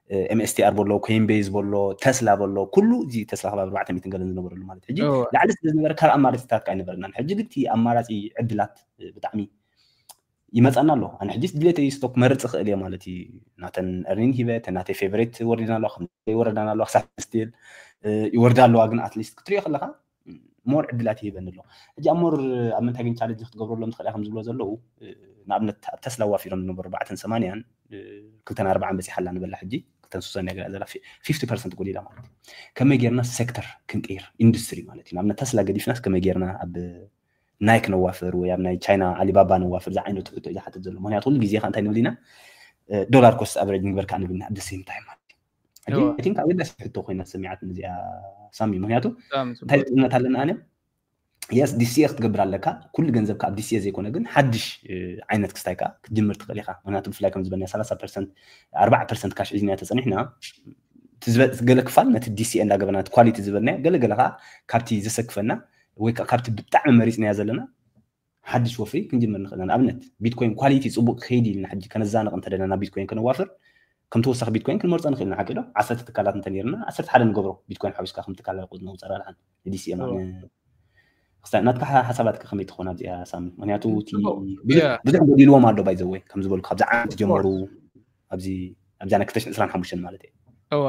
እ፣ ኤምኤስቲኣር በሎ ኮይንቤዝ በሎ ተስላ በሎ ኩሉ እዚ ተስላ ከባቢ ኣርባዕተ ሚእትን ገለን ዝነበረሉ ማለት እዩ። ሕጂ እዋ። ላዕሊ ስለ ዝነበረ ካልእ ኣማራፂታት ከዓ ኣይነበረናን። ሕጂ ግን እቲ ኣማራፂ ዕድላት እ፣ ብጣዕሚ ይመፃና ኣሎ። ኣነ ሕጂ ድሌተይ ስቶክ መርፅ ክእል እየ ማለት እዩ። ናተን እርኒን ሂበ እተን ናተይ ፌቨሬት ወሪድና ኣለዋ ከም ወረዳና ኣለዋ ክሳብ ስቲል ይወርዳ ኣለዋ። ግን ኣትሊስት ክትሪኦ ከለካ ሞር ዕድላት ይህበኒ ኣሎ። ሕጂ ኣብ ሞር ኣብ ምንታይ ግን ቻለንጅ ክትገብረሎም ትኽእል ኢኻ ከም ዝብሎ ዘለዉ እ፣ ንኣብነት ኣብ ተስላ ዋፊሮም ዝነበሩ ኣርባዕተን ሰማንያን እ፣ ክልተን ኣርባዓን በፂሓ ኣላ ንበላ ሕጂ ክልተን ሱሳን እያ ገላ ዘላ ፊፍቲ ፐርሰንት ጎዲላ ማለት እዩ። ከመይ ጌርና ሴክተር ክንቅይር ኢንዱስትሪ ማለት እዩ። ንኣብነት ተስላ ገዲፍናስ ከመይ ጌርና ኣብ ናይ ክነዋፍር ወይ ኣብ ናይ ቻይና ኣሊባባ ነዋፍር ዝዓይነቱ ሕቶ እዩ ዝሓትት ዘሎ። ምክንያቱ ኩሉ ግዜ ከ እንታይ ንብል ኢና እ፣ ዶላር ኮስት ኣቨሬጅ ንግበር ከዓ ንብል ኢና ኣደ ሴም ታይም ማለት እዩ። ሕጂ እዋ። I think ኣገዳሲ ሕቶ ኮይና ሰሚዓት እዚኣ ሳሚ ምክንያቱ ብጣዕሚ እንታይ ፅቡቅ። እምነት ኣለና ኣነ የስ ዲሲኤ ክትገብር ኣለካ ኩሉ ገንዘብካ ኣብ ዲሲኤ ዘይኮነ ግን ሓድሽ እ፣ ዓይነት ክስታይ ከዓ ክትጅምር ትኽእል ኢኻ። ምክንያቱ ብፍላይ ከም ዝበልና ሰላሳ ፐርሰንት ኣርባዓ ፐርሰንት ካሽ ሒዝና ተፀኒሕና ገለ ክፋል ነቲ ዲሲኤ እንዳገበርና ነቲ ኳሊቲ ዝበልናዮ ገለገለ ከዓ ካብቲ ዘሰክፈና ወይ ከዓ ካብቲ ብጣዕሚ መሪፅናዮ ዘለና ሓድሽ ወፍሪ ክንጅምር ንኽእል ኢና። ንኣብነት ቢትኮይን ኳሊቲ ፅቡቅ ክኸይድ ኢልና ሕጂ ከነዛንቕ እንተደለና ቢትኮይን ከነዋፍር ከም ተወሳኺ ቢትኮይን ክንመርፆ ንኽእል ኢና። ሓቂ ዶ? ዓሰርተ ትካላት እንተነይርና ዓሰርተ ሓደ ንገብሮ ቢትኮይን ሓዊስካ ከም ትካል ቁፅሪ ነውፀር ኣልሓን ንዲሲኤ ክስታይ ናትካ ሓሳባት ከመይ ትኾን ኣብዚኣ ሳሚ? ምክንያቱ ብዙሕ ጎዲልዎም ኣሎ ባይዘወይ ከም ዝበልኩ ካብዚ ዓመት ጀመሩ ኣብዚ ኣብዛ ናይ ክልተ ሽሕን ዕስራን ሓሙሽተን ማለት እዩ። እወ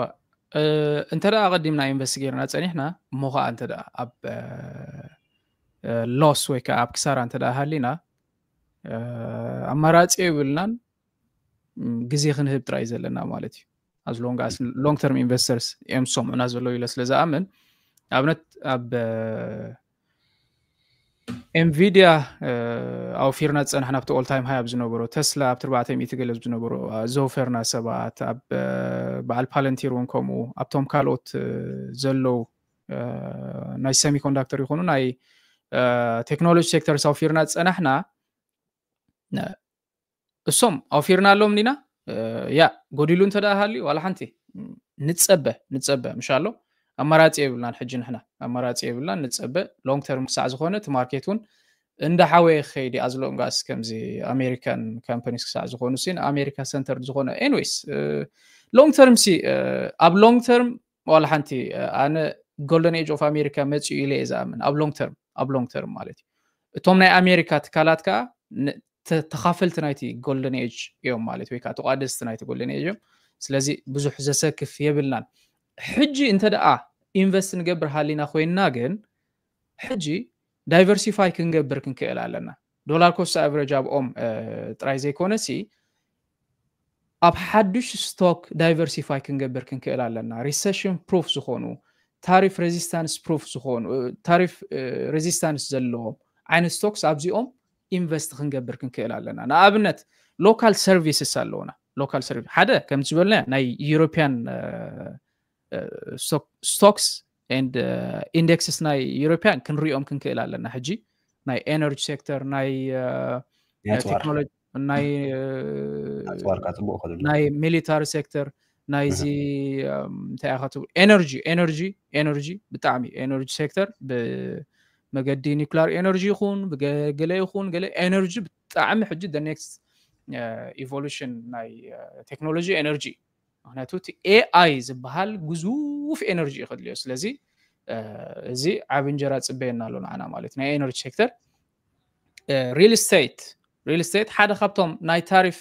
እንተ ደኣ ኣቐዲምና ኢንቨስት ጌርና ጸኒሕና እሞ ኸዓ እንተ ደኣ ኣብ ሎስ ወይ ከዓ ኣብ ክሳራ እንተ ደኣ ሃሊና ኣማራፂ የብልናን። ግዜ ክንህብ ጥራይ ዘለና ማለት እዩ። As long as long term investors እዮም ዝሰምዑና ዘለዉ ኢለ ስለ ዝኣምን ኣብነት ኣብ ኤንቪድያ ኣውፊርና ዝፀናሕና ኣብቲ all time high ኣብ ዝነበሮ ተስላ ኣብቲ ኣርባዕተ ሚእቲ ገለ ዝነበሮ ዘውፈርና ሰባት ኣብ በዓል ፓለንቲር እውን ከምኡ ኣብቶም ካልኦት ዘለዉ ናይ ሰሚኮንዳክተር ይኹኑ ናይ ቴክኖሎጂ ሴክተርስ ኣውፊርና ዝፀናሕና እሶም ኣውፊርና ኣሎም ዲና ያ ጎዲሉ እንተ ደኣ ሃልዩ ዋላ ሓንቲ ንጸበ ንጸበ ምሻሎ ኣማራጺ የብልናን ሕጂ ንሕና ኣማራጺ የብልናን ንጸበ long term ክሳዕ ዝኾነ እቲ ማርኬት እውን እንዳሓወየ ክኸይድ ኣዝሎም ጋስ ከምዚ ኣሜሪካን ካምፓኒስ ክሳዕ ዝኾኑ ሲ ኣሜሪካ ሰንተር ዝኾነ anyways long term ሲ ኣብ long term ዋላ ሓንቲ ኣነ golden age of America መጽኡ ኢለ እየ ዝኣምን ኣብ long term ኣብ long term ማለት እዩ እቶም ናይ ኣሜሪካ ትካላት ከዓ ተኻፈልቲ ናይቲ golden age እዮም ማለት ወይ ከዓ ተቋደስቲ ናይቲ golden age እዮም ስለዚ ብዙሕ ዘሰክፍ የብልናን ሕጂ እንተ ደኣ ኢንቨስት ንገብር ሃሊና ኮይንና ግን ሕጂ diversify ክንገብር ክንክእል ኣለና dollar cost average ኣብኦም ጥራይ ዘይኮነ ሲ ኣብ ሓዱሽ stock diversify ክንገብር ክንክእል ኣለና recession proof ዝኾኑ tariff resistance proof ዝኾኑ tariff resistance ዘለዎም ዓይነት stocks ኣብዚኦም ኢንቨስት ክንገብር ክንክእል ኣለና ንኣብነት local services ኣለውና local service ሓደ ከም ዝበልና ናይ European stocks and indexes ናይ European ክንሪኦም ክንክእል ኣለና ሕጂ ናይ energy sector ናይ technology ናይ ናይ military sector ናይዚ እንታይ ኢኻ ትብሉ energy energy energy ብጣዕሚ energy sector ብመገዲ nuclear energy ይኹን ብገለ ይኹን ገለ energy ብጣዕሚ ሕጂ the next evolution ናይ technology energy ምክንያቱ እቲ AI ዝበሃል ግዙፍ energy እዩ ከድልዮ ስለዚ እዚ ዓብ እንጀራ ፅበየና ኣሎ ንዓና ማለት ናይ energy sector real estate real estate ሓደ ካብቶም ናይ tariff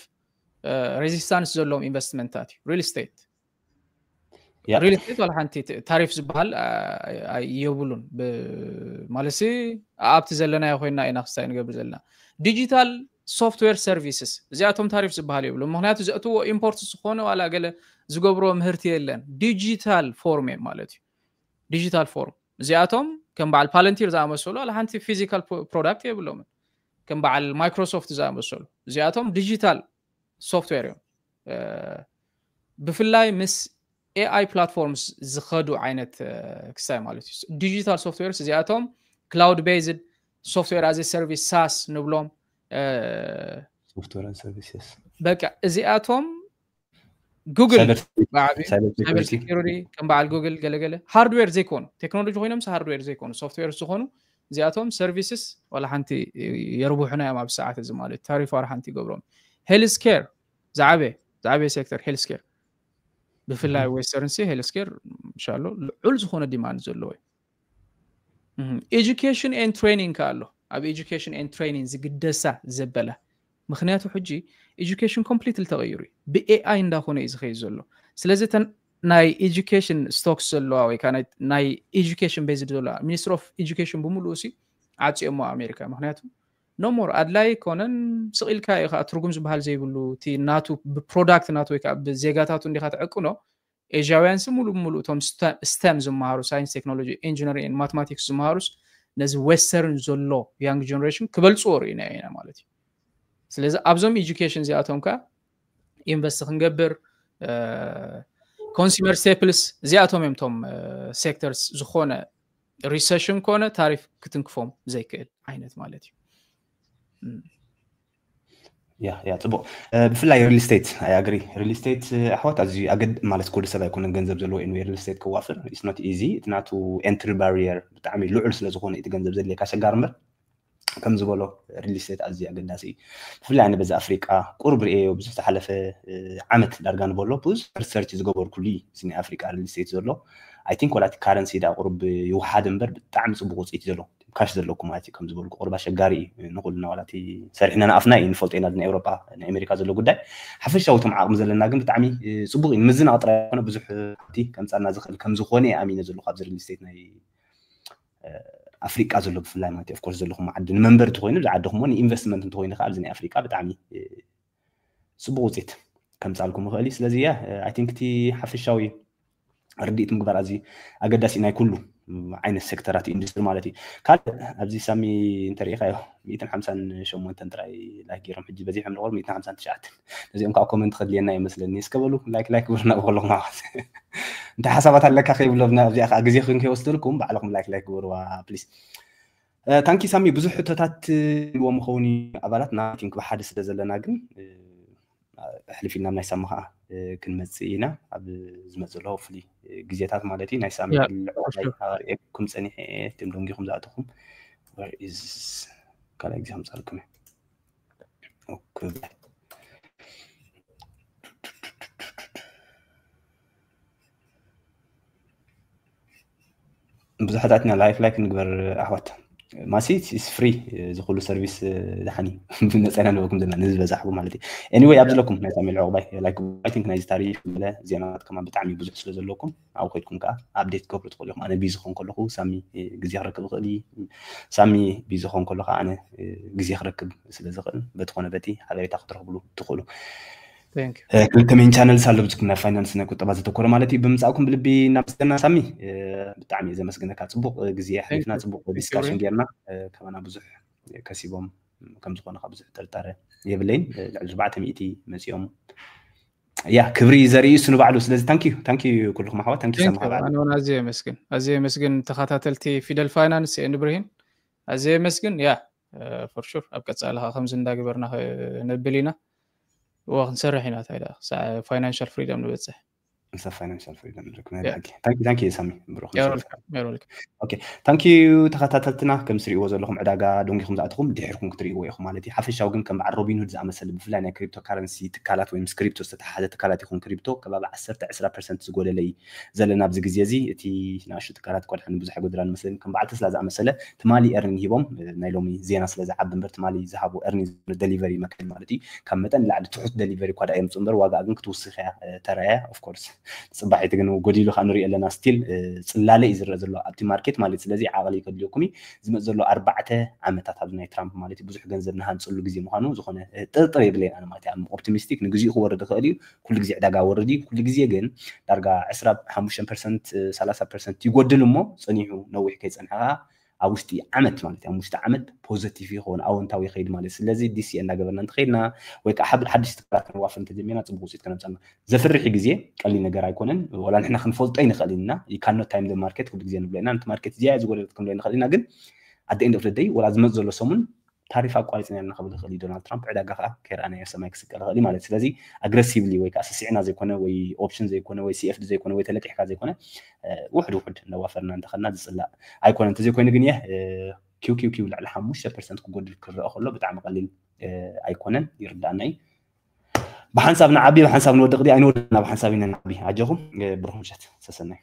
resistance ዘለዎም ኢንቨስትመንታት እዩ real estate real estate ዋላ ሓንቲ tariff ዝበሃል የብሉን ማለት ኣብቲ ዘለናዮ ኮይና ኢና ክስታይ ንገብር ዘለና digital software services እዚኣቶም tariff ዝበሃል የብሉ ምክንያቱ ዘእትዎ import ዝኾነ ዋላ ገለ ዝገብርዎ ምህርቲ የለን digital form ማለት እዩ digital form እዚኣቶም ከም በዓል Palantir ዝኣመሰሉ ዋላ ሓንቲ physical product የብሎምን ከም በዓል Microsoft ዝኣመሰሉ እዚኣቶም digital software እዮም ብፍላይ ምስ AI platforms ዝኸዱ ዓይነት ክስታይ ማለት እዩ digital softwares እዚኣቶም cloud based software as a service SaaS ንብሎም software and services በቃ እዚኣቶም Google cyber security ከም በዓል Google ገለገለ hardware ዘይኮኑ technology ኮይኖም hardware ዘይኮኑ software ዝኾኑ እዚኣቶም services ዋላ ሓንቲ የርብሑና እዮም ኣብ ሰዓት እዚ ማለት tariff ዋላ ሓንቲ ይገብሮም health care ዝዓበየ ዝዓበየ sector health care ብፍላይ western ሲ health care ምሻሎ ልዑል ዝኾነ demand ዘለዎ እዩ education and training ከ ኣሎ ኣብ education and training ዝግደሳ ዘበላ ምክንያቱ ሕጂ education completely ተቐይሩ እዩ ብ AI እንዳኾነ እዩ ዝኸይድ ዘሎ ስለዚ ናይ education stocks ዘለዋ ወይ ናይ education based ዘለዋ Ministry of Education ብምሉኡ ሲ ዓፅዮሞ ኣሜሪካ ምክንያቱ no more ኣድላይ ኮነን ስቕ ኢልካ እዩ ከዓ ትርጉም ዝበሃል ዘይብሉ እቲ ናቱ ብ product ናቱ ወይ ከዓ ብዜጋታቱ እንዲካ ትዕቅኖ Asian ሲ ሙሉእ ብሙሉእ እቶም STEM ዝመሃሩ science technology engineering mathematics ዝመሃሩስ ነዚ western ዘሎ young generation ክበልፅዎ ርኢና ኢና ማለት እዩ ስለዚ ኣብዞም education እዚኣቶም ከዓ invest ክንገብር consumer staples እዚኣቶም እዮም ቶም sectors ዝኾነ recession ኮነ tariff ክትንክፎም ዘይክእል ዓይነት ማለት እዩ ያ ያ ጽቡቕ። ብፍላይ real estate I agree. Real estate ኣሕዋት ኣዝዩ ኣገድ ማለት ኩሉ ሰብ ኣይኮነን ገንዘብ ዘለዎ እዩ real estate ከዋፍር። It's not easy. እቲ ናቱ entry barrier ብጣዕሚ ልዑል ስለ ዝኾነ እቲ ገንዘብ ዘድልየካ ኣሸጋሪ እምበር ከም ዝበሎ real estate ኣዝዩ ኣገዳሲ እዩ። ብፍላይ ኣነ በዚ ኣፍሪቃ ቁሩብ ርእየዮ ብዙሕ ዝሓለፈ ዓመት ዳርጋ ንበሎ ብዙሕ research ዝገበርኩሉ እዩ እዚ ናይ ኣፍሪቃ real estate ዘሎ። I think ዋላ እቲ currency ዳ ቁሩብ ይውሓድ እምበር ብጣዕሚ ጽቡቕ ውፅኢት ዘሎ ካሽ ዘለኩም ማለት እዩ። ከም ዝበልኩ ቁሩብ ኣሸጋሪ እዩ ንኹልና ዋላ እቲ ሰሪሕና ንኣፍና እዩ ንፈልጦ ኢና ናይ ኤውሮጳ ናይ ኣሜሪካ ዘሎ ጉዳይ። ሓፈሻዊ እቶም ዓቕሚ ዘለና ግን ብጣዕሚ ጽቡቕ እዩ ንምዝናቕ ጥራይ ኮነ ብዙሕ ሃብቲ ከምፃና ዝኽእል ከም ዝኾነ ኣሚነ ዘለኹ ኣብዚ real estate ናይ ኣፍሪቃ ዘሎ ብፍላይ ማለት of course ዘለኹም ዓዲ ንመንበሪ እንተኮይኑ ዝዓድኹሞ ንኢንቨስትመንት እንተኮይኑ ከዓ ኣብዚ ናይ ኣፍሪቃ ብጣዕሚ ጽቡቕ ውፅኢት ከምፃልኩም ይኽእል እዩ። ስለዚ ያ I think እቲ ሓፈሻዊ ርድኢት ምግባር ኣዝዩ ኣገዳሲ ናይ ኩሉ ዓይነት ሴክተራት ኢንዱስትሪ ማለት እዩ። ካልእ ኣብዚ ሳሚ እንተሪኢኻዮ ሚእትን ሓምሳን ሸሞንተን ጥራይ ላይክ ገይሮም ሕጂ በዚሖም ንቆር ሚእትን ሓምሳን ትሽዓተን ነዚኦም ከዓ ኮመንት ከድልየና ይመስለኒ እስከ በሉ ላይክ ላይክ ግበሩና ብከለኹም ኣሕዋት እንታይ ሓሳባት ኣለካ ከይብሎምና ኣብዚኣ ከዓ ግዜኹም ከይወስደልኩም ባዕልኹም ላይክ ላይክ ግበሩዋ ፕሊስ። ታንኪ ሳሚ ብዙሕ ሕቶታት ይዎም ኸውን ኣባላትና ቲንክ ብሓደ ስለ ዘለና ግን ሕልፍ ኢልና ናይ ሳሚ ከዓ ክንመፅእ ኢና ኣብ ዝመፅ ዘሎ ፍሊ ግዜታት ማለት እዩ ናይ ሳሚ ልዕኩም ፀኒሐ እየ ትም ደንጊኹም ዝኣተኹም ካልኣይ ግዜ ከምፃልኩም ብዙሓት ኣትና ላይክ ላይክ ንግበር ኣሕዋት ማሲ is free እዚ ኩሉ ሰርቪስ ዝሓኒ ብነፃ ኢና ንበኩም ዘለና ንዝበዛሕቡ ማለት እዩ anyway ኣብ ዘለኩም ናይ ሳሚ ልዕቁባይ ላይክ I think ናይዚ ታሪክ መለ ዜናታት ከማ ብጣዕሚ ብዙሕ ስለ ዘለኩም ኣብ ኮይድኩም ከዓ update ክገብሩ ትኽእሉ ኢኹም ኣነ ቢዚ ክኾን ከለኹ ሳሚ ግዜ ክረክብ ይኽእል እዩ ሳሚ ቢዚ ክኾን ከሎ ከዓ ኣነ ግዜ ክረክብ ስለ ዝኽእል በቲ ኮነ በቲ ሓበሬታ ክትረኽብሉ ትኽእሉ ክልተ main channels ኣሎ ብዙ ናይ finance ናይ ቁጠባ ዘተኮረ ማለት እዩ ብምፃእኩም ብልቢ እናመስገና ሳሚ ብጣዕሚ እየ ዘመስግነካ ፅቡቅ ግዜ ኣሕሊፍና ፅቡቅ discussion ጌርና ከማና ብዙሕ ከሲቦም ከም ዝኾነ ካብ ብዙሕ ጥርጣረ የብለይን ልዕሊ ኣርባዕተ ሚእቲ መፂኦም ያ ክብሪ ዘርኢ እሱ ንባዕሉ ስለዚ thank you thank you ኩልኩም ኣሕዋት thank you ሳሚ ኣነ እውን ኣዝየ የመስግን ኣዝየ የመስግን ተኸታተልቲ ፊደል finance and ብርሂን ኣዝየ የመስግን ያ for sure ኣብ ቀፃሊ ከዓ ከምዚ እንዳግበርና ነብል ኢና እዋ ክንሰርሕ ኢና እንታይ ደኣ ክሳዕ financial freedom ንበፅሕ ንሰብ financial freedom ንረክብ ናይ ብሓቂ thank you thank you ሳሚ ብሩኽ You're welcome. You're welcome. thank you ተኸታተልትና ከም ትሪእዎ ዘለኹም ዕዳጋ ደንጊኹም ዝኣተኹም ድሒርኩም ክትሪእዎ ኢኹም ማለት እዩ ሓፈሻዊ ግን ከም በዓል Robinhood ዝኣመሰለ ብፍላይ ናይ crypto currency ትካላት ወይ ምስ crypto ዝተተሓሓዘ ትካላት ይኹን crypto ከባቢ ዓሰርተ ዕስራ percent ዝጎደለ እዩ ዘለና ኣብዚ ግዜ እዚ እቲ ንኣሽቱ ትካላት ቆድሐን ብዙሕ ኣይጎደላን መስለኒ ከም በዓል ተስላ ዝኣመሰለ ትማሊ earning ሂቦም ናይ ሎሚ ዜና ስለ ዝዓቢ እምበር ትማሊ ዝሃቡ earning delivery መካይን ማለት እዩ ካብ መጠን ንላዕሊ ትሑት delivery እኳ ደኣ የምፅኡ እምበር ዋጋ ግን ክትውስኽ እያ ተራእያ of course ፅባሒቲ ግን ጎዲሉ ከዓ ንሪኦ ኣለና still ፅላለ እዩ ዝረአ ዘሎ ኣብቲ market ማለት ስለዚ ዓቕሊ ከድልየኩም እዩ ዝመፅ ዘሎ ኣርባዕተ ዓመታት ኣብዚ ናይ ትራምፕ ማለት እዩ ብዙሕ ገንዘብ ንሃንፀሉ ግዜ ምዃኑ ዝኾነ ጥርጥር የብለይን ኣነ ማለት እዩ optimistic ንግዚኡ ክወርድ ይኽእል እዩ ኩሉ ግዜ ዕዳጋ ወርድ እዩ ኩሉ ግዜ ግን ዳርጋ ዕስራ ሓሙሽተ percent ሰላሳ percent ይጎድል እሞ ፀኒሑ ነዊሕ ከይፀንሐ ከዓ ኣብ ውሽጢ ዓመት ማለት ኣብ ውሽጢ ዓመት positive ይኸውን ኣወንታዊ ይኸይድ ማለት ስለዚ ዲሲ እናገበርና እንተኸይድና ወይ ከዓ ሓድሽ ትካላት ክንዋፍር እንተጀሚርና ፅቡቅ ውፅኢት ከነምፀና ዘፍርሒ ግዜ ቀሊል ነገር ኣይኮነን ዋላ ንሕና ክንፈልጦ ይንኽእል ኢና you cannot time the market ኩሉ ግዜ ንብሎ ኢና ነቲ market ዝያየ ዝጎደለት ክንብሎ ይንኽእል ኢና ግን at the end of the day ዋላ ዝመፅ ዘሎ ሰሙን ታሪፍ ኣቋሪፅና ኢና ክብል ይኽእል እዩ ዶናልድ ትራምፕ ዕዳጋ ከዓ ከይረኣናዮ ሰማይ ክስቀል ይኽእል እዩ ማለት ስለዚ aggressively ወይ ከዓ ስስዕና ዘይኮነ ወይ option ዘይኮነ ወይ CFD ዘይኮነ ወይ ተለቂሕካ ዘይኮነ ውሕድ ውሕድ እናዋፈርና እንተኸድና ዝፅላእ ኣይኮነ እንተዘይኮይኑ ግን የ QQQ ልዕሊ ሓሙሽተ percent ክጎድል ክረአ ከሎ ብጣዕሚ ቀሊል ኣይኮነን ይርዳእና እዩ ብሓንሳብ ንዓቢ ብሓንሳብ ንወድቕ ድኣ ኣይንወድቕና ብሓንሳብ ኢና ንዓቢ ኣጆኹም ብሩኽ ምሸት ሰሰናይ